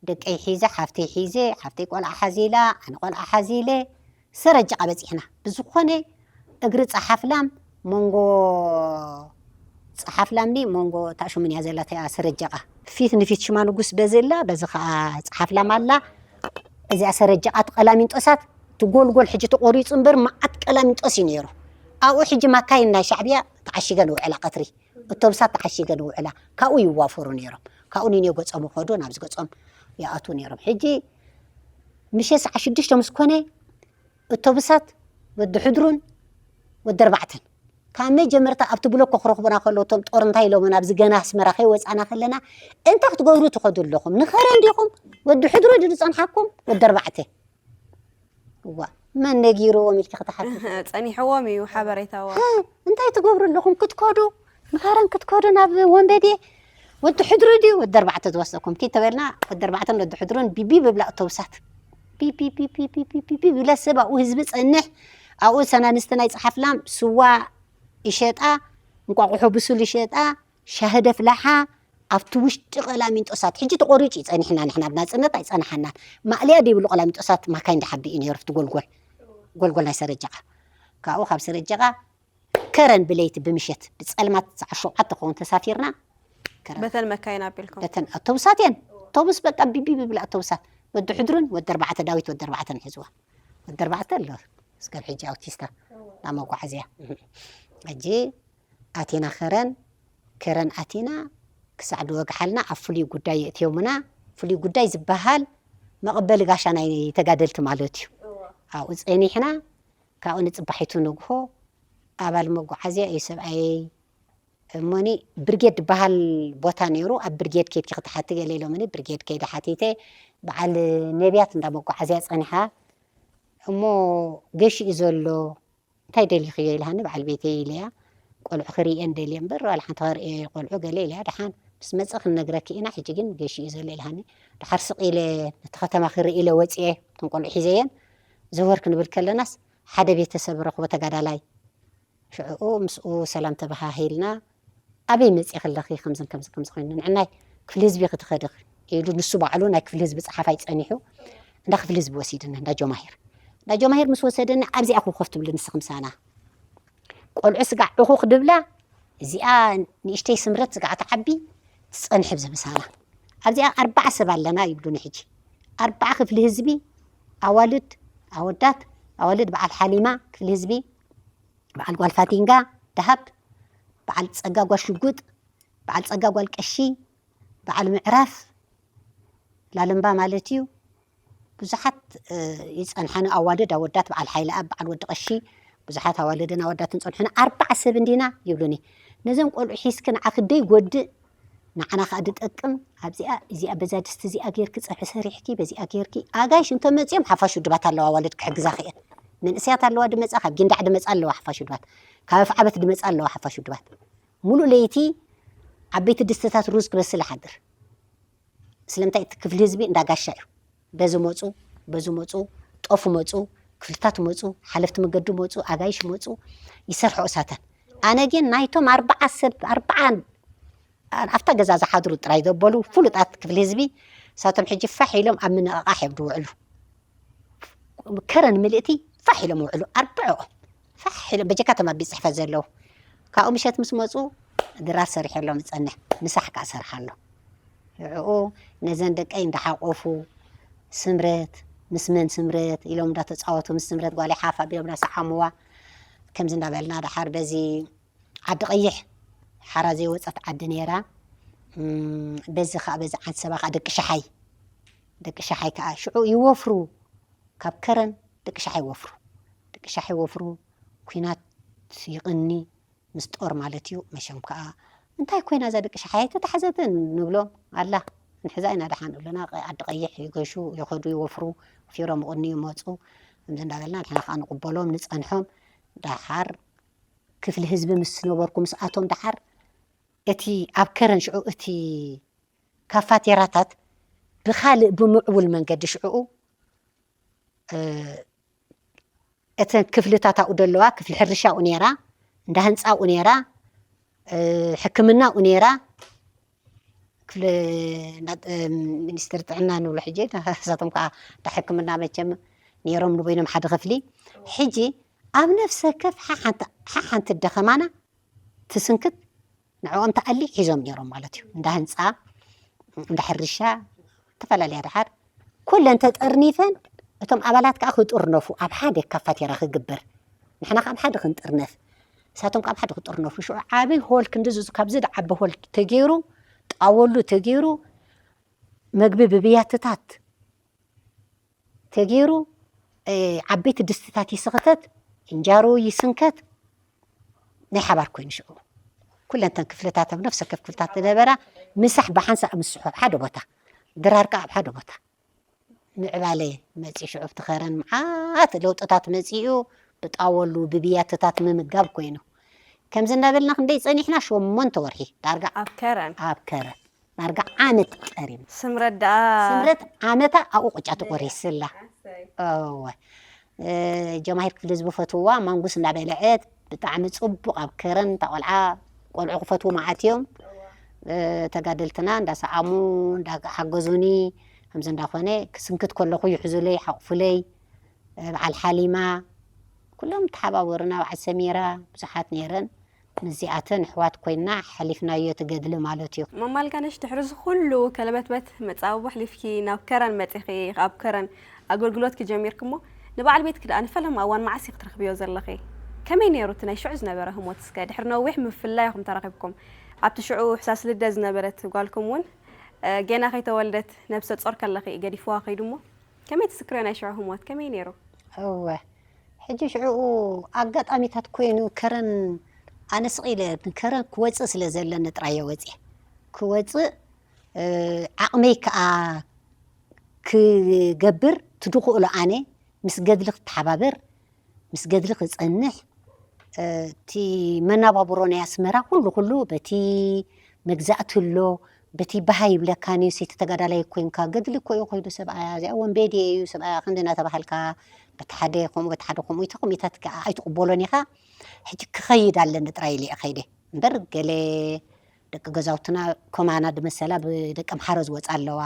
ደቀይ ሒዘ፣ ሓፍተይ ሒዘ፣ ሓፍተይ ቆልዓ ሓዚላ፣ ኣነ ቆልዓ ሓዚለ፣ ሰረጃ በጺሕና። ብዝኾነ እግሪ ጸሓፍላም መንጎ ጸሓፍላምኒ መንጎ ታሽሙን እያ ዘላ እቲኣ ሰረጃ። ፊት ንፊት ሽማ ንጉስ በዚ ኣላ፣ በዚ ኸኣ ጸሓፍላም ኣላ። እዚኣ ሰረጃ፣ እቲ ቀላሚንጦሳት፣ እቲ ጎልጎል ሕጂ ተቖሪጹ እምበር መዓት ቀላሚንጦስ እዩ ነይሩ። ኣብኡ ሕጂ ማካይን ናይ ሻዕብያ ተዓሺገን ይውዕላ፣ ቀትሪ እቶብሳት ተዓሺገን ይውዕላ። ካብኡ ይዋፈሩ ነይሮም። ካብኡ ንንዮ ገጾም ይኸዱ፣ ናብዚ ገጾም ይኣትዉ ነይሮም። ሕጂ ምሸት ሰዓት ሽዱሽተ ምስ ኮነ፣ እቶብሳት ወዲ ሕድሩን ወዲ ኣርባዕተን ካብ መጀመርታ ኣብቲ ብሎኮ ክረኽቡና ከለዉ፣ እቶም ጦር እንታይ ኢሎምና፣ ኣብዚ ገና ኣስመራ ከይወጻና ከለና፣ "እንታይ ክትገብሩ ትኸዱ ኣለኹም? ንኸረን ዲኹም? ወዲ ሕድሩ ድዩ ዝጸንሓኩም? ወዲ ኣርባዕተ?" እዋ፣ መን ነጊርዎም ኢልኪ ክትሓቲ? ጸኒሕዎም እዩ ሓበሬታዎ። "እንታይ ትገብሩ ኣለኹም? ክትከዱ፣ ንኸረን ክትከዱ ናብ ወንበዴ? ወዲ ሕድሩ ድዩ ወዲ ኣርባዕተ ዝወሰኩም?" ኪድ ተበልና፣ ወዲ ኣርባዕተን ወዲ ሕድሩን ቢቢ ብብላ እቶብሳት። ቢቢ፣ ቢቢ፣ ቢቢ፣ ቢቢ፣ ቢቢ ብለ ሰብ ኣብኡ ህዝቢ ጸንሕ። ኣብኡ ሰናንስቲ ናይ ጸሓፍላም ስዋ ይሸጣ፣ እንቋቑሖ ብሱል ይሸጣ፣ ሻሂ ደፍላሓ። ኣብቲ ውሽጢ ቀላሚንጦሳት፣ ሕጂ ተቖሪጹ እዩ ጸኒሕና፣ ንሕና ኣብ ናጽነት ኣይጸንሓናን። ማእለያ ደይብሉ ቀላሚንጦሳት ማካይን ድሓቢ እዩ ነይሩ፣ ኣብቲ ጎልጎል፣ ጎልጎል ናይ ሰረጀቓ። ካብኡ ካብ ሰረጀቓ ከረን ብለይቲ ብምሸት፣ ብጸልማት ሰዓት ሸውዓተ ክኸውን ተሳፊርና፣ ከረን በተን መካይን ኣቢልኩም። በተን ኣውቶቡሳት እየን። ኣውቶቡስ በቃ ቢቢ ብብላ ኣውቶቡሳት። ወዲ ሕድሩን ወዲ ኣርባዕተ፣ ዳዊት ወዲ ኣርባዕተ ንሕዝዋ። ወዲ ኣርባዕተ ኣሎ፣ እስከብ ሕጂ ኣውቲስታ ናብ መጓዓዝያ። ሕጂ ኣቲና ከረን፣ ከረን ኣቲና ክሳዕ ድወግሓልና ኣብ ፍሉይ ጉዳይ የእትዮምና። ፍሉይ ጉዳይ ዝበሃል መቐበሊ ጋሻ ናይ ተጋደልቲ ማለት እዩ። ኣብኡ ጸኒሕና፣ ካብኡ ንጽባሒቱ ንግሆ ኣባል መጓዓዝያ እዩ ሰብኣየይ። እሞኒ ብርጌድ ዝበሃል ቦታ ነይሩ። ኣብ ብርጌድ ኬድኪ ክትሓቲ ገለ ኢሎምኒ፣ ብርጌድ ከይደ ሓቲተ። በዓል ነቢያት እንዳ መጓዓዝያ ጸኒሓ። እሞ ገሽ እዩ ዘሎ፣ እንታይ ደሊኽዮ ኢልሃኒ፣ በዓል ቤተይ ኢለያ። ቆልዑ ክርእየን ደልየ እምበር፣ ዋላ ሓንቲ ከርእየ ቆልዑ ገለ ኢለያ። ደሓን ምስ መጸ ክንነግረኪ ኢና፣ ሕጂ ግን ገሽ እዩ ዘሎ ኢልሃኒ። ደሓር ስቕ ኢለ ነቲ ከተማ ክርኢ ኢለ ወጽየ፣ እተን ቆልዑ ሒዘየን ዘወር ክንብል ከለናስ፣ ሓደ ቤተሰብ ረኽቦ ተጋዳላይ። ሽዑኡ ምስኡ ሰላም ተበሃሂልና፣ "ኣበይ መጺእኺ ኣለኺ? ከምዝን ከምዚ ከምዚ ኮይኑ፣ ንዕናይ ክፍሊ ህዝቢ ክትኸዲ?" ኢሉ፣ ንሱ ባዕሉ ናይ ክፍሊ ህዝቢ ጸሓፋይ ጸኒሑ፣ እንዳ ክፍሊ ህዝቢ ወሲድና፣ እንዳ ጆማሂር። እንዳ ጆማሂር ምስ ወሰደና፣ "ኣብዚኣ ኮፍ ትብሊ ንስኺ ምሳና። ቆልዑ ስጋዕ ዕኹኽ ድብላ፣ እዚኣ ንእሽተይ ስምረት ስጋዕ ትዓቢ፣ ትጸንሒ ኣብዚ ምሳና። ኣብዚኣ ኣርባዓ ሰብ ኣለና" ይብሉኒ። ሕጂ ኣርባዓ ክፍሊ ህዝቢ፣ ኣዋልድ፣ ኣወዳት፣ ኣዋልድ በዓል ሓሊማ ክፍሊ ህዝቢ፣ በዓል ጓል ፋቲንጋ ደሃብ፣ በዓል ጸጋ ጓል ሽጉጥ፣ በዓል ጸጋ ጓል ቀሺ፣ በዓል ምዕራፍ ላለምባ ማለት እዩ። ብዙሓት፣ እ፣ ይጸንሓኒ ኣዋልድ ኣወዳት፣ በዓል ሓይለኣብ፣ በዓል ወዲ ቀሺ፣ ብዙሓት ኣዋልድን ኣወዳትን ጸንሑና። ኣርባዓ ሰብ እንዲና ይብሉኒ። ነዘን ቆልዑ ሒዝኪ ንዓኺ ደይጎድእ፣ ንዓና ከኣ ድጠቅም። ኣብዚኣ፣ እዚኣ፣ በዛ ድስቲ እዚኣ ጌርኪ ጸብሒ ሰሪሕኪ፣ በዚኣ ጌርኪ። ኣጋይሽ እንተመጽዮም ሓፋሽ ውድባት ኣለዋ ኣዋልድ ክሕግዛኺ እየን። መንእሰያት ኣለዋ ድመጻ፣ ካብ ጊንዳዕ ድመጻ ኣለዋ ሓፋሽ ውድባት፣ ካብ ኣፍዓበት ድመጻ ኣለዋ ሓፋሽ ውድባት። ሙሉእ ለይቲ ዓበይቲ ድስትታት ሩዝ ክበስል እሓድር። ስለምንታይ እቲ ክፍሊ ህዝቢ እንዳ ጋሻ እዩ። በዚ መጹ፣ በዚ መጹ፣ ጦፉ መጹ፣ ክፍልታት መጹ፣ ሓለፍቲ መገዲ መጹ፣ ኣጋይሽ መጹ፣ ይሰርሑ እሳተን። ኣነ ግን ናይቶም ኣርባዓ ሰብ፣ ኣርባዓ ኣብታ ገዛ ዝሓድሩ ጥራይ ዘበሉ ፍሉጣት ክፍሊ ህዝቢ፣ እሳቶም ሕጂ ፋሕ ኢሎም ኣብ ምንቕቓሕ እዮም ዝውዕሉ። ከረን ምልእቲ ፋሕ ኢሎም ይውዕሉ፣ ኣርብዕኦም ፋሕ ኢሎም፣ በጀካ እቶም ኣብ ቤት ጽሕፈት ዘለዉ። ካብኡ ምሸት ምስ መጹ ድራር ሰሪሐሎም እጸንሕ፣ ምሳሕ ከኣ እሰርሓሎም። ሽዑኡ ነዘን ደቀይ እንዳሓቆፉ፣ "ስምረት፣ ምስ መን ስምረት?" ኢሎም እንዳተጻወቱ፣ ምስ ስምረት ጓለይ ሓፍ ኣቢሎም እንዳሰዓምዋ፣ ከምዚ እንዳበልና ደሓር በዚ ዓዲ ቀይሕ ሓራ ዘይወጸት ዓዲ ነይራ። እም፣ በዚ ከኣ በዚ ዓንሰባ ከኣ ደቂ ሸሓይ፣ ደቂ ሸሓይ ከኣ ሽዑ ይወፍሩ፣ ካብ ከረን ደቂ ሸሓይ ይወፍሩ፣ ደቂ ሸሓይ ይወፍሩ፣ ኲናት ይቕኒ ምስ ጦር ማለት እዩ። መሸም ከኣ እንታይ ኮይና እዛ ደቂ ሸሓይ ኣይተታሕዘትን ንብሎም፣ ኣላ ክንሕዛ ኢና ደሓን ንብለና፣ ቀ-፣ ዓዲ ቀይሕ ይገሹ፣ ይኸዱ፣ ይወፍሩ፣ ወፊሮም ይቕኑ ይመጹ። ከምዚ እንዳበልና ንሕና ከኣ ንቕበሎም፣ ንጸንሖም። ደሓር ክፍሊ ህዝቢ ምስ ነበርኩ ምስኣቶም ደሓር እቲ ኣብ ከረን ሽዑ እቲ ካፋቴራታት ብኻልእ ብምዕቡል መንገዲ ሽዑኡ፣ እ፣ እተን ክፍልታት ኣብኡ ደለዋ፣ ክፍሊ ሕርሻ ኣብኡ ነይራ፣ እንዳ ህንፃ ኣብኡ ነይራ፣ ሕክምና ኣብኡ ነይራ። ክፍለ ሚኒስትር ጥዕና ንብሎ ሕጂ፣ እሳቶም ከዓ እንዳ ሕክምና መቸም ነይሮም ንበይኖም ሓደ ክፍሊ። ሕጂ ኣብ ነፍሰ ከፍ ሓሓንቲ ደኸማና ትስንክት ንዕኦም ተኣሊ ሒዞም ነይሮም ማለት እዩ። እንዳ ህንፃ፣ እንዳ ሕርሻ፣ ዝተፈላለያ ደሓር ኩለን ተጠርኒፈን እቶም ኣባላት ከዓ ክጥርነፉ ኣብ ሓደ ካፋቴራ ክግበር፣ ንሕና ከዓ ኣብ ሓደ ክንጥርነፍ፣ እሳቶም ከዓ ኣብ ሓደ ክጥርነፉ። ሽዑ ዓብይ ሆል ክንዲ ካብዚ ዝዓበ ሆል ተገይሩ፣ ጣወሉ ተገይሩ፣ መግቢ ብብያትታት ተገይሩ፣ ዓበይቲ ድስትታት ይስኽተት፣ እንጃሩ ይስንከት፣ ናይ ሓባር ኮይኑ ሽዑ ኩለንተን ክፍልታት ኣብ ነፍሰ ከፍ ክፍልታት ዝነበራ ምሳሕ ብሓንሳእ ምስሑ ኣብ ሓደ ቦታ፣ ድራር ከዓ ኣብ ሓደ ቦታ። ምዕባለ መፂኡ ሽዑ ኣብቲ ከረን መዓት ለውጥታት መፂኡ፣ ብጣወሉ ብብያትታት ምምጋብ ኮይኑ። ከምዚ እናበልና ክንደይ ፀኒሕና፣ ሸሞንተ ወርሒ ዳርጋ ኣብ ከረን ኣብ ከረን ዳርጋ ዓመት ቀሪም ስምረት ደኣ ስምረት ዓመታ ኣብኡ ቆጫ ተቆሪስላ። እወ። ጀማሂር ክፍሊ ህዝቢ ፈትዋ ማንጉስ እንዳበለዐት ብጣዕሚ ፅቡቕ ኣብ ከረን እታ ቆልዓ፣ ቆልዑ ክፈትዉ መዓት እዮም። ተጋደልትና እንዳሰዓሙ እንዳሓገዙኒ ከምዚ እንዳኾነ ክስንክት ከለኹ ይሕዙለይ፣ ሓቑፉለይ። በዓል ሓሊማ ኩሎም ተሓባበሩና፣ በዓል ሰሚራ ብዙሓት ነይረን። ምስዚኣተን ኣሕዋት ኮይና ሓሊፍናዮ እቲ ገድሊ ማለት እዩ። ማማ ኣልጋነሽ፣ ድሕሪ እዚ ኩሉ ከለበትበት መጻብቦ ኣሕሊፍኪ ናብ ከረን መጺኺ፣ ኣብ ከረን ኣገልግሎትኪ ጀሚርኪ እሞ ንበዓል ቤትኪ ደኣ ንፈለማ እዋን መዓስ ኢኺ ትረኽብዮ ዘለኺ? ከመይ ነይሩ እቲ ናይ ሽዑ ዝነበረ ህሞት? እስከ ድሕሪ ነዊሕ ምፍላይኹም ተራኺብኩም፣ ኣብቲ ሽዑ ሕሳስ ልደት ዝነበረት ጓልኩም እውን ጌና ከይተወልደት ነብሰ ጾር ከለኺ ገዲፍዋ ከይዱ እሞ ከመይ ትዝክርዮ ናይ ሽዑ ህሞት ከመይ ነይሩ? እወ ሕጂ ሽዑኡ ኣጋጣሚታት ኮይኑ ከረን ኣነ ስቕ ኢለ ከረን ክወፅእ ስለ ዘለኒ ጥራይ እየ ወፅየ። ክወፅእ ዓቕመይ ከዓ ክገብር ትድኽእሎ ኣነ ምስ ገድሊ ክተሓባበር ምስ ገድሊ ክፀንሕ እቲ መናባብሮ ናይ ኣስመራ ኩሉ ኩሉ በቲ መግዛእቲ ኣሎ በቲ በሃ ይብለካ ኒውስ እቲ ተጋዳላይ ኮይንካ ገድሊ እኮ እዩ ኮይዱ ሰብኣያ እዚኣ ወንቤዴ እዩ ሰብኣያ ክንዲ እናተባሃልካ በቲ ሓደ ከምኡ በቲ ሓደ ከምኡ እቲ ከምኢታት ከዓ ኣይትቕበሎን ኢኻ። ሕጂ ክኸይድ ኣለኒ ጥራይ ኢለ እየ ከይደ እምበር ገለ ደቂ ገዛውትና ኮማና ድመሰላ ብደቂ ኣምሓረ ዝወፃ ኣለዋ፣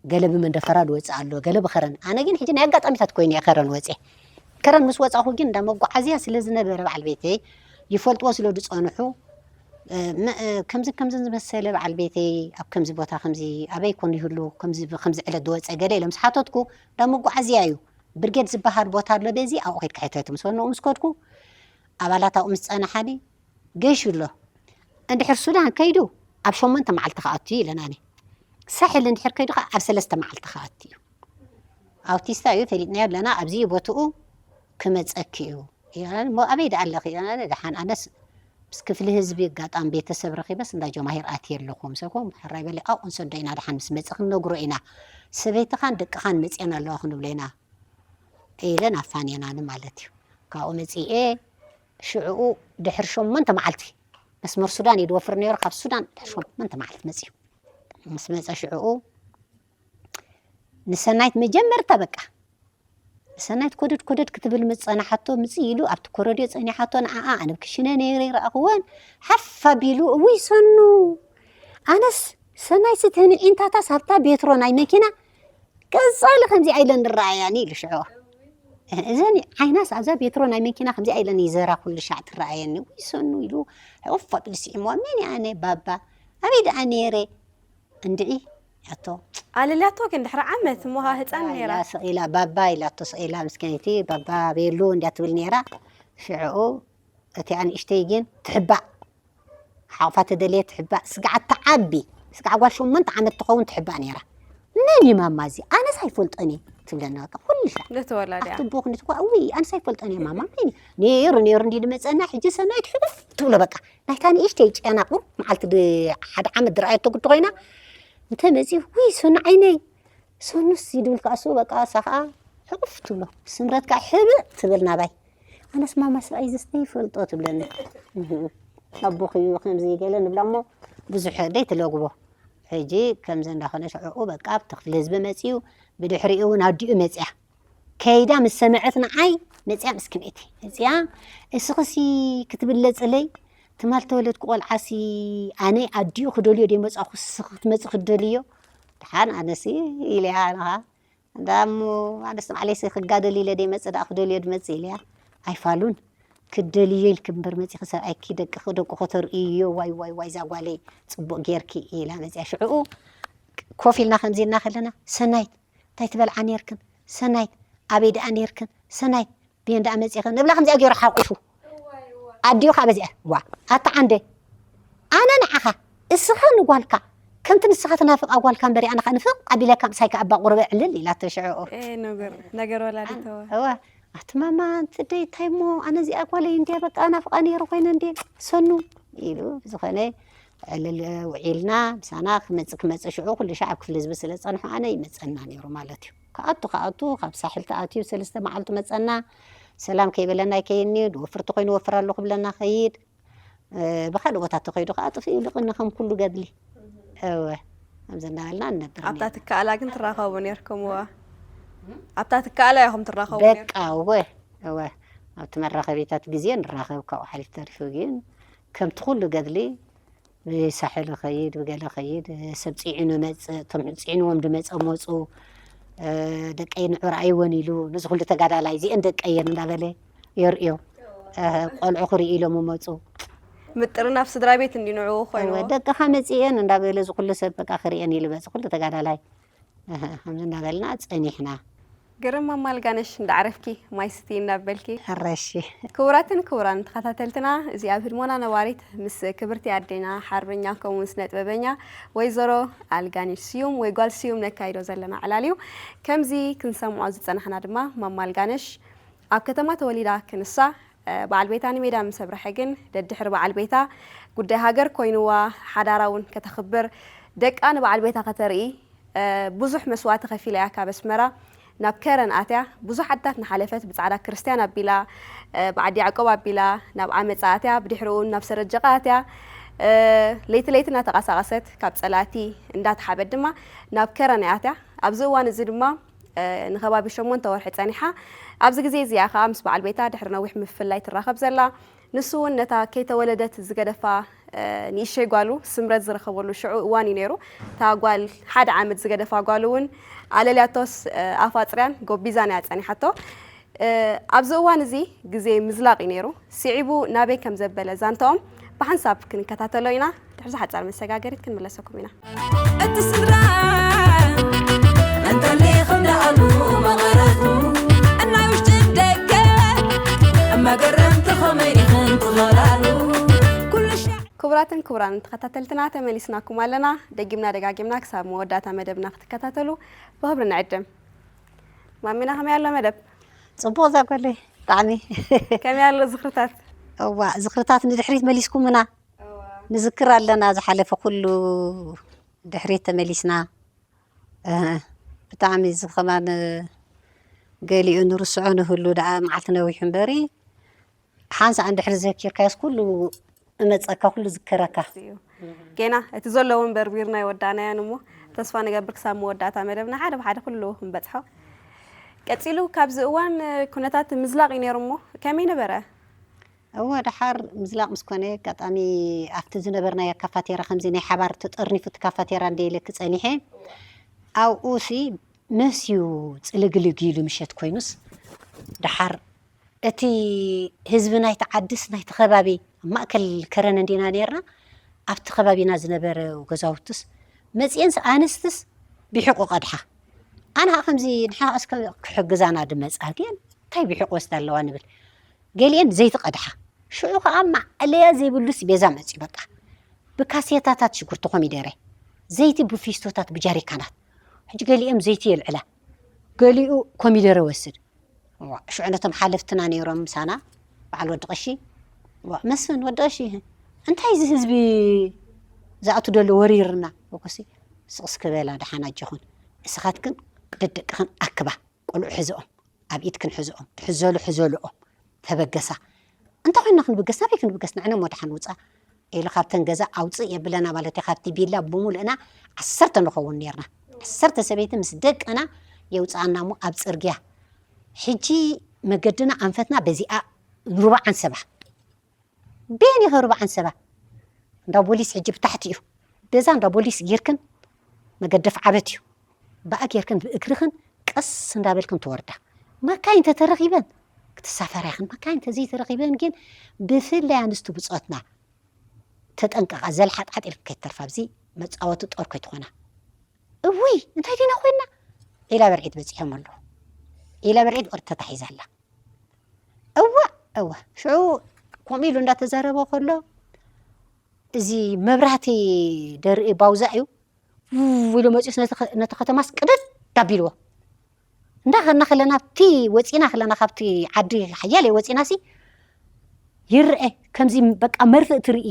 ገለ ብመንደፈራ ዝወፅእ ኣሎ፣ ገለ ብኸረን። ኣነ ግን ሕጂ ናይ ኣጋጣሚታት ኮይኑ እየ ከረን ወፅየ። ከረን ምስ ወፃኹ ግን እንዳ መጓዓዝያ ስለ ዝነበረ በዓል ቤተይ ይፈልጥዎ ስለ ዝፀንሑ ከምዚ ከምዚ ዝመሰለ በዓል ቤተይ ኣብ ከምዚ ቦታ ከምዚ ኣበይ ኮን ይህሉ ከምዚ ዕለት ዝወፀ ገለ ኢሎም ዝሓተትኩ እንዳ መጓዓዝያ እዩ። ብርጌድ ዝበሃል ቦታ ኣሎ በዚ ኣብኡ ከይድካ ሕተት ምስ በልንኡ ምስ ከድኩ ኣባላት ኣብኡ ምስ ፀናሓኒ ገይሹ ኣሎ። እንድሕር ሱዳን ከይዱ ኣብ ሸሞንተ መዓልቲ ክኣቱ እዩ ኢለናኒ። ሳሕል እንድሕር ከይዱ ከዓ ኣብ ሰለስተ መዓልቲ ክኣቱ እዩ። ኣውቲስታ እዩ ፈሊጥናዮ ኣለና ኣብዚ ቦትኡ ክመፀኪ እዩ። እሞ ኣበይ ደኣ ኣለኺ? ደሓን ኣነስ ምስ ክፍሊ ህዝቢ ኣጋጣሚ ቤተሰብ ረኺበስ እንዳ ጀማሂር ኣትየ ኣለኹ ምሰልኩም ሕራይ በለ ኣብኡ ክንሰዶ ኢና ደሓን ምስ መፀ ክንነግሮ ኢና። ሰበይትኻን ደቅኻን መፅአን ኣለዋ ክንብሎ ኢና። ኢለን ኣፋንየናኒ ማለት እዩ። ካብኡ መፂኤ ሽዕኡ ድሕሪ ሸሞንተ መዓልቲ መስመር ሱዳን እዩ ድወፍር ነይሩ። ካብ ሱዳን ድሕሪ ሸሞንተ መዓልቲ መፂኡ ምስ መፀ ሽዕኡ ንሰናይት መጀመርታ በቃ ንሰናይት ኮደድ ኮደድ ክትብል ምስ ፀናሓቶ ምፅእ ኢሉ ኣብቲ ኮረድዮ ፀኒሓቶ ንዓኣ ኣነ ብክሽነ ነይረ ይረኣኽወን ሓፍ ኣቢሉ እውይ ሰኑ ኣነስ ሰናይት ስትህኒ ዒንታታስ ኣብታ ቤትሮ ናይ መኪና ቀፃሊ ከምዚኣ ኢለን ንረኣያኒ ኢሉ ሽዑ እዘን ዓይናስ ኣብዛ ቤትሮ ናይ መኪና ከምዚኣ ኢለን ይዘራ ኩሉ ሻዕ ትረኣየኒ ውይ ሰኑ ኢሉ ሕቁፍ ኣቢሉ ስዒምዋ መን እያ ኣነ ባባ ኣበይ ደኣ ነይረ እንድዒ ያቶ ኣለልያቶ ግን ድሕሪ ዓመት እሞ ኸዓ ህፃን ነይራ ኢላ ስቕ ኢላ ባባ ኢላቶ ስቕ ኢላ ምስኪነይቲ ባባ ቤሉ እንድያ ትብል ነይራ ሽዕኡ እቲኣ ንእሽተይ ግን ትሕባእ ሓቑፋ ተደልየ ትሕባእ ስግዓ ትዓቢ ስግዓ ጓል ሸሞንተ ዓመት ትኸውን ትሕባእ ነይራ መን እዩ ማማ እዚ ኣነስ ኣይፈልጦን እየ ትብለና በቃ ኩሉ ሻዕ ነቲ ወላዲ እያ። ኣብቲ ቦኽ ንትኳ እውይ ኣነስ ኣይፈልጦን እየ ማማ መን እዩ ነይሩ ነይሩ እንዲ ድመፀና ሕጂ ሰናይት ሕቁፍ ትብሎ በቃ ናይታ ንእሽተይ ጨና ቁር መዓልቲ ድ- ሓደ ዓመት ዝረኣየቶ ግዲ ኮይና እንተ መፂኡ ውይ ሰኑ ዓይነይ ሰኑስ ይድብል ከዓ እሱ በቃ እሳ ከዓ ሕቁፍ ትብሎ ስምረት ከዓ ሕብእ ትብል ናባይ ኣነስ ማማ ሰብኣይ ዘስተ ይፈልጦ ትብለኒ ኣቦኺ እዩ ከምዚ ገለ ንብላ እሞ ብዙሕ ደይ ትለግቦ ሕጂ ከምዚ እንዳኾነ ሽዕኡ በቃ ኣብቲ ክፍሊ ህዝቢ መፂኡ ብድሕሪኡ እውን ኣዲኡ መፅያ ከይዳ ምስ ሰምዐት ንዓይ መፅያ ምስ ክብኤቲ መፅያ፣ እስኽሲ ክትብለፅለይ ትማል ተወለድኩ ቆልዓሲ ኣነ ኣዲኡ ክደልዮ ደይመፃኹ ስኺ ክትመፂ ክትደልዮ? ደሓን ኣነሲ ኢለያ ንኻ እንዳ እሞ ኣነስ ንባዕለይሲ ክጋደል ኢለ ደይመፅእ ደኣ ክደልዮ ድመፅእ ኢለያ። ኣይፋሉን ክደልዮ ኢልኪ እምበር መፂኺ ሰብኣይኪ ደቅኺ ደቁ ከተርእይዮ ዋይ ዋይ ዋይ እዛ ጓለይ ፅቡቕ ጌርኪ ኢላ መፅያ ሽዕኡ ኮፍ ኢልና ከምዚ ኢልና ከለና ሰናይት እንታይ ትበልዓ ኔርክን ሰናይት ኣበይ ደኣ ኔርክን ሰናይት ብየን ደኣ መፂኽን ንብላ ከምዚኣ ገይሩ ሓቂፉ ኣዲኡ ከዓ በዚኣ ዋ ኣታ ዓንደ ኣነ ንዓኻ እስኻ ንጓልካ ከምቲ ንስኻ ትናፍቃ ጓልካ እምበሪ ኣነ ከዓ ንፍቕ ኣቢለካ ምሳይ ከዓ ኣባ ቁርበ ዕልል ኢላቶ ሽዕኡ ነገር ነገር ወላዲተዋ እዋ ኣቲ ማማ ኣንቲ ደይ እንታይ እሞ ኣነ እዚኣ ጓለይ እንድያ በቃ ናፍቃ ነይረ ኮይነ እንድየ ሰኑ ኢሉ ብዝኾነ ዕልል ውዒልና ምሳና ክመፅእ ክመፅእ ሽዑ ኩሉ ሻዕ ኣብ ክፍሊ ህዝቢ ስለ ዝፀንሑ ኣነ ይመፀና ነይሩ ማለት እዩ። ክኣቱ ክኣቱ ካብ ሳሕል ተኣትዩ ሰለስተ መዓልቲ መፀና ሰላም ከይበለና ኣይከይድን እዩ ድወፍር ተኮይኑ ወፍር ኣለኹ ብለና ከይድ ብካልእ ቦታ ተኸይዱ ከዓ ጥፍእ ኢሉ ቅኒ ከም ኩሉ ገድሊ እወ ከምዚ እናበልና ንነብር ኣብታ ትከኣላ ግን ትራኸቡ ነርኩም እዋ ኣብታ ትከኣላ ኢኹም ትራኸቡ በቃ እወ እወ ኣብቲ መራኸቢታት ግዜ ንራኸብ ካብኡ ሓሊፍ ተሪፉ ግን ከምቲ ኩሉ ገድሊ ብሳሕል ኸይድ ብገለ ኸይድ ሰብ ፅዒኑ መፅእ እቶም ፅዒንዎም ድመፀ መፁ ደቀይ ንዑ ረኣይወን ኢሉ ነዚ ኩሉ ተጋዳላይ እዚአን ደቀየን እንዳበለ የርእዮ ቆልዑ ክርኢ ኢሎም መፁ ምጥርናፍ ስድራ ቤት እንዲ ንዑ ኮይኑ ደቅኻ መፅእየን እንዳበለ እዚ ኩሉ ሰብ በቃ ክርእየን ኢሉ በዚ ኩሉ ተጋዳላይ ከምዚ እንዳበልና ፀኒሕና ግርም ማማ ኣልጋነሽ እንዳዓረፍኪ ማይ ስቲ እንዳበልኪ ሕረሺ ክቡራትን ክቡራን ተኸታተልትና እዚ ኣብ ህድሞና ነባሪት ምስ ክብርቲ ኣዴና ሓርበኛ ከምኡ ስነ ጥበበኛ ወይዘሮ ኣልጋነሽ ስዩም ወይ ጓል ስዩም ነካይዶ ዘለና ዕላል እዩ ከምዚ ክንሰምዖ ዝፀናሕና ድማ ማማ ኣልጋነሽ ኣብ ከተማ ተወሊዳ ክንሳ በዓል ቤታ ንሜዳ ምስ ኣብረሐ ግን ደድሕሪ በዓል ቤታ ጉዳይ ሃገር ኮይንዋ ሓዳራ እውን ከተኽብር ደቃ ንበዓል ቤታ ከተርኢ ብዙሕ መስዋእቲ ከፊላ እያ ካብ ኣስመራ ናብ ከረን ኣትያ ብዙሕ ዓድታት ንሓለፈት ብፃዕዳ ክርስትያን ኣቢላ ብዓዲ ያዕቆብ ኣቢላ ናብ ዓመፃ ኣትያ ብድሕሪኡ ናብ ሰረጀቃ ኣትያ ለይቲ ለይቲ እናተቃሳቀሰት ካብ ፀላእቲ እንዳተሓበት ድማ ናብ ከረን እያ ኣትያ ኣብዚ እዋን እዚ ድማ ንኸባቢ ሸሞንተ ወርሒ ጸኒሓ። ኣብዚ ግዜ እዚኣ ከኣ ምስ በዓል ቤታ ድሕሪ ነዊሕ ምፍልላይ ትራኸብ ዘላ። ንሱ እውን ነታ ከይተወለደት ዝገደፋ ንእሸይ ጓሉ ስምረት ዝረኸበሉ ሽዑ እዋን እዩ ነይሩ። እታ ጓል ሓደ ዓመት ዝገደፋ ጓሉ እውን ኣለልያቶስ ኣፋፅርያን ጎቢዛን እያ ጸኒሓቶ። ኣብዚ እዋን እዚ ግዜ ምዝላቕ እዩ ነይሩ። ስዒቡ ናበይ ከም ዘበለ ዛንታኦም ብሓንሳብ ክንከታተሎ ኢና። ድሕሪ እዛ ሓጻር መሰጋገሪት ክንምለሰኩም ኢና። እቲ ስድራ እንተሊኹም ደኣሉ መቐረቱ እናይ ውሽጥን ደገ መገረምቲ ኸመይ ኢኽን ትኸላሉ ኩሉ ሻዕ ክቡራትን ክቡራን ተኸታተልትና ተመሊስናኩም ኣለና። ደጊምና ደጋጊምና ክሳብ መወዳእታ መደብና ክትከታተሉ ብኽብሪ ንዕድም። ማሚና ከመይ ኣሎ መደብ? ጽቡቕ እዛ ጓለይ ብጣዕሚ። ከመይ ኣሎ ዝኽርታት? እዋ ዝኽርታት ንድሕሪት መሊስኩምና። ንዝክር ኣለና ዝሓለፈ ኩሉ ድሕሪት ተመሊስና። ብጣዕሚ እዚ ከማን ገሊኡ ንርስዖ ንህሉ ደኣ መዓልቲ ነዊሑ እምበሪ ሓንሳእ እንድሕሪ ዘኪርካዮስ ኩሉ እመፀካ ኩሉ ዝከረካ እዩ። ጌና እቲ ዘሎ እውን በርቢርና ይወዳእናዮን እሞ ተስፋ ንገብር ክሳብ መወዳእታ መደብና ሓደ ብሓደ ኩሉ ክንበፅሖ። ቀፂሉ ካብዚ እዋን ኩነታት ምዝላቕ እዩ ነይሩ እሞ ከመይ ነበረ? እወ ደሓር ምዝላቕ ምስ ኮነ ኣጋጣሚ ኣብቲ ዝነበርናዮ ካፋቴራ ከምዚ ናይ ሓባር ተጠርኒፉ እቲ ካፋቴራ እንደ ኢለኪ ፀኒሐ ኣብኡ ሲ መስዩ ፅልግልግ ኢሉ ምሸት ኮይኑስ ደሓር እቲ ህዝቢ ናይቲ ዓድስ ናይቲ ከባቢ ኣብ ማእከል ከረን እንዲና ነርና ኣብቲ ከባቢና ዝነበረ ገዛውትስ መፅየንስ ኣንስትስ ብሕቁ ቀድሓ ኣነ ከዓ ከምዚ ንሓ እስከ ክሕግዛና ድመፃ ግን እንታይ ብሕቁ ወስዳ ኣለዋ ንብል ገሊአን ዘይቲ ቀድሓ ሽዑ ከዓ ማዕለያ ዘይብሉስ ቤዛ መፅዩ በቃ ብካሴታታት ሽጉርቲ ኮሚደረ ዘይቲ ብፊስቶታት ብጃሪካናት ሕጂ ገሊኦም ዘይቲ የልዕላ ገሊኡ ኮሚደረ ወስድ ሽዑ ነቶም ሓለፍትና ነይሮም ምሳና በዓል ወዲ ቀሺ መስፍን ወዲ ቀሺ እንታይ እዚ ህዝቢ ዝኣቱ ደሎ ወሪርና ኮሲ ስቕስ ክበላ ደሓን ኣጆኹን እስኻትክን ደደቅኽን ኣክባ ቆልዑ ሕዝኦም ኣብ ኢድክን ሕዝኦም ትሕዘሉ ሕዘልኦም ተበገሳ እንተ ኮይና ክንብገስ ናበይ ክንብገስ ንዕነ እሞ ደሓን ውፃ ኢሉ ካብተን ገዛ ኣውፅእ የብለና ማለት እዩ ካብቲ ቢላ ብሙሉእና ዓሰርተ ንኸውን ነርና ዓሰርተ ሰበይቲ ምስ ደቅና የውፅኣና እሞ ኣብ ፅርግያ ሕጂ መገድና ኣንፈትና በዚኣ ንሩባ ዓንሰባ። ቤን ኢኸ ሩባ ዓንሰባ? እንዳ ቦሊስ ሕጂ ብታሕቲ እዩ። በዛ እንዳ ቦሊስ ጌርክን መገደፍ ዓበት እዩ። ብኣ ጌርክን ብእግርኽን ቀስ እንዳበልክን ትወርዳ። መካይን ተተረኺበን ክትሳፈራ ኢኽን። መካይን ተዘይተረኺበን ግን ብፍላይ ኣንስቲ ብጾትና ተጠንቀቓ። ዘልሓጥሓጥ ኢልክን ከይትተርፋ ኣብዚ መጻወቲ ጦር ከይትኾና። እውይ እንታይ ዲና ኮይና? ዒላ በርዒድ በጺሖም ኣለዉ። ዒላ በርዒድ ኦር ተታሒዛ ኣላ። እዋ እዋ ሽዑ ከምኡ ኢሉ እንዳተዛረበ ከሎ እዚ መብራህቲ ደርኢ ባውዛ እዩ ውው ኢሉ መፂኡስ ነቲ ከ- ነቲ ከተማስ ቅደድ ኣቢልዎ። እንዳኸና ከለና ኣብቲ ወፂና ከለና ካብቲ ዓዲ ሓያለ ወፂና ሲ ይርአ ከምዚ በቃ መርፍእ ትርኢ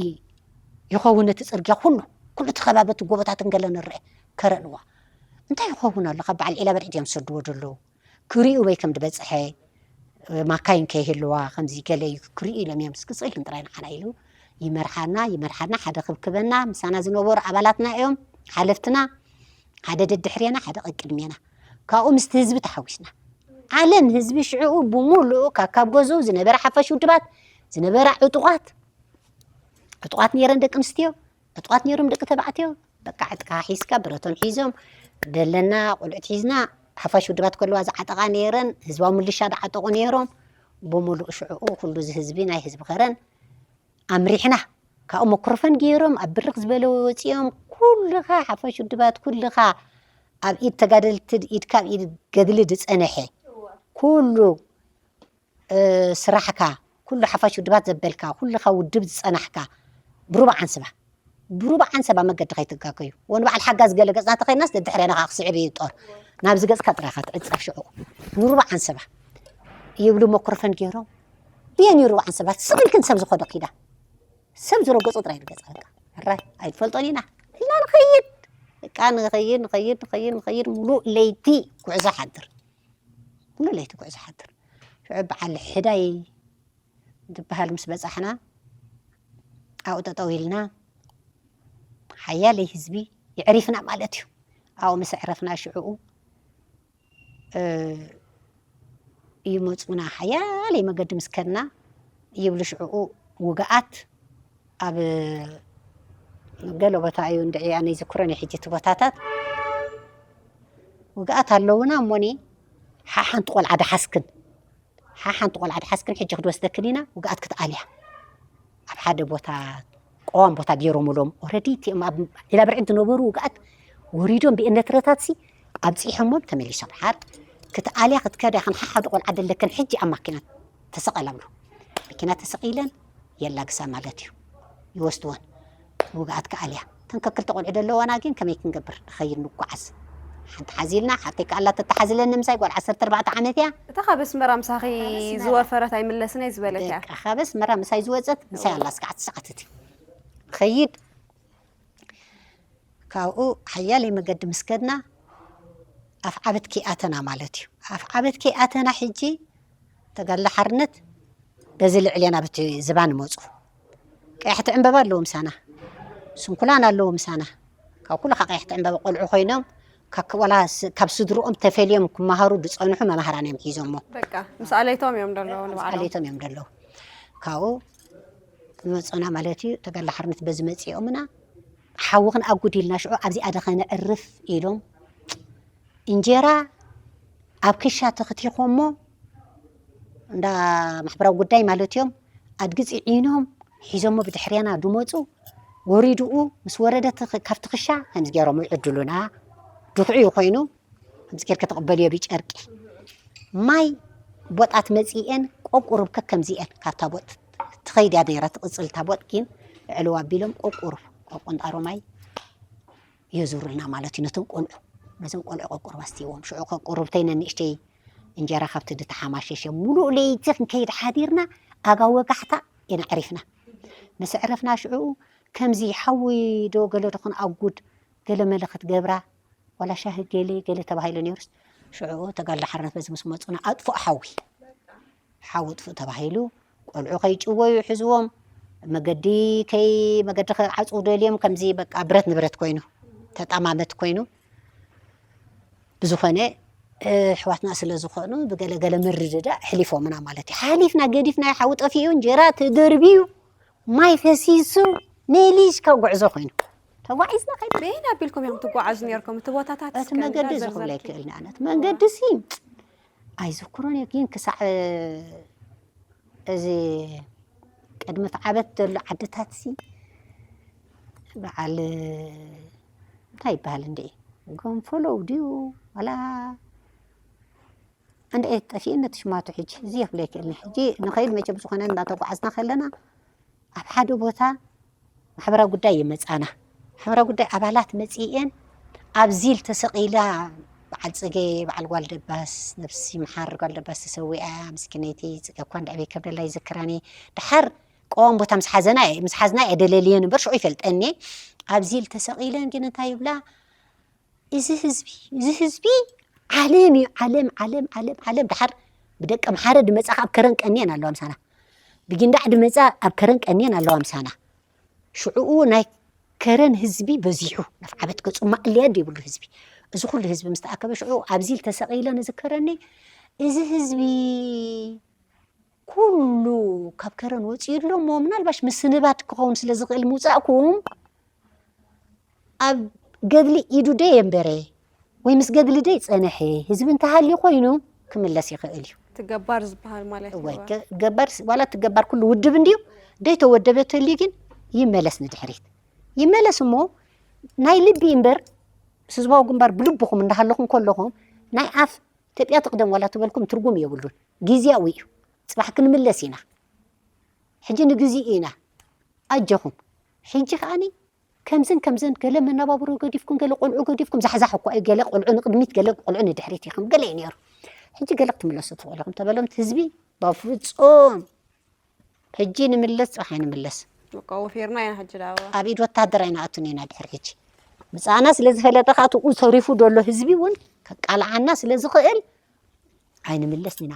ይኸውን ነቲ ፅርግያ ኩሉ ኩሉ እቲ ከባቢ እቲ ጎቦታትን ገለ ንርአ ከረንዋ እንታይ ይኸውን ኣሎ ካብ በዓል ዒላ በርዒድ እዮም ዝሰድዎ ዘለዉ ክርእዩ ወይ ከም ዝበፅሐ ማካይን ከይህልዋ ከምዚ ገለ እዩ ክርእዩ ኢሎም እዮም እስክፅልን ጥራይ ንዓና ኢሉ ይመርሓና ይመርሓና ሓደ ክብክበና ምሳና ዝነበሩ ኣባላትና እዮም ሓለፍትና ሓደ ደድሕሬና ሓደ ቀቅድሜና ካብኡ ምስቲ ህዝቢ ተሓዊስና ዓለም ህዝቢ ሽዕኡ ብምሉኡ ካብ ካብ ገዝኡ ዝነበረ ሓፋሽ ውድባት ዝነበራ ዕጡቓት ዕጡቓት ነይረን ደቂ ኣንስትዮ ዕጡቓት ነይሮም ደቂ ተባዕትዮ በቃ ዕጥቃ ሒዝካ ብረቶም ሒዞም ደለና ቆልዑት ሒዝና ሓፋሽ ውድባት ከለዋ ዝዓጠቓ ነይረን ህዝባዊ ምልሻ ዝዓጠቑ ነይሮም ብምሉእ ሽዕኡ ኩሉ እዚ ህዝቢ ናይ ህዝቢ ከረን ኣምሪሕና ካብኡ መክሮፈን ገይሮም ኣብ ብርኽ ዝበለ ወፂኦም ኩልኻ ሓፋሽ ውድባት ኩልኻ ኣብ ኢድ ተጋደልቲ ኢድካ ኣብ ኢድ ገድሊ ዝፀነሐ ኩሉ ስራሕካ ኩሉ ሓፋሽ ውድባት ዘበልካ ኩልኻ ውድብ ዝፀናሕካ ብሩባ ዓንስባ ብሩባ ዓንሰባ መገዲ ከይትጋገዩ ወን በዓል ሓጋዝ ገለ ገፅና ተኸይድናስ ደድሕሬና ከዓ ክስዕብ እዩ ጦር ናብዚ ገፅካ ጥራይካ ትዕፀብ ሽዑ ንሩባ ዓንሰባ ይብሉ መክሮፈን ገይሮም ብየን እዩ ሩባ ዓንሰባ ስብ ኢልክን ሰብ ዝኾዶ ኪዳ ሰብ ዝረገፁ ጥራይ ንገፃ በቃ ሕራይ ኣይትፈልጦን ኢና ኢልና ንኸይድ በቃ ንኸይድ ንኸይድ ንኸይድ ንኸይድ ሙሉእ ለይቲ ጉዕዞ ሓድር ሙሉእ ለይቲ ጉዕዞ ሓድር ሽዑ በዓል ሕዳይ ዝበሃል ምስ በፃሕና ኣብኡ ጠጠው ኢልና ሓያለይ ህዝቢ የዕሪፍና ማለት እዩ ኣብኡ ምስ ኣዕረፍና ሽዕኡ ይመፁና ሓያለይ መገዲ ምስ ከድና ይብሉ ሽዕኡ ውግኣት ኣብ ገለ ቦታ እዩ እንድዒ ኣነ ይዝክሮን እዩ ሕጂ እቲ ቦታታት ውግኣት ኣለውና እሞኒ ሓሓንቲ ቆልዓ ደሓስክን ሓሓንቲ ቆልዓ ደሓስክን ሕጂ ክድወስደክን ኢና ውግኣት ክትኣልያ ኣብ ሓደ ቦታ ቀዋም ቦታ ገይሮምሎም ኦረዲ እቲኦም ኣብ ዒላ ብርዕን ዝነበሩ ውግኣት ወሪዶም ብኤነትረታት ሲ ኣብፂሖሞም ተመሊሶም ሓር ክትኣልያ ክትከዳ ይኽን ሓሓደ ቆልዓ ደለክን ሕጂ ኣብ ማኪና ተሰቐላ ብሎ መኪና ተሰቒለን የላግሳ ማለት እዩ ይወስድወን ውግኣት ክኣልያ እተን ከክልተ ቆልዑ ደለዋና ግን ከመይ ክንገብር ንኸይድ ንጓዓዝ ሓንቲ ሓዚልና ሓብተይ ከኣላ ተተሓዝለኒ ምሳይ ጓል ዓሰርተ ኣርባዕተ ዓመት እያ እታ ካብ ኣስመራ ምሳኺ ዝወፈረት ኣይምለስን እየ ዝበለት እያ በቃ ካብ ኣስመራ ምሳይ ዝወፀት ምሳይ ኣላ እስከ ዓቲ ሰዓትቲ ኸይድ ካብኡ ሓያለይ መገዲ ምስ ከድና ኣፍ ዓበት ከይኣተና ማለት እዩ ኣፍ ዓበት ከይኣተና ሕጂ ተጋድሎ ሓርነት በዚ ልዕሌና በቲ ዝባን መፁ ቀያሕቲ ዕምበባ ኣለዉ ምሳና ስንኩላን ኣለዉ ምሳና ካብ ኩሉ ካብ ቀያሕቲ ዕምበባ ቆልዑ ኮይኖም ካብ ወላ ካብ ስድርኦም ተፈልዮም ክመሃሩ ዝፀንሑ መማህራን እዮም ሒዞሞ በቃ ምስ ኣለይቶም እዮም ደለዉ ንባዕሎም ኣለይቶም እዮም ደለዉ ካብኡ ዝመፁና ማለት እዩ ተጋድሎ ሓርነት በዚ መፂኦምና ሓዊ ክንኣጉድ ኢልና ሽዑ ኣብዚኣ ዶ ከነዕርፍ ኢሎም እንጀራ ኣብ ክሻ ተኽቲኾሞ እንዳ ማሕበራዊ ጉዳይ ማለት እዮም ኣድጊ ፅዒኖም ሒዞሞ ብድሕርያና ድመፁ ወሪድኡ ምስ ወረደ ካብቲ ክሻ ከምዚ ገይሮም ይዕድሉና ድኩዒ ኮይኑ ከምዚ ጌርኪ ትቕበልዮ ብጨርቂ ማይ ቦጣት መፂኤን ቆቁሩብ ከከምዚኤን ካብታ ቦጥ ትኸይድ እያ ነይራ ትቕፅል እታ ቦጥ ግን ዕልዋ ኣቢሎም ቆቁሩብ ቆቆንጣሮ ማይ የዙሩልና ማለት እዩ ነቶም ቆልዑ ነዞም ቆልዑ ቆቁሩብ ኣስትይዎም ሽዑ ከቁሩብተይ ነንእሽተይ እንጀራ ካብቲ ድተሓማሸሸ ሙሉእ ለይቲ ክንከይድ ሓዲርና ኣጋ ወጋሕታ ኢና ዕሪፍና ምስ ዕረፍና ሽዑ ከምዚ ሓዊ ዶ ገለ ዶ ክንኣጉድ ገለ መለ ክትገብራ ዋላ ሻሂ ገለ ገለ ተባሂሉ ነይሩስ ሽዑ ተጋድሎ ሓርነት በዚ ምስ መፁና ኣጥፍኡ ሓዊ ሓዊ ኣጥፍኡ ተባሂሉ ቆልዑ ከይጭወዩ ሕዝዎም መገዲ ከይ መገዲ ከዓፅው ደልዮም ከምዚ በቃ ብረት ንብረት ኮይኑ ተጣማመት ኮይኑ ብዝኾነ ኣሕዋትና ስለ ዝኾኑ ብገለገለ ምርድዳእ ኣሕሊፎምና ማለት እዩ። ሓሊፍና ገዲፍና፣ ሓዊ ጠፊኡ፣ እንጀራ ተደርብዩ፣ ማይ ፈሲሱ፣ መሊስካ ጉዕዞ ኮይኑ ተጓዒዝና ከይድና። በየን ኣቢልኩም ኢኹም ትጓዓዙ ነርኩም? እቲ ቦታታት እቲ እስከ መገዲ ዝኽብለ እንዳዘርዘርኪ። ይክእልኒ ኣነ። እቲ መንገዲ ሲ ኣይዝክሮን እየ፣ ግን ክሳዕ እዚ ቅድሚ ዓበት ዘሎ ዓድታት ሲ በዓል እንታይ ይበሃል እንዴ? ጎንፈሎው ድዩ? ዋላ እንዴ ጠፊእኒ እቲ ሽማቱ ሕጂ። እዚ የፍለ ይክእልኒ። ሕጂ ንኸይድ መቸም ዝኾነ እንዳተጓዓዝና ከለና ኣብ ሓደ ቦታ ማሕበራዊ ጉዳይ ይመጻና። ማሕበራዊ ጉዳይ ኣባላት መጺኤን ኣብ ዚል ተሰቒላ በዓል ጽጌ፣ በዓል ጓል ደባስ፣ ነብሲ ይምሓር ጓል ደባስ ተሰዊኣ፣ ምስኪነይቲ ጽጌ እኳ እንድዕበይ ከብደላ ይዝክራኒ። ድሓር ቀዋም ቦታ ምስ ሓዘና እየ፣ ምስ ሓዝና እየ ደለልየን እምበር ሽዑ ይፈልጠኒ። ኣብ ዚል ተሰቒለን ግን እንታይ ይብላ? እዚ ህዝቢ፣ እዚ ህዝቢ ዓለም እዩ፣ ዓለም፣ ዓለም፣ ዓለም፣ ዓለም። ድሓር ብደቂ ኣምሓረ ድመጻ ኣብ ከረን ቀንየን ኣለዋ ምሳና። ብጊንዳዕ ድመጻ ኣብ ከረን ቀንየን ኣለዋ ምሳና። ሽዑኡ ናይ ከረን ህዝቢ በዚሑ፣ ነፍዓበት ገጹ ማእልያ ዘይብሉ ህዝቢ። እዚ ኩሉ ህዝቢ ምስ ተኣከበ ሽዑ ኣብዚ ተሰቒለ ንዝከረኒ፣ እዚ ህዝቢ ኩሉ ካብ ከረን ወጺኡ ኣሎ እሞ፣ ምናልባሽ ምስንባት ክኸውን ስለ ዝኽእል ምውጻእኩም፣ ኣብ ገድሊ ኢዱ ዶ የንበረ ወይ ምስ ገድሊ ዶ ይጸንሐ ህዝቢ እንተሃልዩ ኮይኑ ክምለስ ይኽእል እዩ። እቲ ገባር ዝበሃል ማለት እዩ። እዋይ፣ ገ-፣ ገባር ስ-፣ ዋላ እቲ ገባር ኩሉ ውድብ እንድዩ፣ ዘይተወደበ ተልዩ ግን ይመለስ ንድሕሪት። ይመለስ እሞ ናይ ልቢ እምበር፣ ምስ ህዝባዊ ግንባር ብልብኹም እንዳሃለኹም ከለኹም፣ ናይ ኣፍ ኢትዮጵያ ትቕደም ዋላ ትበልኩም ትርጉም የብሉን። ግዝያዊ እዩ። ጽባሕ ክንምለስ ኢና። ሕጂ ንግዜኡ ኢና። ኣጆኹም። ሕጂ ከኣኒ ከምዝን ከምዝን ገለ መነባብሮ ገዲፍኩም፣ ገለ ቆልዑ ገዲፍኩም፣ ዛሕዛሕ እኳ እዩ፣ ገለ ቆልዑ ንቕድሚት፣ ገለ ቆልዑ ንድሕሪት ኢኹም፣ ገለ እዩ ነይሩ። ሕጂ ገለ ክትምለሱ ትኽእሉ ኢኹም ተበሎም፣ እቲ ህዝቢ በፍጹም ሕጂ ንምለስ፣ ጽባሕ ኣይንምለስ። በቃ ወፊርና ኢና ሕጂ ደኣ። ኣብ ኢድ ወታደር ኣይንኣቱን ኢና ድሕሪ ሕጂ። ምጻና ስለ ዝፈለጠ፣ ከኣ ትኡ ተሪፉ ዘሎ ህዝቢ እውን ከቃልዓና ስለ ዝኽእል ኣይንምለስን ኢና።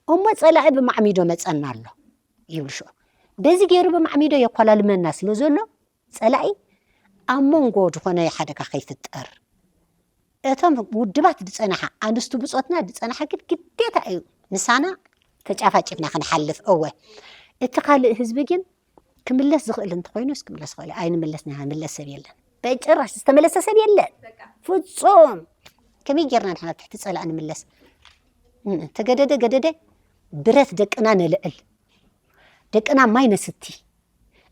እሞ ጸላኢ ብማዕሚዶ መጸና ኣሎ ይብሉ ሽዑ። በዚ ገይሩ ብማዕሚዶ የኳላልመና ስለ ዘሎ፣ ጸላኢ ኣብ መንጎ ዝኾነ ሓደጋ ከይፍጠር፣ እቶም ውድባት ዝጸንሓ፣ ኣንስቱ ብጾትና ዝጸንሓ ግን ግዴታ እዩ ምሳና ተጫፋጭፍና ክንሓልፍ። እወ፣ እቲ ካልእ ህዝቢ ግን ክምለስ ዝኽእል እንተኾይኑስ ክምለስ ይኽእል እዩ። ኣይንምለስን ኢና፣ ንምለስ ሰብ የለን። በጭራሽ ዝተመለሰ ሰብ የለን። ፍጹም። ከመይ ጌርና ንሕና ትሕቲ ጸላእ ንምለስ? እም፣ ተገደደ ገደደ፣ ብረት ደቅና ነልዕል። ደቅና ማይ ነስቲ።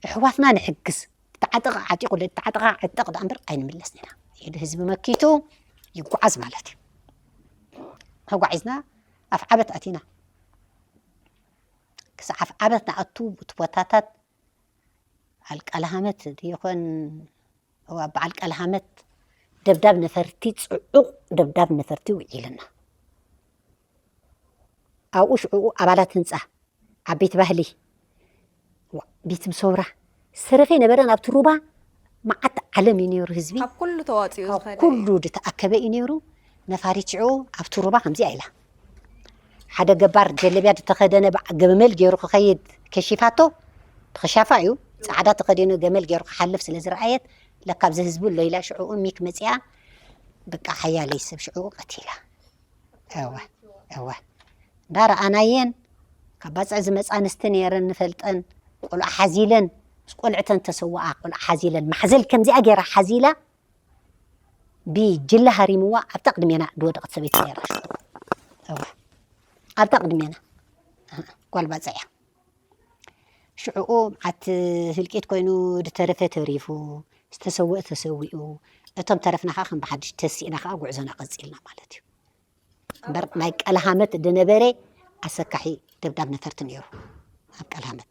ኣሕዋትና ንሕግዝ። ተዓጠቐ ዓጢቑ፣ ተዓጠቐ ዓጠቕ ደኣ እምበር ኣይንምለስን ኢና። ኢሉ ህዝቢ መኪቱ ይጓዓዝ ማለት እዩ። ተጓዒዝና ኣፍ ዓበት ኣቲና። ክሳዕ ኣፍ ዓበት ንኣቱ፣ እቲ ቦታታት በዓል ቃልሃመት ይኾን፣ እዋ፣ በዓል ቃልሃመት ደብዳብ ነፈርቲ፣ ጽዑቕ ደብዳብ ነፈርቲ ውዒልና። ኣብኡ ሽዑኡ ኣባላት ህንጻ፣ ዓበይቲ ባህሊ፣ ዋ፣ ቤት ምሰውራ፣ ዝተረፈ ነበረ። ናብቲ ሩባ መዓት ዓለም እዩ ነይሩ ህዝቢ። ካብ ኩሉ ተዋፂኡ ካብ ዝኸደ ኩሉ እዩ። ዝተኣከበ እዩ ነይሩ። ነፋሪት ሽዑ ኣብቲ ሩባ ከምዚኣ ኢላ። ሓደ ገባር ጀለብያ ዝተኸደነ በዓ-፣ ገመል ገይሩ ክኸይድ ከሺፋቶ፣ ብኸሻፋ እዩ፣ ጻዕዳ ተኸዲኑ ገመል ገይሩ ክሓልፍ ስለ ዝረኣየት፣ ለካ ኣብዚ ህዝቢ ኣሎ ኢላ ሽዑኡ ሚክ መጺኣ፣ በቃ ሓያለይ ሰብ ሽዑኡ ቀቲላ። እወ፣ እወ። እንዳ ረኣናየን፣ ካብ ባጽዕ ዝመጻ ኣንስቲ ነይረን ንፈልጠን፣ ቆልዓ ሓዚለን፣ ምስ ቆልዕተን ተሰዋኣ፣ ቆልዓ ሓዚለን፣ ማሕዘል ከምዚኣ ገይራ ሓዚላ፣ ብጅላ ሃሪምዋ ኣብታ ቅድሜና ዝወደቐት ሰበይቲ ነይራ። እዋ። ኣብታ ቅድሜና። ጓል ባጽዕ እያ። ሽዕኡ መዓት ህልቂት ኮይኑ፣ ዝተረፈ ተሪፉ፣ ዝተሰወአ ተሰዊኡ፣ እቶም ተረፍና ከዓ ከም ብሓድሽ ተሲእና ከዓ ጉዕዞና ቀጺልና ማለት እዩ። እምበር ናይ ቀልሃመት ዝነበረ ኣሰካሒ ደብዳብ ነፈርቲ ነይሩ። ኣብ ቀልሃመት።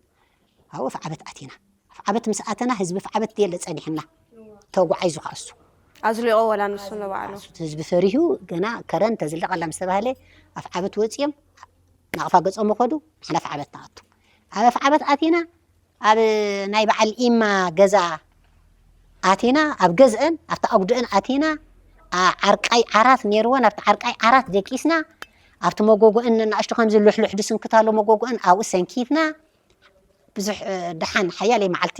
ኣብኡ ኣፍዓበት ኣቲና። ኣፍዓበት ምስ ኣተና ህዝቢ ኣፍዓበት የለ ጸኒሕና። ተጓዒዙ ከዓ እሱ። ኣዝሊቖ ወላ ንሱ ንባዕሉ። እሱ ህዝቢ ፈሪሁ ገና ከረን ተዝልቐላ ምስ ተባህለ ኣፍዓበት ወጺኦም ናቕፋ ገጾም ከዱ፣ ንሕና ኣፍዓበት ንኣቱ። ኣብ ኣፍዓበት ኣቲና ኣብ ናይ በዓል ኢማ ገዛ ኣቲና፣ ኣብ ገዝአን፣ ኣብቲ ኣጉድአን ኣቲና፣ ዓ-፣ ዓርቃይ ዓራት ነይርወን፣ ኣብቲ ዓርቃይ ዓራት ደቂስና፣ ኣብቲ መጎጎአን ንኣሽቱ ከምዚ ልሕልሕ ድስንክት ኣሎ መጎጎአን፣ ኣብኡ ሰንኪትና፣ ብዙሕ፣ እ፣ ደሓን ሓያለይ መዓልቲ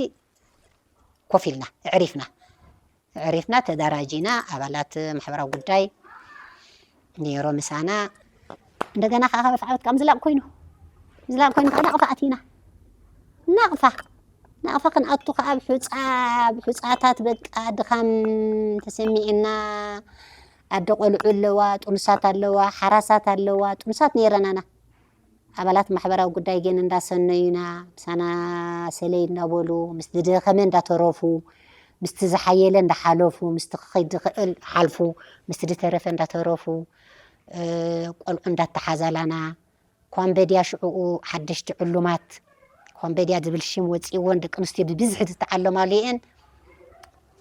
ኮፍ ኢልና፣ ኣዕሪፍና። ኣዕሪፍና፣ ተደራጂና፣ ኣባላት ማሕበራዊ ጉዳይ፣ ነይሮ ምሳና። እንደገና ከዓ ካብ ኣፍዓበት ከዓ ምዝላቕ ኮይኑ፣ ምዝላቕ ኮይኑ ከዓ ናቕፋ ኣቲና። ናቕፋ፣ ናቕፋ ክንኣቱ ከዓ ብሑፃ፣ ብሑፃታት በቃ ድኻም ተሰሚዕና። ኣደ ቆልዑ ኣለዋ፣ ጥኑሳት ኣለዋ፣ ሓራሳት ኣለዋ፣ ጥኑሳት ነይረናና። ኣባላት ማሕበራዊ ጉዳይ ግን እንዳሰነዩና፣ ምሳና ሰለይ እንዳበሉ፣ ምስቲ ዝደኸመ እንዳተረፉ፣ ምስቲ ዝሓየለ እንዳሓለፉ፣ ምስቲ ክኸይድ ዝኽእል ሓልፉ፣ ምስቲ ዝተረፈ እንዳተረፉ፣ እ፣ ቆልዑ እንዳተሓዛላና፣ ኳምበድያ ሽዕኡ ሓደሽቲ ዕሉማት፣ ኳምበድያ ዝብል ሽም ወፂእዎን ደቂ ኣንስትዮ ብብዝሒ ዝተዓለማሉ እየን።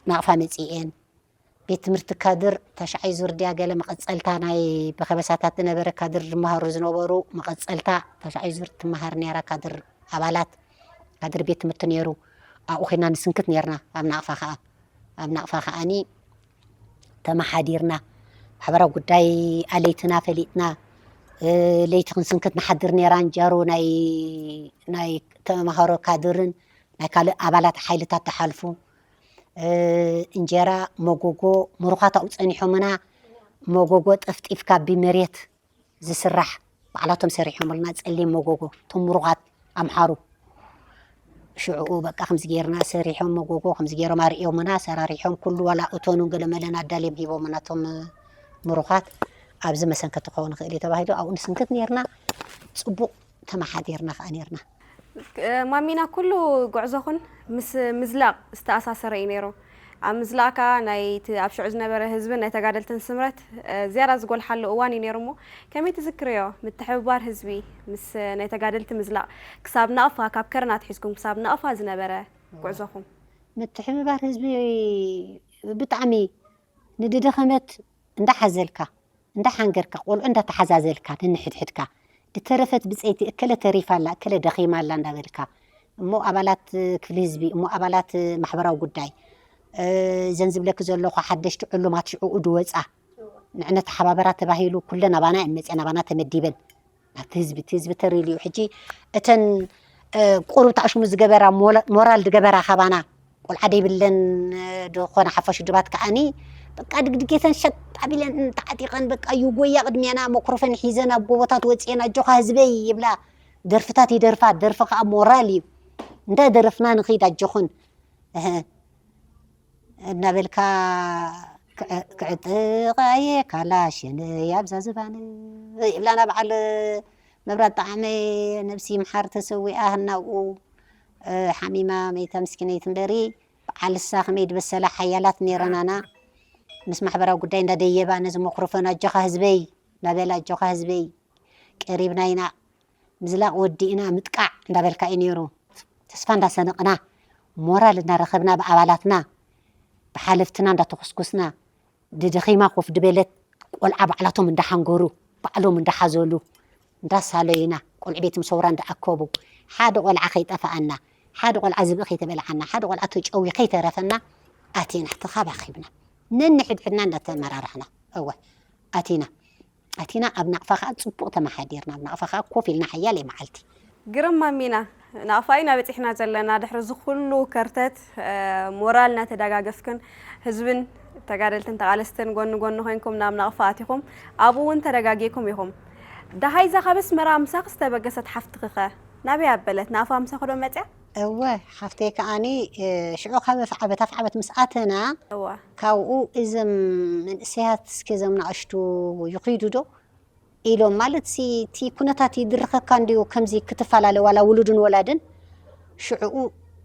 ናቕፋ መፂኤን። ቤት ትምህርቲ ካድር ታሽዓይ ዙር ድያ ገለ መቐጸልታ ናይ ብኸበሳታት ዝነበረ ካድር ዝመሃሩ ዝነበሩ መቐጸልታ ታሽዓይ ዙር ትመሃር ነይራ። ካድር ኣባላት ካድር ቤት ትምህርቲ ነይሩ። ኣብኡ ኮይና ንስንክት ነይርና። ኣብ ናቕፋ ከኣ ኣብ ናቕፋ ከኣኒ ተመሓዲርና። ማሕበራዊ ጉዳይ ኣለይትና ፈሊጥና። እ፣ ለይቲ ክንስንክት ንሓድር ነይራ። እንጀሮ ናይ ናይ ተመሃሮ ካድርን ናይ ካልእ ኣባላት ሓይልታት ተሓልፉ። እ፣ እንጀራ፣ መጎጎ፣ ምሩኻት ኣብኡ ጸኒሖምና። መጎጎ ጠፍጢፍካ ብመሬት ዝስራሕ ባዕላቶም ሰሪሖምልና፣ ጸሊም መጎጎ፣ እቶም ምሩኻት ኣምሓሩ። ሽዕኡ በቃ ከምዚ ጌርና ሰሪሖም፣ መጎጎ ከምዚ ጌሮም ኣርእዮምና፣ ሰራሪሖም፣ ኩሉ ዋላ እቶኑን ገለመለን ኣዳልዮም ሂቦምና። እቶም ምሩኻት ኣብዚ መሰንከቲ ክኸውን ይኽእል እዩ ተባሂሉ ኣብኡ ንስንክት ኔርና። ጽቡቕ ተመሓዲርና ከኣ ኔርና። ማሚና፣ ኩሉ ጉዕዞኹን ምስ ምዝላቕ ዝተኣሳሰረ እዩ ነይሩ። ኣብ ምዝላቕ ከኣ ናይቲ ኣብ ሽዑ ዝነበረ ህዝብን ናይ ተጋደልትን ስምረት፣ እ፣ ዝያዳ ዝጎልሓሉ እዋን እዩ ነይሩ። እሞ ከመይ ትዝክርዮ? ምትሕብባር ህዝቢ ምስ ናይ ተጋደልቲ ምዝላቕ ክሳብ ናቕፋ፣ ካብ ከረን ኣትሒዝኩም ክሳብ ናቕፋ ዝነበረ ጉዕዞኹም? ምትሕብባር ህዝቢ ብጣዕሚ ንድደኸመት እንዳሓዘልካ፣ እንዳሓንገርካ፣ ቆልዑ እንዳተሓዛዘልካ፣ ነንሕድሕድካ፣ ድተረፈት ብጸይቲ እከለ ተሪፋ ኣላ፣ እከለ ደኺማ ኣላ እንዳበልካ፣ እሞ ኣባላት ክፍሊ ህዝቢ፣ እሞ ኣባላት ማሕበራዊ ጉዳይ፣ እ፣ እዘን ዝብለኪ ዘለኹ ሓደሽቲ ዕሉማት ሽዕኡ ድወጻ፣ ንዕነ ተሓባበራ ተባሂሉ፣ ኩለን ኣባና እየን መጺኣን፣ ኣባና ተመዲበን። ናብቲ ህዝቢ፣ እቲ ህዝቢ ተሪልዩ። ሕጂ እተን፣ እ፣ ቁሩብ ታእሽሙ ዝገበራ፣ ሞላ-፣ ሞራል ዝገበራ ካባና፣ ቆልዓ ደይብለን፣ እ፣ ዝኾነ ሓፋሽ ውድባት ከኣኒ፣ በቃ ድግድጌተን ሸጥ ኣቢለን ተዓጢቐን፣ በቃ ይጎያ ቅድሜና፣ መክሮፎን ሒዘን ኣብ ጎቦታት ወፂኤን፣ "ኣጆኻ ህዝበይ" ይብላ፣ ደርፍታት ይደርፋ፣ ደርፊ ከኣ ሞራል እዩ። እንዳደረፍና ንኸይድ፣ ኣጆኹን፣ እህ፣ እናበልካ ክዕ-፣ ክዕጥቓ እየ ካላሽን ኣብዛ ዝባን ይብላና በዓል መብራት ጣዕመ፣ ነብሲ ይምሓር፣ ተሰዊኣ ህናኡ፣ እ፣ ሓሚማ መይታ ምስኪነይቲ እምበሪ፣ በዓል እሳ ከመይ ድበሰላ ሓያላት ነይረናና። ምስ ማሕበራዊ ጉዳይ እንዳደየባ ነዚ መክሮፎን "ኣጆኻ ህዝበይ" እናበላ፣ "ኣጆኻ ህዝበይ፣ ቀሪብና ኢና፣ ምዝላቕ ወዲእና፣ ምጥቃዕ" እንዳበልካ እዩ ነይሩ። ተስፋ እንዳሰነቕና፣ ሞራል እናረኸብና ብኣባላትና፣ ብሓለፍትና እንዳተኾስኮስና፣ ድደኺማ ኮፍ ድበለት ቆልዓ ባዕላቶም እንዳሓንገሩ፣ ባዕሎም እንዳሓዘሉ፣ እንዳሳለዩና፣ ቆልዑ ቤት ምሰውራ እንዳኣከቡ፣ ሓደ ቆልዓ ከይጠፍኣና፣ ሓደ ቆልዓ ዝብኢ ከይተበልዓና፣ ሓደ ቆልዓ ተጨውዩ ከይተረፈና፣ ኣቲና ተኻባኺብና፣ ነንሕድሕድና እንዳተመራረሕና፣ እወ፣ ኣቲና። ኣቲና ኣብ ናቕፋ ኸኣ ጽቡቕ ተመሓዲርና። ኣብ ናቕፋ ኸኣ ኮፍ ኢልና ሓያለይ መዓልቲ። ግርም ማሚና፣ ናቕፋ ኢና በጺሕና ዘለና። ድሕሪ እዚ ኩሉ ከርተት፣ እ፣ ሞራል እናተደጋገፍክን ህዝብን ተጋደልትን ተቓለስትን ጎኒ ጎኒ ኮይንኩም ናብ ናቕፋ ኣቲኹም። ኣብኡ እውን ተረጋጊእኩም ኢኹም። ደሃይ እዛ ካብ ኣስመራ ምሳኺ ዝተበገሰት ሓፍትኺ ኸ ናበይ ኣበለት? ናቕፋ ምሳኺ ዶ መጽያ? እወ፣ ሓፍተይ ከኣኒ፣ እ፣ ሽዑ ካብ ኣፍዓበት፣ ኣፍዓበት ምስ ኣተና፣ እወ። ካብኡ እዞም መንእሰያት እስከ እዞም ንኣሽቱ ይኺዱ ዶ? ኢሎም፣ ማለት ሲ፣ እቲ ኩነታት ይድርኸካ እንድዩ፣ ከምዚ ክትፈላለ ዋላ ውሉድን ወላድን። ሽዕኡ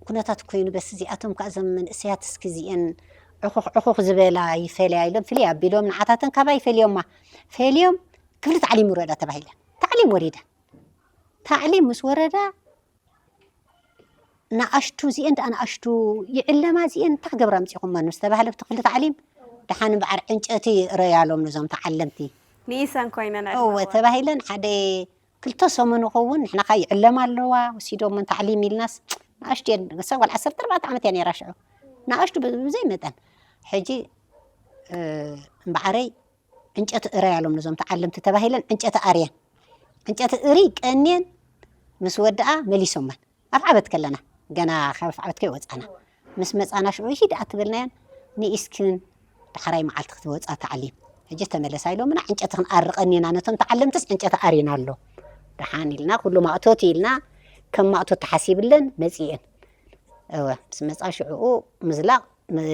ኩነታት ኮይኑ፣ በስ እዚኣቶም ከኣ እዞም መንእሰያት እስኪ እዚኤን ዕኹኽ ዕኹኽ ዝበላ ይፈልያ ኢሎም፣ ፍልይ ኣቢሎም ንዓታተን ካባይ ፈልዮማ። ፈልዮም ክፍሊ ታዕሊም ውረዳ ተባሂለን። ታዕሊም ወሪደን። ታዕሊም ምስ ወረዳ ንኣሽቱ እዚኤን ደኣ ንኣሽቱ ይዕለማ እዚኤን እንታይ ክገብራ ኣምጺኹመን ምስ ተባህለ ብቲ ክፍሊ ታዕሊም ደሓን እምበኣር ዕንጨቲ እረያሎም ነዞም ተዓለምቲ። ንኢሰን ኮይነን እወ ዕለዋ። ተባሂለን ሓደ ክልተ ሰሙን ይኸውን ንሕና ኸዓ ይዕለማ ኣለዋ ወሲዶመን ታዕሊም ኢልናስ ንኣሽቱ እየን ሰብ ጓል ዓሰርተ ኣርባዕተ ዓመት እያ ነይራ ሽዑ ንኣሽቱ ብ-፣ ብዘይ መጠን ሕጂ እ፣ እምበኣረይ ዕንጨቲ እረያሎም ነዞም ተዓለምቲ ተባሂለን ዕንጨቲ ኣርየን። ዕንጨቲ እሪ ቀንየን ምስ ወድኣ መሊሶመን። ኣፍዓበት ከለና፣ ገና ካብ ኣፍዓበት ከይወጻና። ምስ መጻና ሽዑ ሂድ ኣትበልናየን፣ ንኢስክን ዳሕራይ መዓልቲ ክትወጻ ታዕሊም። ሕጂ ተመለሳ ኢሎምና፣ ዕንጨቲ ክንኣሪ ቀኒና፣ ነቶም ተዓለምትስ ዕንጨቲ ኣሪና ኣሎ። ደሓን ኢልና፣ ኩሉ ማእቶት ኢልና፣ ከም ማእቶት ተሓሲብለን መጺኤን። እወ፣ ምስ መጻ ሽዕኡ ምዝላቕ፣ ን-፣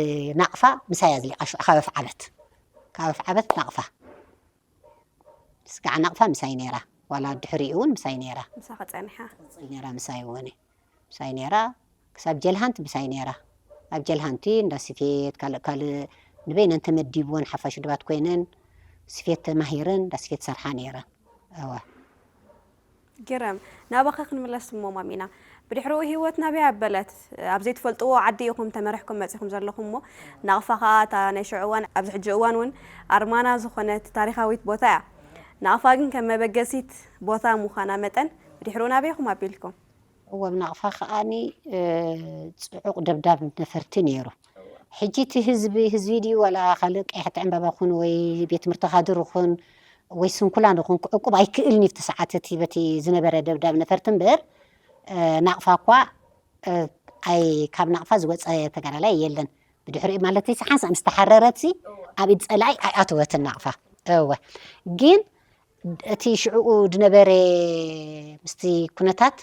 ናቕፋ ምሳይ ኣዝሊቓ፣ ሽዑ ካብ ኣፍዓበት፣ ካብ ኣፍዓበት ናቕፋ፣ ስጋዕ ናቕፋ ምሳይ ነይራ፣ ዋላ ድሕሪኡ እውን ምሳይ ነይራ። ምሳኻ ጸኒሓ? ትቕጽል ነይራ፣ ምሳይ እውን፣ ምሳይ ነይራ። ክሳብ ጀልሃንት ምሳይ ነይራ። ኣብ ጀልሃንቲ እንዳ ስፌት፣ ካልእ ካልእ ንበይነን ተመዲብወን፣ ሓፋሽ ድባት ኮይነን፣ ስፌት ተማሂረን፣ እንዳ ስፌት ሰርሓ ነይረን። እወ። ግርም። ናባኸ ክንምለስ እሞ ማሚና። ብድሕሪኡ ህይወት ናበይ ኣበለት? ኣብ ዘይትፈልጥዎ ዓዲ ኢኹም ተመሪሕኩም መጺኹም ዘለኹም እሞ፣ ናቕፋ ኸኣ እታ ናይ ሽዑ እዋን፣ ኣብዚ ሕጂ እዋን እውን ኣርማና ዝኾነት ታሪኻዊት ቦታ እያ። ናቕፋ ግን ከም መበገሲት ቦታ ምዃና መጠን፣ ብድሕሪኡ ናበይ ኢኹም ኣቢልኩም? እወ፣ ኣብ ናቕፋ ከኣኒ፣ እ፣ ጽዑቕ ደብዳብ ነፈርቲ ነይሩ። ሕጂ እቲ ህዝቢ፣ ህዝቢ ድዩ ዋላ ካልእ ቀያሕቲ ዕምባባ ኩን ወይ ቤት ትምህርቲ ካድር ይኹን ወይ ስንኩላን ይኹን ክዕቁብ ኣይክእልን እዩ፣ ኣብቲ ሰዓት እቲ በቲ ዝነበረ ደብዳብ ነፈርቲ እምበር፣ እ፣ ናቕፋ እኳ፣ እ፣ ኣይ፣ ካብ ናቕፋ ዝወጸ ተጋዳላይ የለን። ብድሕሪኡ ማለት ሓንሳእ ምስ ተሓረረትሲ ኣብ ኢድ ጸላኢ ኣይኣተወትን ናቕፋ። እወ። ግን እቲ ሽዕኡ ዝነበረ ምስቲ ኩነታት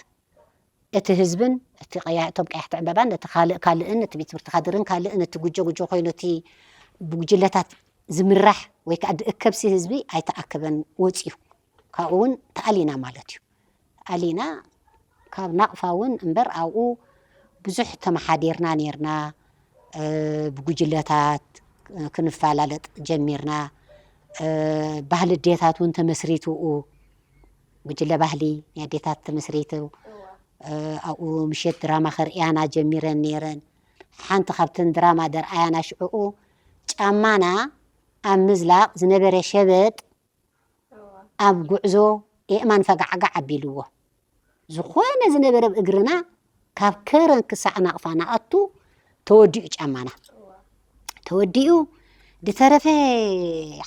እቲ ህዝብን እቲ ቀያ-፣ እቶም ቀያሕቲ ዕምባባን፣ እቲ ካልእ ካልእን፣ እቲ ቤት ትምህርቲ ካድርን ካልእን፣ እቲ ጉጆ ጉጆ ኮይኑ፣ እቲ ብጉጅለታት ዝምራሕ ወይ ከዓ ዝእከብሲ ህዝቢ ኣይተኣከበን፣ ወፂኡ። ካብኡ እውን ተኣሊና ማለት እዩ። ኣሊና ካብ ናቕፋ እውን እምበር ኣብኡ ብዙሕ ተመሓዲርና ነይርና፣ እ፣ ብጉጅለታት ክንፈላለጥ ጀሚርና። እ፣ ባህሊ ኣዴታት እውን ተመስሪቱ፣ ጉጅለ ባህሊ ናይ ኣዴታት ተመስሪቱ። እ፣ ኣብኡ ምሸት ድራማ ከርእያና ጀሚረን ነይረን። ሓንቲ ካብተን ድራማ ደርኣያና ሽዕኡ ጫማና ኣብ ምዝላቕ ዝነበረ ሸበጥ ኣብ ጉዕዞ የእማን ፈጋዕጋዕ ኣቢልዎ። ዝኾነ ዝነበረ ብ እግርና ካብ ከረን ክሳዕ ናቕፋ ንኣቱ ተወዲኡ ጫማና። ተወዲኡ ድተረፈ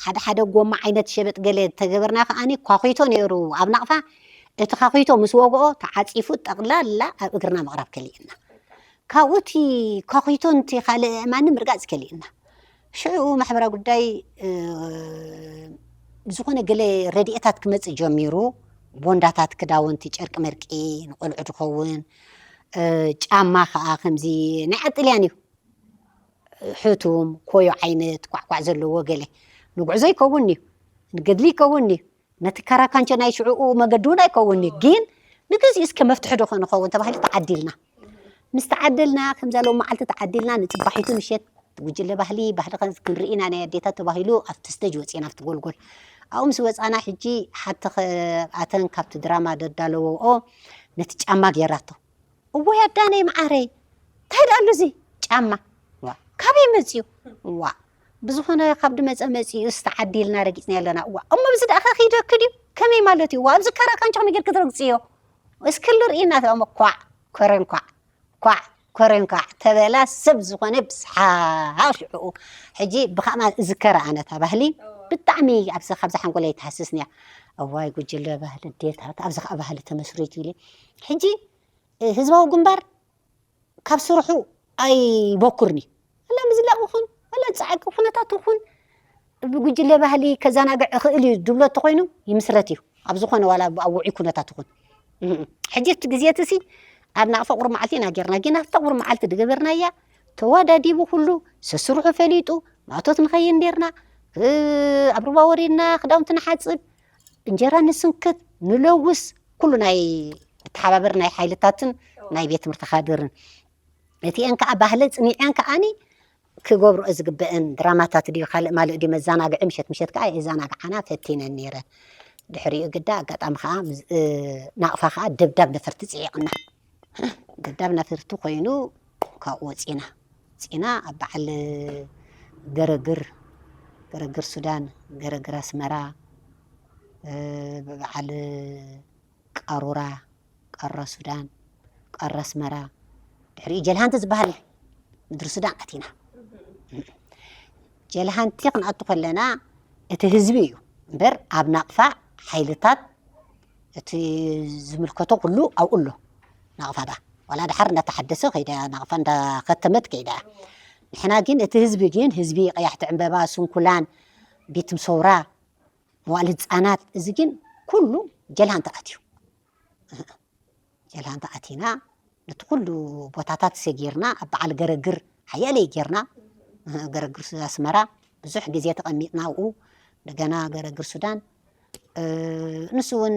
ሓደ ሓደ ጎማ ዓይነት ሸበጥ ገለ ተገበርና ከኣኒ ኳኺቶ ነይሩ ኣብ ናቕፋ። እቲ ኳኺቶ ምስ ወግኦ ተዓጺፉ ጠቕላላ ኣብ እግርና ምቕራብ ከሊእና። ካብኡ እቲ ኳኺቶ ንቲ ካልእ የእማን ምርጋጽ ከሊእና። ሽዑ ማሕበራዊ ጉዳይ፣ እ፣ ዝኾነ ገለ ረድኤታት ክመጽእ ጀሚሩ። ቦንዳታት፣ ክዳውንቲ፣ ጨርቂ መርቂ ንቆልዑ ዝኸውን፣ እ፣ ጫማ ከኣ ከምዚ ናይ ዓጥልያን እዩ። ሕቱም፣ ኮዮ ዓይነት ኳዕኳዕ ዘለዎ ገለ ንጉዕዞ ይከውን እዩ፣ ንገድሊ ይከውን እዩ። ነቲ ካራካንቸ ናይ ሽዕኡ መገዲ እውን ኣይከውን እዩ። ግን ንግዚኡ እስከ መፍትሒ ዶ ንኸውን ተባሂሉ ተዓዲልና። ምስ ተዓደልና፣ ከምዛ ሎም መዓልቲ ተዓዲልና፣ ንጽባሒቱ ምሸት ጉጅለ ባህሊ፣ ባህሊ ከ-፣ ክንርኢ ኢና ናይ ኣዴታት ተባሂሉ ኣብቲ ስቴጅ ወጺና፣ ኣብቲ ጎልጎል። ኣብኡ ምስ ወጻና፣ ሕጂ ሓንቲ ከ-፣ ኣተን ካብቲ ድራማ ደዳለወኦ ነቲ ጫማ ጌራቶ። እወይ ኣዳነይ መዓረይ፣ እንታይ ደኣ ኣሎ እዚ ጫማ? ዋ፣ ካበይ መጺኡ? ዋ፣ ብዝኾነ ካብ ድመጸ መጺኡ፣ ተዓዲልና ረጊጽና ኣለና። ዋ፣ እሞ ብዚ ደኣ ከኺደኪ ድዩ? ከመይ ማለት እዩ? ዋ፣ ኣብዚ ካራካንቸ ከመይ ጌርኪ ትረግጽዮ? እስኪ ርእይና። ተሞ ኳዕ ኮረንኳዕ፣ ኳዕ ኮረንኳዕ ተበላ፣ ሰብ ዝኾነ ብስሓቕ ሽዕኡ። ሕጂ ብኸማ እዝከራ ኣነ እታ ባህሊ ብጣዕሚ ኣብዚ፣ ካብዛ ሓንጎለይ ኣይትሃስስን እያ። እዋይ ጉጅለ ባህሊ ኣዴታት፣ ኣብዚ ኸኣ ባህሊ ተመስሪቱ ኢለ። ሕጂ፣ እ፣ ህዝባዊ ግንባር ካብ ስርሑ ኣይበኩርን እዩ። ዋላ ምዝላቕ ይኹን፣ ዋላ ጻዕቂ ኩነታት ይኹን፣ ብጉጅለ ባህሊ ከዘናግዕ እኽእል እዩ ዝብሎ እንተኾይኑ ይምስረት እዩ። ኣብ ዝኾነ ዋላ ኣብ ውዑይ ኩነታት ይኹን። እህ። ሕጂ እቲ ግዜ እቲ ሲ ኣብ ናቕፋ ቁሩብ መዓልቲ ኢና ጌርና፣ ግን ኣብታ ቁሩብ መዓልቲ ዝገበርናያ ተወዳዲቡ ኩሉ ሰስርሑ ፈሊጡ፣ ማእቶት ንኸይድ ኔርና፣ እ፣ ኣብ ሩባ ወሪድና ክዳውንቲ ንሓጽብ፣ እንጀራ ንስንክት፣ ንለውስ፣ ኩሉ ናይ ተሓባበር ናይ ሓይልታትን ናይ ቤት ትምህርቲ ካድርን። እቲአን ከኣ ባህለ ጽኒዐን ከኣኒ ክገብርኦ ዝግበአን ድራማታት ድዩ ካልእ ማልእ ድዩ መዘናግዒ ምሸት ምሸት ከኣ የዘናግዓና ፈቲነን ነይረን። ድሕሪኡ ግዳ ኣጋጣሚ ከኣ ምስ፣ እ፣ ናቕፋ ከኣ ደብዳብ ነፈርቲ ጽዒቕና። ደብዳብ ነፈርቲ ኮይኑ ካብኡ ወጺና። ወጺና ኣብ በዓል ገረግር፣ ገረግር ሱዳን፣ ገረግር ኣስመራ፣ እ፣ ብበዓል ቃሩራ፣ ቃራ ሱዳን፣ ቃራ ኣስመራ፣ ድሕሪኡ ጀልሃንቲ ዝበሃል ምድሪ ሱዳን ኣቲና። ጀልሃንቲ ክንኣቱ ከለና እቲ ህዝቢ እዩ እምበር ኣብ ናቕፋ ሓይልታት እቲ ዝምልከቶ ኩሉ ኣብኡ ኣሎ። ናቕፋ ደኣ ዋላ ድሓር እንዳተሓደሰ ከይዳ፣ ናቕፋ እንዳኸተመት ከይዳ። ንሕና ግን እቲ ህዝቢ ግን ህዝቢ ቀያሕቲ ዕምበባ፣ ስንኩላን፣ ቤት ምሰውራ፣ መዋእለ ህፃናት፣ እዚ ግን ኩሉ ጀልሃንቲ ኣትዩ። ጀልሃንቲ ኣቲና፣ ነቲ ኩሉ ቦታታት ሰጊርና፣ ኣብ በዓል ገረግር ሓያለይ ጌርና። ገረግር ሱ-፣ ኣስመራ ብዙሕ ግዜ ተቐሚጥና ኣብኡ። እንደገና ገረግር ሱዳን፣ እ፣ ንሱ እውን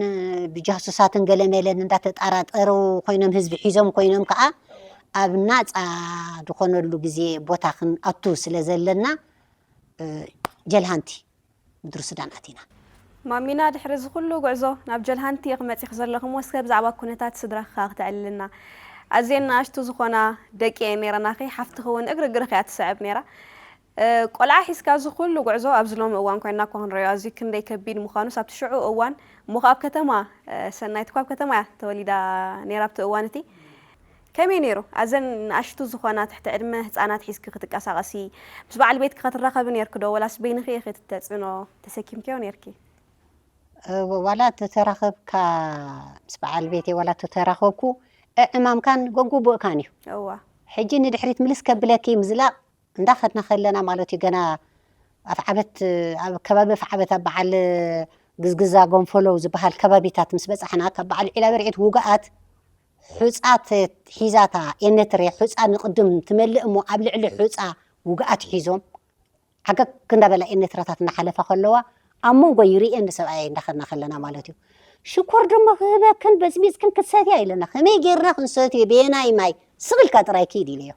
ብጃሱሳትን ገለመለን እንዳተጠራጠሩ ኮይኖም፣ ህዝቢ ሒዞም ኮይኖም ከዓ፣ ኣብ ናፃ ዝኾነሉ ግዜ ቦታ ክንኣቱ ስለ ዘለና፣ እ፣ ጀልሃንቲ ምድሪ ሱዳን ኣቲና። ማሚና፣ ድሕሪ እዚ ኩሉ ጉዕዞ ናብ ጀልሃንቲ ኢኺ መጺኺ ዘለኺ እሞ፣ እስከ ብዛዕባ ኩነታት ስድራኻ ክተዕልልና። ኣዝየን ንኣሽቱ ዝኾና ደቂ እየን ነይረናኺ፣ ሓፍትኺ እውን እግሪ እግርኺ እያ ትስዕብ ነይራ። እ፣ ቆልዓ ሒዝካ እዚ ኩሉ ጉዕዞ ኣብዚ ሎሚ እዋን ኮይንና እኳ ክንሪኦ ኣዝዩ ክንደይ ከቢድ ምዃኑስ፣ ኣብቲ ሽዑ እዋን እሞ፣ ከኣ ኣብ ከተማ፣ እ፣ ሰናይት እኳ ኣብ ከተማ እያ ተወሊዳ ነይራ ኣብቲ እዋን እቲ። ከመይ ነይሩ? ኣዘን ንኣሽቱ ዝኾና ትሕቲ ዕድመ ህጻናት ሒዝኪ ክትንቀሳቐሲ፣ ምስ በዓል ቤትኪ ከ ትራኸቢ ነይርኪ ዶ? ወላስ በይንኺ ኢኺ እቲ ተጽዕኖ ተሰኪምክዮ ነይርኪ? እወ፣ ዋላ ተተራኸብካ ምስ በዓል ቤተይ፣ ዋላ ተተራኸብኩ፣ ዕማምካን ገጉብእካን እዩ። እዋ። ሕጂ ንድሕሪት ምልስ ከብለኪ፣ ምዝላቕ እንዳኸድና ከለና ማለት እዩ፣ ገና ኣፍዓበት፣ ኣብ ከባቢ ኣፍዓበት፣ ኣብ በዓል ግዝግዛ ጎንፈሎ ዝበሃል ከባቢታት ምስ በጻሕና፣ ካብ በዓል ዒላ በርዒት ውጉኣት ሑጻ ተ-፣ ሒዛታ ኤነትሬ፣ ሑጻ ንቕድም ትመልእ እሞ፣ ኣብ ልዕሊ ሑጻ ውጉኣት ሒዞም ዓገግ እንዳበላ ኤነትረታት እናሓለፋ ከለዋ፣ ኣብ መንጎ ይርእየኒ ሰብኣየይ እንዳኸድና ከለና ማለት እዩ። ሽኮር ደሞ ክህበክን በጽቢጽክን ክትሰትያ ኢለና። ከመይ ጌርና ክንሰትዮ? በየናይ ማይ? ስቕ ኢልካ ጥራይ ኪድ ኢለዮ።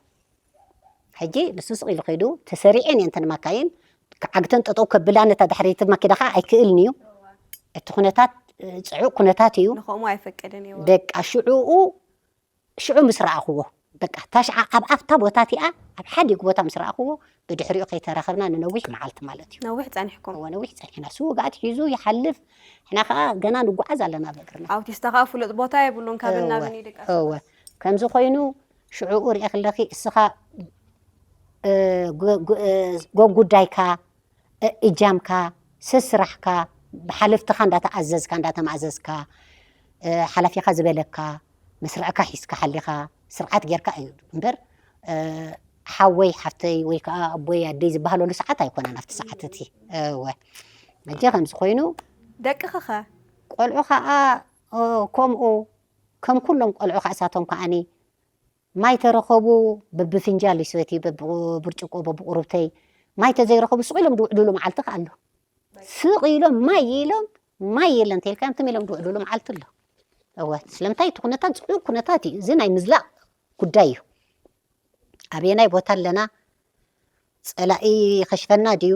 ሕጂ ንሱ ስቕ ኢሉ ከይዱ፣ ተሰሪዐን እየን እተን ማካይን። ዓግተን ጠጠው ከብላ፣ ነታ ድሕሪት ማኪና ከዓ ኣይክእልን እዩ። እቲ ኩነታት፣ እ፣ ጽዑቕ ኩነታት እዩ። ንኸምኡ ኣይፈቅድን እዩ። በቃ ሽዑኡ፣ ሽዑ ምስ ረኣኽዎ፣ በቃ እታ ሽዓ ኣብ ኣፍታ ቦታ እቲኣ፣ ኣብ ሓዲግ ቦታ ምስ ረኣኽዎ፣ ብድሕሪኡ ከይተራኸብና ንነዊሕ መዓልቲ ማለት እዩ። ነዊሕ ጸኒሕኩም? እወ፣ ነዊሕ ጸኒሕና። እሱ ውግኣት ሒዙ ይሓልፍ፣ ንሕና ከዓ ገና ንጓዓዝ ኣለና ብእግርና። ኣውቲስታ ከዓ ፍሉጥ ቦታ የብሉን፣ ካብን እወ፣ ናብን ይድቃስ። እወ። ከምዚ ኮይኑ፣ ሽዑኡ ርኤ ከለኺ፣ እስኻ፣ እ፣ ጎ-፣ ጎ-፣ እ፣ ጎጉዳይካ፣ እ፣ እጃምካ፣ ሰስራሕካ፣ ብሓለፍትኻ እንዳተኣዘዝካ፣ እንዳተማእዘዝካ፣ እ፣ ሓላፊኻ ዝበለካ፣ መስርዕካ ሒዝካ ሓሊኻ፣ ስርዓት ጌርካ እዩ እምበር፣ እ፣ ሓወይ፣ ሓፍተይ፣ ወይ ከዓ ኣቦይ፣ ኣደይ ዝበሃለሉ ሰዓት ኣይኮነን ኣብቲ ሰዓት እቲ። እወ። ሕጂ ከምዚ ኮይኑ፣ ደቅኺ ኸ? ቆልዑ ከዓ፣ እ፣ ከምኡ፣ ከም ኩሎም ቆልዑ ከዓ፣ እሳቶም ከዓኒ ማይ ተረኸቡ፣ በብፍንጃል ይሰትዩ፣ በብብርጭቆ፣ በብቁሩብተይ። ማይ ተዘይረኸቡ ስቕ ኢሎም ድውዕሉሉ መዓልቲ ከኣ ኣሎ። ስቕ ኢሎም ማይ ኢሎም፣ ማይ የለን ተልካዮም ትም ኢሎም ድውዕሉሉ መዓልቲ ኣሎ። እወ፣ ስለምንታይ እቲ ኩነታት ጽዑቕ ኩነታት እዩ። እዚ ናይ ምዝላቕ ጉዳይ እዩ። ኣበየናይ ቦታ ኣለና? ጸላኢ ይኸሽፈና ድዩ?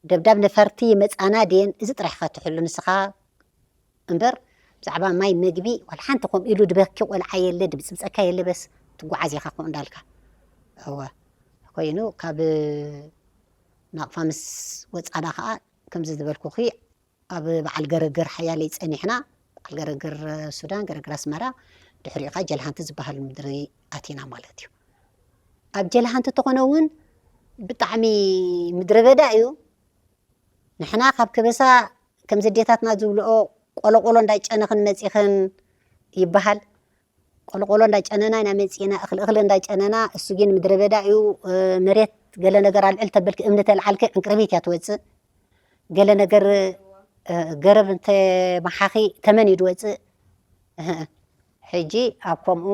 ደብዳብ ነፈርቲ ይመጻና ድየን? እዚ ጥራሕ ኢኻ ትሕሉ ንስኻ እምበር፣ ብዛዕባ ማይ፣ መግቢ፣ ዋላ ሓንቲ ከምኡ ኢሉ ድበኪ ቆልዓ የለ፣ ድብጽብጸካ የለ፣ በስ ትጓዓዝ ኢኻ ከምኡ እንዳልካ። እወ፣ ኮይኑ ካብ ናቕፋ ምስ ወጻና ኸኣ፣ ከምዚ ዝበልኩኺ፣ ኣብ በዓል ገረገር ሓያለይ ጸኒሕና፣ በዓል ገረገር ሱዳን፣ ገረገር ኣስመራ፣ ድሕሪኡ ኸኣ ጀልሃንቲ ዝበሃል ምድሪ ኣቲና ማለት እዩ። ኣብ ጀልሃንቲ ተኾነ እውን ብጣዕሚ ምድረ በዳ እዩ። ንሕና ካብ ከበሳ ከምዚ ኣዴታትና ዝብልኦ ቆለቆሎ እንዳጨነኽን መጺኽን ይበሃል። ቆለቆሎ እንዳጨነና ኢና መጺና፣ እኽሊ እኽሊ እንዳጨነና፣ እሱ ግን ምድረ በዳ እዩ። እ፣ መሬት ገለ ነገር ኣልዕል ተበልኪ እምኒ ተልዓልኪ ዕንቅርቢት እያ ትወጽእ። ገለ ነገር፣ እ፣ ገረብ እንተ መሓኺ ተመን እዩ ዝወጽእ። እህ፣ ሕጂ ኣብ ከምኡ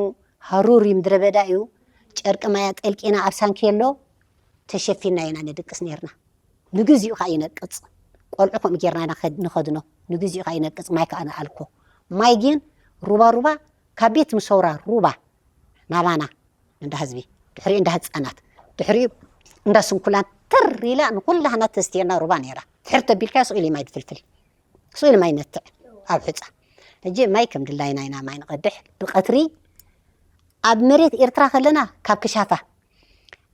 ሃሩር እዩ፣ ምድረ በዳ እዩ። ጨርቂ ማይ ኣጠልቂና ኣብ ሳንኬሎ ተሸፊና ኢና ንድቅስ ነይርና። ንግዚኡ ኸኣ ይነቅጽ። ቆልዑ ከምኡ ጌርና ኢና ኸድ-፣ ንኸድኖ። ንግዚኡ ኸኣ ይነቅጽ፣ ማይ ከኣ ንኣልኮ። ማይ ግን ሩባ ሩባ፣ ካብ ቤት ምሰውራ ሩባ ናባና፣ እንዳ ህዝቢ፣ ድሕሪኡ እንዳ ህጻናት፣ ድሕሪኡ እንዳ ስንኩላን፣ ተር ኢላ ንኹላህና ተስትየና ሩባ ነይራ። ትሕር ተቢልካዮ ስቕ ኢሉ እዩ ማይ ዝፍልፍል። ስቕ ኢሉ ማይ ይነትዕ ኣብ ሑጻ። ሕጂ ማይ ከም ድላይና ኢና ማይ ንቐድሕ። ብቐትሪ ኣብ መሬት ኤርትራ ከለና ካብ ክሻፋ፣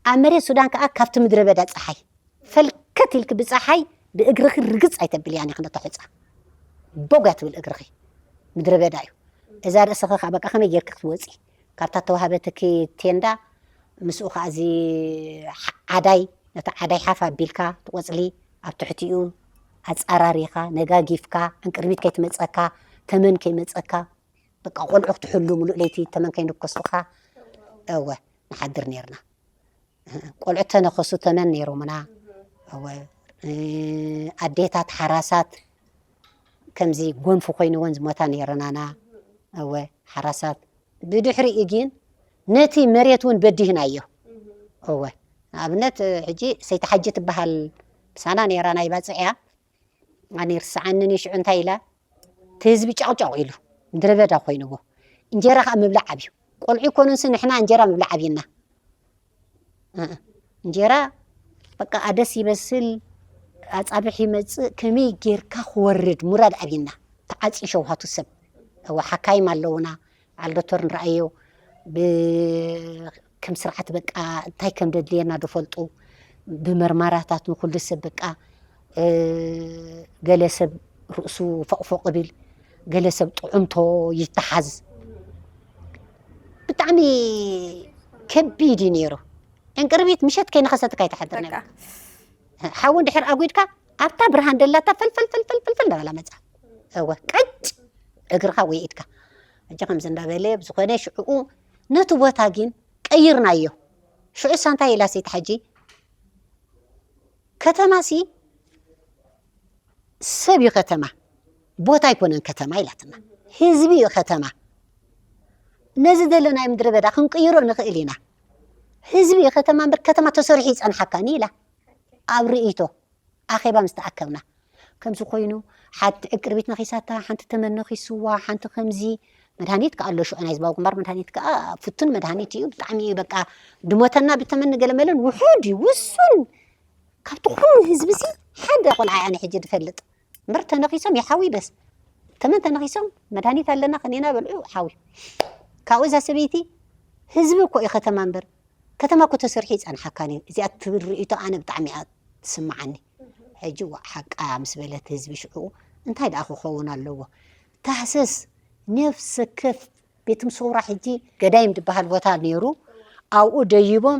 ኣብ መሬት ሱዳን ከኣ ካብቲ ምድረ በዳ ጸሓይ፣ ፈልከት ኢልኪ ብጸሓይ ብእግርኺ ርግጽ ኣይተብልያን ኢኺ ነታ ሑጻ። ቦግ እያ ትብል እግርኺ። ምድረ በዳ እዩ። እዛ ርእስኺ ከኣ በቃ ከመይ ጌርኪ ክትወጺ? ካብታ ተዋህበትኪ ቴንዳ፣ ምስኡ ከኣ እዚ ዓዳይ፣ ነቲ ዓዳይ ሓፍ ኣቢልካ፣ እቲ ቆጽሊ ኣብ ትሕቲኡ ኣጻራሪኻ፣ ነጋጊፍካ፣ ዕንቅርቢት ከይትመጸካ፣ ተመን ከይመጸካ፣ በቃ ቆልዑ ክትሕሉ፣ ሙሉእ ለይቲ ተመን ከይነከሱኻ፣ እወ፣ ንሓድር ኔርና። ቆልዑ ተነኸሱ ተመን ኔሮምና። እወ፣ እ፣ ኣዴታት ሓራሳት ከምዚ ጎንፊ ኮይንወን ዝሞታ ነይረናና። እወ፣ ሓራሳት። ብድሕሪኡ ግን ነቲ መሬት እውን በዲህናዮ። እወ፣ ንኣብነት፣ ሕጂ ሰይቲ ሓጂ ትበሃል ምሳና ነይራ፣ ናይ ባጽዕ እያ። ኣነ ይርስዓንን እዩ ሽዑ እንታይ ኢላ፣ እቲ ህዝቢ ጫቕጫቕ ኢሉ፣ ምድረ በዳ ኮይንዎ፣ እንጀራ ከኣ ምብላዕ ኣብዩ። ቆልዑ ይኮኑንሲ ንሕና እንጀራ ምብላዕ ኣብይና። እ፣ እንጀራ በቃ ኣደስ ይበስል፣ ኣጻብሕ ይመጽእ፣ ከመይ ጌርካ ክወርድ ሙራድ ኣብይና። ተዓጽዩ ሸውሃቱ ሰብ። እወ፣ ሓካይም ኣለውና፣ በዓል ዶክተር ንረኣዮ፣ ብ-፣ ከም ስርዓት በቃ እንታይ ከም ደድልየና ዝፈልጡ፣ ብመርማራታት ንኩሉ ሰብ በቃ፣ እ፣ ገለ ሰብ ርእሱ ፎቕፎቕ ብል፣ ገለ ሰብ ጥዑምቶ ይተሓዝ። ብጣዕሚ ከቢድ እዩ ነይሩ። ዕንቅርቢት ምሸት ከይነኸሰትካ ይትሓድር በቃ። ነይሩ። ሓዊ እንድሕር ኣጒድካ ኣብታ ብርሃን ደላታ ፈልፈል ፈልፈል ፈልፈል እንዳበላ መጻ። እወ፣ ቀጭ እግርኻ ወይ ኢድካ። ሕጂ ከምዚ እንዳበለ ብዝኾነ ሽዕኡ ነቲ ቦታ ግን ቀይርናዮ። ሽዑ እሳ እንታይ ኢላ ሰይቲ ሓጂ? ከተማሲ ሰብ እዩ ከተማ፣ ቦታ ኣይኮነን ከተማ ኢላትና። ህዝቢ እዩ ከተማ። ነዚ ዘለናዮ ምድረ በዳ ክንቅይሮ ንኽእል ኢና። ህዝቢ እዩ ከተማ እምበር ከተማ ተሰሪሑ ይጸንሓካኒ ኢላ። ኣብ ርእይቶ ኣኼባ ምስ ተኣከብና። ከምዚ ኮይኑ ሓንቲ ዕቅርቢት ነኺሳታ፣ ሓንቲ ተመን ነኺስዋ፣ ሓንቲ ከምዚ መድሃኒት ከኣ ኣሎ። ሽዑ ናይ ህዝባዊ ግንባር መድሃኒት ከኣ ፍቱን መድሃኒት እዩ። ብጣዕሚ እዩ በቃ ድሞተና ብተመን ገለመለን ውሑድ እዩ፣ ውሱን። ካብቲ ኩሉ ህዝቢ ሲ ሓደ ቆልዓ እያ ሕጂ ዝፈልጥ። እምበር ተነኺሶም ይሓዊ በስ። ተመን ተነኺሶም መድሃኒት ኣለና ከኔና በልዑ ሓዊ። ካብኡ እዛ ሰበይቲ ህዝቢ እኮ እዩ ከተማ እምበር ከተማ እኮ ተሰሪሑ ይጸንሓካን እዩ። እዚኣ ትብል ርእይቶ ኣነ ብጣዕሚ እያ ትስምዓኒ። ሕጂ ዋእ ሓቃ ምስ በለት ህዝቢ ሽዑ እንታይ ደኣ ክኸውን ኣለዎ? ታህሰስ ነፍሰ ከፍ ቤት ምሰውራ ሕጂ ገዳይም ዝበሃል ቦታ ነይሩ። ኣብኡ ደይቦም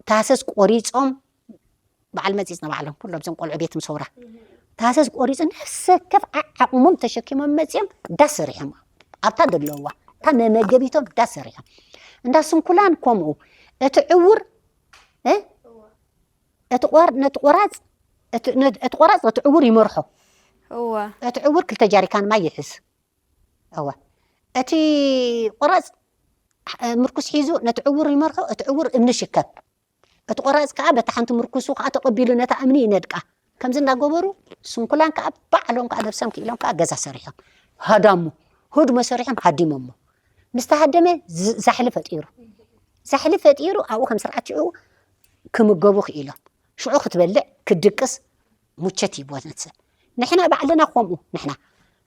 ታህሰስ ቆሪጾም በዓል መጺጽና ባዕሎም ኩሎም እዞም ቆልዑ ቤት ምሰውራ። ታህሰስ ቆሪጹ ነፍሰ ከፍ ዓዓቕሞም ተሸኪሞም መጺኦም ዳስ ሰሪሖም። ኣብታ ዘለዋ እታ መመገቢቶም ዳስ ሰሪሖም። እንዳ ስንኩላን ከምኡ። እቲ ዕውር፣ እ? እቲ ቆር-፣ ነቲ ቆራጽ፣ እቲ፣ ነ-፣ እቲ ቆራጽ ነቲ ዕውር ይመርሖ። እወ። እቲ ዕውር ክልተ ጃሪካን ማይ ይሕዝ። እወ። እቲ ቆራጽ፣ እ፣ ምርኩስ ሒዙ ነቲ ዕውር ይመርሖ፣ እቲ ዕውር እምኒ ይሽከም። እቲ ቆራጽ ከኣ በታ ሓንቲ ምርኩሱ ከኣ ተቐቢሉ ነታ እምኒ ይነድቃ። ከምዚ እናገበሩ ስንኩላን ከኣ ባዕሎም ከኣ ነብሶም ክኢሎም ከኣ ገዛ ሰሪሖም። ሃዳሙ፣ ህድሞ ሰሪሖም ሃዲሞሞ። ምስ ተሃደመ ዝ-፣ ዛሕሊ ፈጢሩ። ዛሕሊ ፈጢሩ ኣብኡ ከም ስርዓት ሽዑ ክምገቡ ክኢሎም። ሽዑ ክትበልዕ፣ ክትድቅስ፣ ሙቸት ይቦት ነቲ ሰብ። ንሕና ባዕልና ከምኡ፣ ንሕና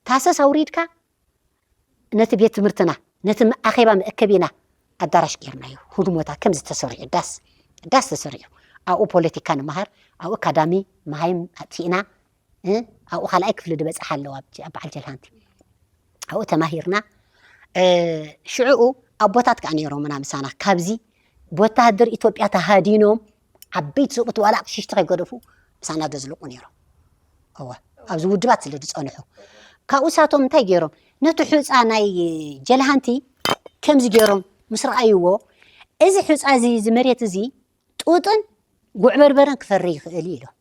ታህሰስ ኣውሪድካ ነቲ ቤት ትምህርትና፣ ነቲ መ-፣ ኣኼባ መእከቢና ኣዳራሽ ጌርናዮ። ህድሞታት ከምዚ ተሰሪሑ፣ ዳስ፣ ዳስ ተሰሪሑ። ኣብኡ ፖለቲካ ንመሃር፣ ኣብኡ ኣካዳሚ መሃይም ኣጥፊእና፣ እ፣ ኣብኡ ካልኣይ ክፍሊ ዝበጽሓ ኣለዋ ኣብ ጀ-፣ ኣብ በዓል ጀልሃንቲ። ኣብኡ ተማሂርና። እ፣ ሽዕኡ ኣቦታት ከኣ ነይሮምና ምሳና። ካብዚ ብወተሃደር ኢትዮጵያ ተሃዲኖም ዓበይቲ ሰብኡት ዋላ ኣቕሽሽቲ ከይገደፉ ምሳና ዘዝልቑ ነይሮም። እወ፣ ኣብዚ ውድባት ስለ ዝጸንሑ። ካብኡ ሳቶም እንታይ ገይሮም? ነቲ ሑጻ ናይ ጀልሃንቲ ከምዚ ገይሮም ምስ ረኣይዎ፣ "እዚ ሑጻ እዚ፣ እዚ መሬት እዚ ጡጥን ጉዕ በርበረን ክፈሪ ይኽእል እዩ" ኢሎም።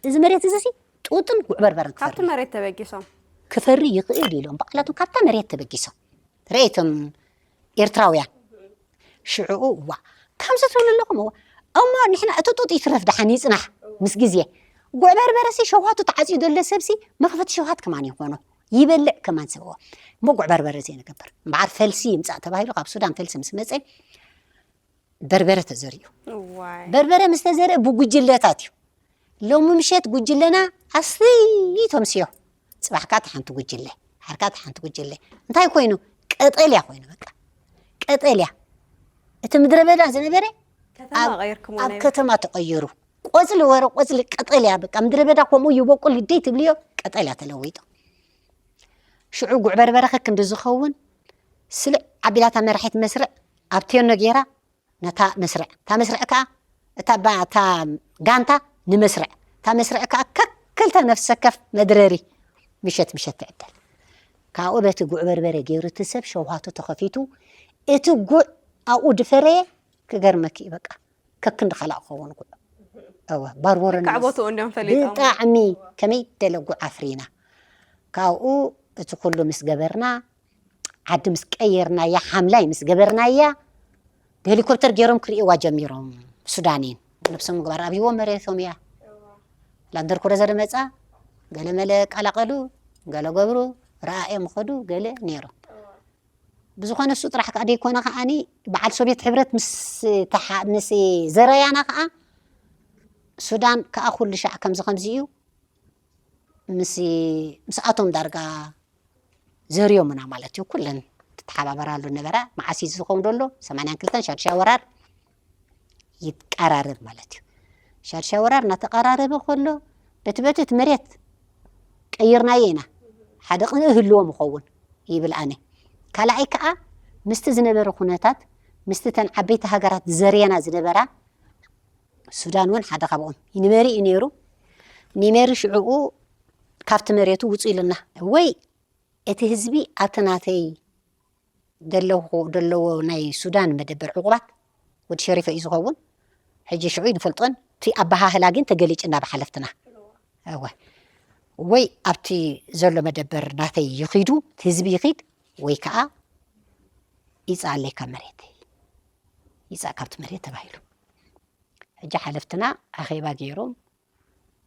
"እዚ መሬት እዚ ሲ ጡጥን ጉዕ በርበረን ክፈሪ" ካብቲ መሬት ተበጊሶም። "ክፈሪ ይኽእል" ኢሎም። ባዕላቶም ካብታ መሬት ተበጊሶም። ርእይቶም ኤርትራውያን። ሽዕኡ፣ "እዋ፣ ከምዚ ትብሉ ኣለኹም፣ እዋ፣ እሞ ንሕና እቲ ጡጥ ይትረፍ ደሓን ይጽናሕ ምስ ግዜ። ጉዕ በርበረሲ ሸውሃቱ ተዓጽዩ ዘሎ ሰብሲ መኽፈቲ ሸውሃት ከማን ይኾኖ፣ ይበልዕ ከማን ሰብዎ። እሞ ጉዕ በርበረ ዘይንገብር፣ እምበኣር ፈልሲ ይምጻእ" ተባሂሉ ካብ ሱዳን ፈልሲ ምስ መጸ፣ በርበረ ተዘሪኡ። እዋይ። በርበረ ምስ ተዘርአ ብጉጅለታት እዩ። ሎሚ ምሸት ጉጅለና ኣስተይ ተምስዮ። ጽባሕ ከኣ እታ ሓንቲ ጉጅለ፣ ሓርካ እታ ሓንቲ ጉጅለ። እንታይ ኮይኑ? ቀጠልያ ኮይኑ በቃ። ቀጠልያ። እቲ ምድረ በዳ ዝነበረ ከተማ ኣብ፣ ቀይርኩሞ ኣብ ናይ ከተማ ተቐይሩ። ቆጽሊ ወረ ቆጽሊ ቀጠልያ በቃ። ምድረ በዳ ከምኡ ይበቁል ይደይ ትብልዮ ቀጠልያ ተለዊጡ። ሽዑ ጉዕ በርበረ ከክንዲ ዝኸውን ስልዕ ኣቢላታ መራሒት መስርዕ ኣብ ቴኖ ጌራ ነታ መስርዕ፣ እታ መስርዕ ከኣ፣ እታ ባ-፣ እታ ጋንታ ንመስርዕ፣ እታ መስርዕ ከኣ ከክልተ ነፍሰ ከፍ መድረሪ ምሸት ምሸት ትዕደል። ካብኡ በቲ ጉዕ በርበረ ገይሩ እቲ ሰብ ሸውሃቱ ተኸፊቱ፣ እቲ ጉዕ ኣብኡ ድፈረየ ክገርመኪ እዩ በቃ። ከክንዲ ካልኣ ክኸውን ጉዕ። እወ፣ ባርቦሮ ልክዕ ንመስ- ቦትኡ እንዲዮም ፈሊጦም። ብጣዕሚ ከመይ ደለጉ ዓፍሪና። ካብኡ እቲ ኩሉ ምስ ገበርና፣ ዓዲ ምስ ቀየርናያ፣ ሓምላይ ምስ ገበርናያ፣ ብሄሊኮፕተር ገይሮም ክርእይዋ ጀሚሮም። ሱዳኔን ነብሶም ምግባር ኣብይዎ መሬቶም እያ። ላንደር ክሩዘር መፃ፣ ገለ መለ ቀላቀሉ፣ ገለ ገብሩ፣ ረኣዮም ኸዱ ገለ ነይሮም። ብዝኾነ እሱ ጥራሕ ከዓ ደይኮነ ከዓኒ፣ በዓል ሶቪየት ሕብረት ምስ ተሓ- ምስ ዘረያና ከዓ፣ ሱዳን ከዓ ኩሉ ሻዕ ከምዚ ከምዚ እዩ፣ ምስ ምስኣቶም ዳርጋ ዘርዮምና ማለት እዩ። ኩለን ትተሓባበራሉ ነበራ። መዓስ እዩ ዝኸውን ዘሎ? ሰማንያን ክልተን ሻድሻይ ወራር ይቀራረብ ማለት እዩ። ሻድሻይ ወራር እናተቀራረበ ከሎ፣ በቲ በቲ እቲ መሬት ቀይርናዮ ኢና፣ ሓደ ቅንኢ ህልዎም ይኸውን ይብል ኣነ። ካልኣይ ከዓ ምስቲ ዝነበረ ኩነታት፣ ምስቲ ተን ዓበይቲ ሃገራት ዘርየና ዝነበራ፣ ሱዳን እውን ሓደ ካብኦም ኒሜሪ እዩ ነይሩ። ኒሜሪ ሽዕኡ ካብቲ መሬቱ ውፁ ኢሉና። ወይ እቲ ህዝቢ ኣብቲ ናተይ ደለኹ ደለዎ ናይ ሱዳን መደበር ዕቑባት ወዲ ሸሪፈ እዩ ዝኸውን። ሕጂ ሽዑ ይንፈልጦን እቲ ኣበሃህላ ግን ተገሊጭ እናበሓለፍትና። እወ፣ ወይ ኣብቲ ዘሎ መደበር ናተይ ይኺዱ፣ እቲ ህዝቢ ይኺድ፣ ወይ ከዓ ይፃለይ ካብ መሬት፣ ይፃእ ካብቲ መሬት ተባሂሉ። ሕጂ ሓለፍትና ኣኼባ ገይሮም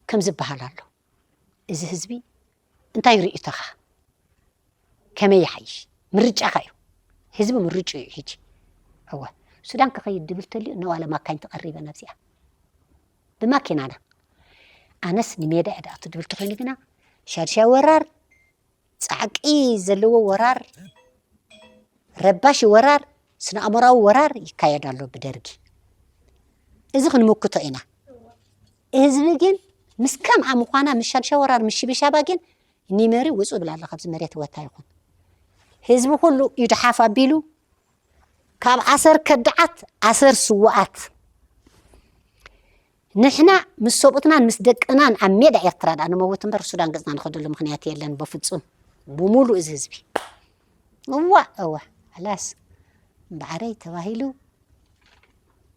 ከም ዝበሃል ኣሎ፣ እዚ ህዝቢ እንታይ ርእይቶኻ? ከመይ ይሓይሽ? ምርጫኻ እዩ። ህዝቢ ምርጫ እዩ ሕጂ። እወ፣ ሱዳን ክኸይድ ድብል ተልዩ እነዋለ ማካኝ ተቐሪበ ናብዚኣ ብማኪናና። ኣነስ ንሜዳ እየ ድኣቱ ድብል ተኾይኑ ግና ሻድሻይ ወራር፣ ፃዕቂ ዘለዎ ወራር፣ ረባሺ ወራር፣ ስነ ኣእምራዊ ወራር ይካየድ ኣሎ ብደርጊ። እዚ ክንምክቶ ኢና። ህዝቢ ግን ምስ ከምኣ ምዃና፣ ምስ ሻድሻይ ወራር፣ ምስ ሽብሻባ ግን ኒመሪ ውፁ ብላ ኣላ ካብዚ መሬት ወታ ይኹን። ህዝቢ ኩሉ ኢዱ ሓፍ ኣቢሉ ካብ ኣሰር ከዳዓት ኣሰር ስውኣት። ንሕና ምስ ሰብኡትናን ምስ ደቅናን ኣብ ሜዳ ኤርትራ ደኣ ንመውት እምበር ሱዳን ገጽና ንኸደሉ ምኽንያት የለን። በፍጹም ብሙሉ እዚ ህዝቢ። እዋ እዋ ኣላስ እምበዓረይ ተባሂሉ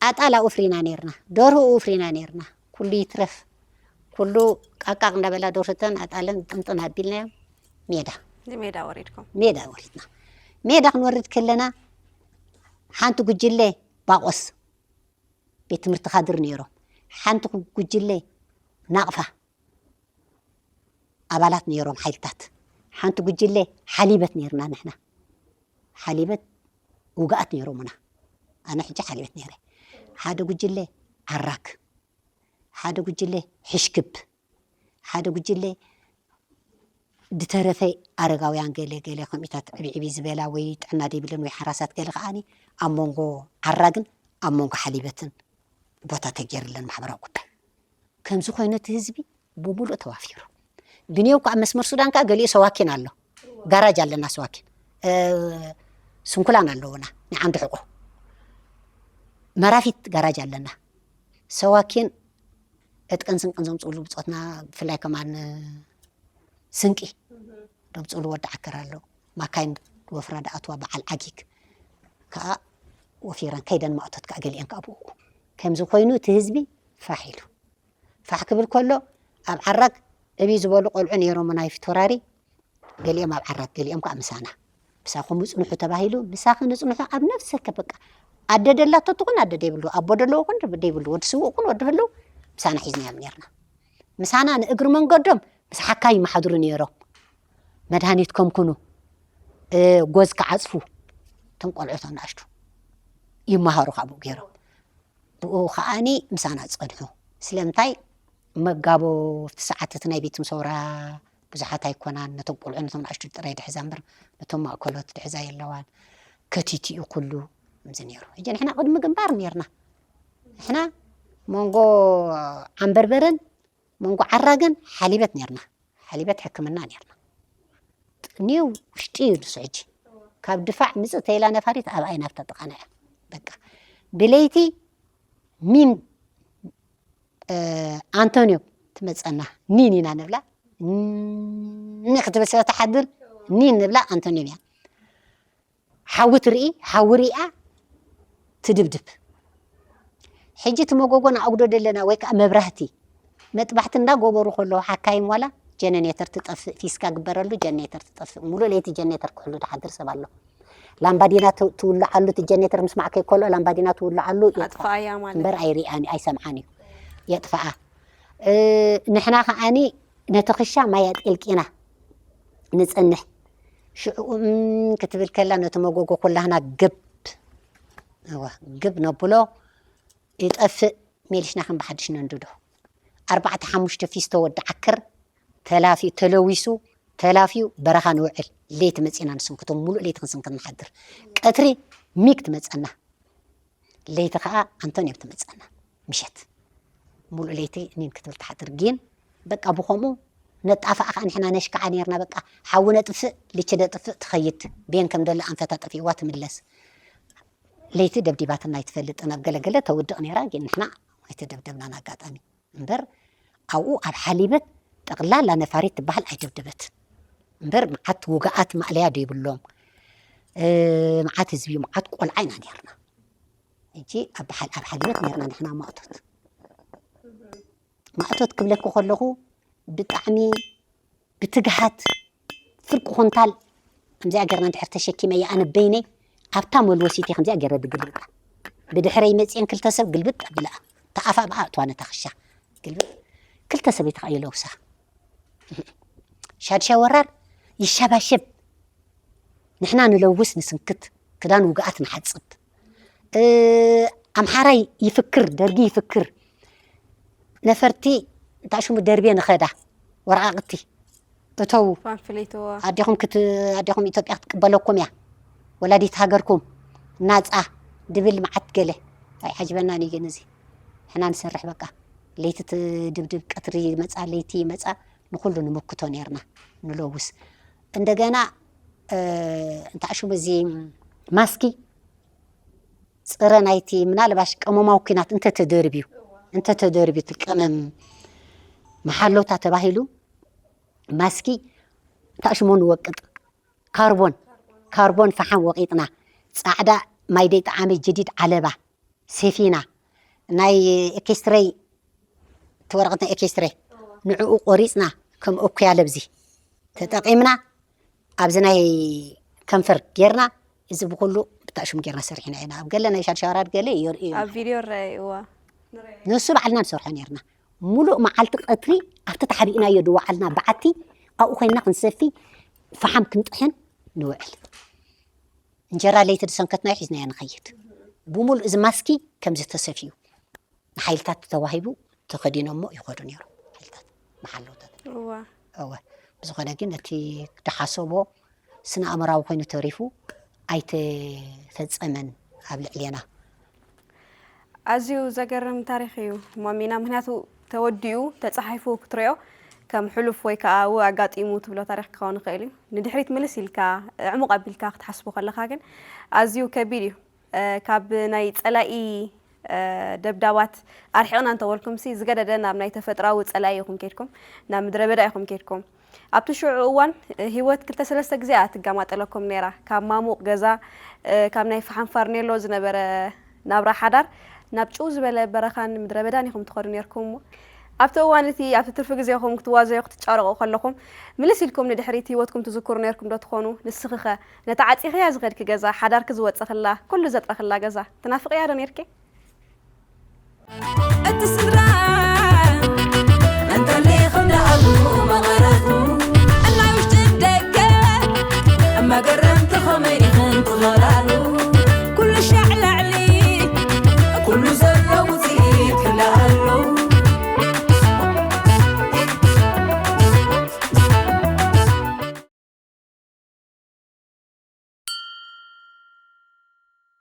ኣጣል ኣብኡ ፍሪና ነይርና፣ ደርሁ ኣብኡ ፍሪና ነይርና። ኩሉ ይትረፍ ኩሉ ቃቃቕ እንዳበላ ደርሁተን ኣጣለን ጥምጥን ኣቢልናዮም ሜዳ ንሜዳ ወሪድኩም። ሜዳ ወሪድና። ሜዳ ክንወርድ ከለና ሓንቲ ጉጅለ ባቆስ ቤት ትምህርቲ ካድር ነይሮም፣ ሓንቲ ጉጅለ ናቕፋ ኣባላት ነይሮም ሓይልታት፣ ሓንቲ ጉጅለ ሓሊበት ነይርና ንሕና። ሓሊበት ውግኣት ነይሮምና። ኣነ ሕጂ ሓሊበት ነይረ። ሓደ ጉጅለ ዓራክ፣ ሓደ ጉጅለ ሕሽክብ፣ ሓደ ጉጅለ ድተረፈ ኣረጋውያን ገለ ገለ ከምኢታት ዕብዕቢ ዝበላ ወይ ጥዕና ደይብለን ወይ ሓራሳት ገለ ከዓኒ ኣብ መንጎ ዓራግን ኣብ መንጎ ሓሊበትን ቦታ ተገይርለን ማሕበራዊ ጉዳይ። ከምዚ ኮይኑ እቲ ህዝቢ ብምሉእ ተዋፊሩ። ብኔው ከዓ መስመር ሱዳን ከዓ ገሊኡ ሰዋኪን ኣሎ። ጋራጅ ኣለና ሰዋኪን። እ፣ ስንኩላን ኣለውና ናይ ዓንዲ ሕቆ። መራፊት ጋራጅ ኣለና። ሰዋኪን ዕጥቅን ስንቅን ዘምፅእሉ ብፆትና ብፍላይ ከማን ስንቂ ደምፅእሉ ወዲ ዓከር ኣሎ። ማካይን ወፍራ ደኣትዋ በዓል ዓጊግ ከዓ ወፊረን ከይደን ማእቶት ከዓ ገሊአን ከዓ ብኡ። ከምዚ ኮይኑ እቲ ህዝቢ ፋሕ ኢሉ ፋሕ ክብል ከሎ ኣብ ዓራግ ዕብይ ዝበሉ ቆልዑ ነይሮም ናይ ፊት ወራሪ ገሊኦም ኣብ ዓራግ ገሊኦም ከዓ ምሳና። ምሳኹም ምፅንሑ ተባሂሉ ምሳኺ ንፅንሑ ኣብ ነፍሰከ በቃ ኣደ ደላቶ ትኹን ኣደ ደይብሉ ኣቦ ደለዎ ኩን ደይብሉ ወዲ ስውእ ኩን ወዲ ህልው ምሳና ሒዝናዮም ነርና። ምሳና ንእግሪ መንገዶም ምስ ሓካይ ይመሓድሩ ነይሮም። መድሃኒት ከምኩኑ እ፣ ጎዝ ክዓፅፉ እቶም ቆልዑት ኣናእሽቱ ይመሃሩ ካብኡ ገይሮም ብኡ ከዓኒ ምሳና ዝፀንሑ። ስለምንታይ መጋቦርቲ ሰዓት እቲ ናይ ቤት ምሰውራ ብዙሓት ኣይኮናን ነቶም ቆልዑ ነቶም ናእሽቱ ጥራይ ድሕዛ እምበር ነቶም ማእከሎት ድሕዛ የለዋን። ከቲቲኡ ኩሉ እዚ ነይሩ። ሕጂ ንሕና ቅድሚ ግንባር ነርና። ንሕና መንጎ ዓንበርበርን መንጎ ዓራግን ሓሊበት ነርና። ሓሊበት ሕክምና ነርና። ኒው ውሽጢ እዩ ንሱ ሕጂ ካብ ድፋዕ ምፅእ ተይላ ነፋሪት ኣብ ኣይና ብታ ጥቃና እያ። በቃ ብለይቲ ሚን ኣንቶኒዮ ትመፀና ኒን ኢና ንብላ። ኒ ክትብል ስለ ትሓድር ኒን ንብላ ኣንቶኒዮ እያ። ሓዊ ትርኢ፣ ሓዊ ሪኣ ትድብድብ። ሕጂ እቲ መጎጎ ንኣጉዶ ደለና ወይ ከዓ መብራህቲ መጥባሕቲ እንዳጎበሩ ከለዉ ሓካይም ዋላ ጀነኔተር ትጠፍእ፣ ፊስካ ግበረሉ፣ ጀነኔተር ትጠፍእ። ሙሉእ ለይቲ ጀነኔተር ክሕሉ ድሓድር ሰብ ኣሎ። ላምባዲና ት- ትውልዓሉ፣ እቲ ጀነሬተር ምስማዕ ከይከልኦ ላምባዲና ትውልዓሉ፣ የጥፍኣ። ኣጥፍኣያ ማለት። እምበር ኣይሪኣን፣ ኣይሰምዓን እዩ፣ የጥፍኣ። እ፣ ንሕና ከዓኒ ነቲ ክሻ ማይ ኣጥልቂና ንጸንሕ። ሽዑ እም ክትብል ከላ ነቲ መጎጎ ኩላህና ግብ፣ እዋ፣ ግብ ነብሎ፣ ይጠፍእ፣ ሜሊሽና ከም ብሓድሽ ነንድዶ። ኣርባዕተ ሓሙሽተ ፊስቶ ወዲ ዓክር ተላፊ ተለዊሱ ተላፊዩ በረኻ ንውዕል። ለይቲ መጺና ንስንክቶ፣ ሙሉእ ለይቲ ክንስንክት ንሓድር። ቀትሪ ሚግ ትመጸና፣ ለይቲ ከኣ ኣንቶንዮም ትመጸና። ምሸት ሙሉእ ለይቲ ኒን ክትብል ትሓድር። ግን በቃ ብኸምኡ ነጣፍኣ ከኣ ንሕና ነሽክዓ ነርና። በቃ ሓዊ ነጥፍእ፣ ልቺ ነጥፍእ፣ ትኸይድ። ቤን ከም ደሎ ኣንፈታ ጠፊእዋ ትምለስ። ለይቲ ደብዲባትና ኣይትፈልጥን። ኣብ ገለገለ ተውድቕ ነይራ፣ ግን ንሕና ኣይተደብደብናን ኣጋጣሚ። እምበር ኣብኡ ኣብ ሓሊበት ጠቕላላ ነፋሪት ትበሃል ኣይደብደበትን። እምበር መዓት ውግኣት ማእለያ ዶ ይብሎም? እ፣ መዓት ህዝቢ፣ መዓት ቆልዓ ኢና ነርና። ሕጂ ኣብ ሓል-፣ ኣብ ሓሊበት ነርና ንሕና ማእቶት። ማእቶት ክብለኪ ከለኹ ብጣዕሚ ብትግሃት ፍርቂ ኩንታል ከምዚኣ ገርና እንድሕር ተሸኪመያ ኣነ በይነይ ኣብታ መልወሲት እየ ከምዚኣ ገይረ ድግልብጣ። ብድሕረይ መፅየን ክልተ ሰብ ግልብጥ ኣብለኣ። ተኣፋ ብኣ እትዋ ነታ ክሻ ግልብጥ። ክልተ ሰበይቲ ከኣ ይለውሳ። ሻድሻይ ወራር ይሻባሸብ። ንሕና ንለውስ ንስንክት፣ ክዳን ውግኣት ንሓጽብ። እ፣ ኣምሓራይ ይፍክር፣ ደርጊ ይፍክር። ነፈርቲ እንታይ ሽሙ ደርብየ ንኸዳ፣ ወረቓቕቲ እተዉ። ፓምፍሌት፣ እዋ። ኣዴኹም ክት-፣ ኣዴኹም ኢትዮጵያ ክትቅበለኩም እያ። ወላዲት ሃገርኩም ናጻ ድብል መዓት ገለ። ኣይዓጅበናን እዩ ግን እዚ። ንሕና ንሰርሕ በቃ። ለይቲ ትድብድብ፣ ቀትሪ ይመጻ፣ ለይቲ ይመጻ፣ ንኹሉ ንምክቶ ነርና፣ ንለውስ። እንደገና፣ እ፣ እንታይ ሽሙ እዚ ማስኪ፣ ጽረ ናይቲ ምናልባሽ ቀመማዊ ኲናት እንተተደርብዩ፣ እንተተደርብዩ እቲ ቀመም መሓለውታ ተባሂሉ ማስኪ እንታይ ሽሙ ንወቅጥ፣ ካርቦን፣ ካርቦን ፈሓም ወቂጥና፣ ጻዕዳ ማይ ደይ ጠዓመ ጀዲድ ዓለባ፣ ሴፊና፣ ናይ ኤኬስትረይ፣ እቲ ወረቐት ናይ ኤኬስትረይ፣ ንዕኡ ቆሪጽና ከም እኩያ ለብዚ ተጠቒምና፣ ኣብዚ ናይ ከንፈር ጌርና፣ እዚ ብኹሉ ብታሽሙ ጌርና ሰሪሕና ኢና። ኣብ ገለ ናይ ሻድሻይ ወራር ገለ የርእዩ። ኣብ ቪድዮ ይረኣዩ፣ እዋ። ንሱ ባዕልና ንሰርሖ ኔርና። ሙሉእ መዓልቲ ቀትሪ ኣብቲ ተሓቢእናዮ ድወዓልና በዓቲ ኣብኡ ኮይንና ክንሰፊ፣ ፈሓም ክንጥሕን ንውዕል። እንጀራ ለይቲ ዝሰንከትናዮ ሒዝናዮ ንኸይድ። ብሙሉእ እዚ ማስኪ ከምዚ ተሰፍዩ ንሓይልታት ተዋሂቡ ተኸዲኖሞ ይኸዱ ነይሮም። ሓይልታት መሓለውታት። እዋ። እወ። ብዝኾነ ግን እቲ ድሓሰቦ ስነ ኣእምራዊ ኮይኑ ተሪፉ ኣይተፈጸመን ኣብ ልዕሌና። ኣዝዩ ዘገርም ታሪኽ እዩ ማሚና፣ ምኽንያቱ ተወዲኡ ተጻሒፉ ክትሪኦ ከም ሕሉፍ ወይ ከኣ ኣብኡ ኣጋጢሙ ትብሎ ታሪኽ ክኸውን ይኽእል እዩ። ንድሕሪት ምልስ ኢልካ፣ ዕሙቕ ኣቢልካ ክትሓስቦ ከለኻ ግን ኣዝዩ ከቢድ እዩ። እ፣ ካብ ናይ ጸላኢ፣ እ፣ ደብዳባት ኣርሒቕና እንተበልኩምሲ፣ ዝገደደ ናብ ናይ ተፈጥሮኣዊ ጸላኢ ኢኹም ኬድኩም፣ ናብ ምድረ በዳ ኢኹም ኬድኩም። ኣብቲ ሽዑ እዋን፣ እ፣ ህይወት ክልተ ሰለስተ ግዜ እያ ትጋማጠለኩም ነይራ። ካብ ማሙቕ ገዛ፣ እ፣ ካብ ናይ ፈሓም ፋርኔሎ ዝነበረ ናብራ ሓዳር፣ ናብ ጭው ዝበለ በረኻን ምድረ በዳን ኢኹም ትኸዱ ነይርኩም እሞ፣ ኣብቲ እዋን እቲ፣ ኣብቲ ትርፊ ግዜኹም ክትዋዘዩ ክትጫረቑ ከለኹም፣ ምልስ ኢልኩም ንድሕሪት ህይወትኩም ትዝክሩ ነይርኩም ዶ ትኾኑ? ንስኺኸ፣ ነታ ዓጺኽያ ዝኸድኪ ገዛ፣ ሓዳርኪ ዝወጸኽላ፣ ኩሉ ዘጥረኽላ ገዛ፣ ትናፍቕያ ዶ ነይርኪ? እቲ ስድራ እንተለይ ከም ደኣሉ መቐረቱ፣ እናይ ውሽጥን ደገ፣ መገረምቲ ኸመይ ዲኽን ትኸላል?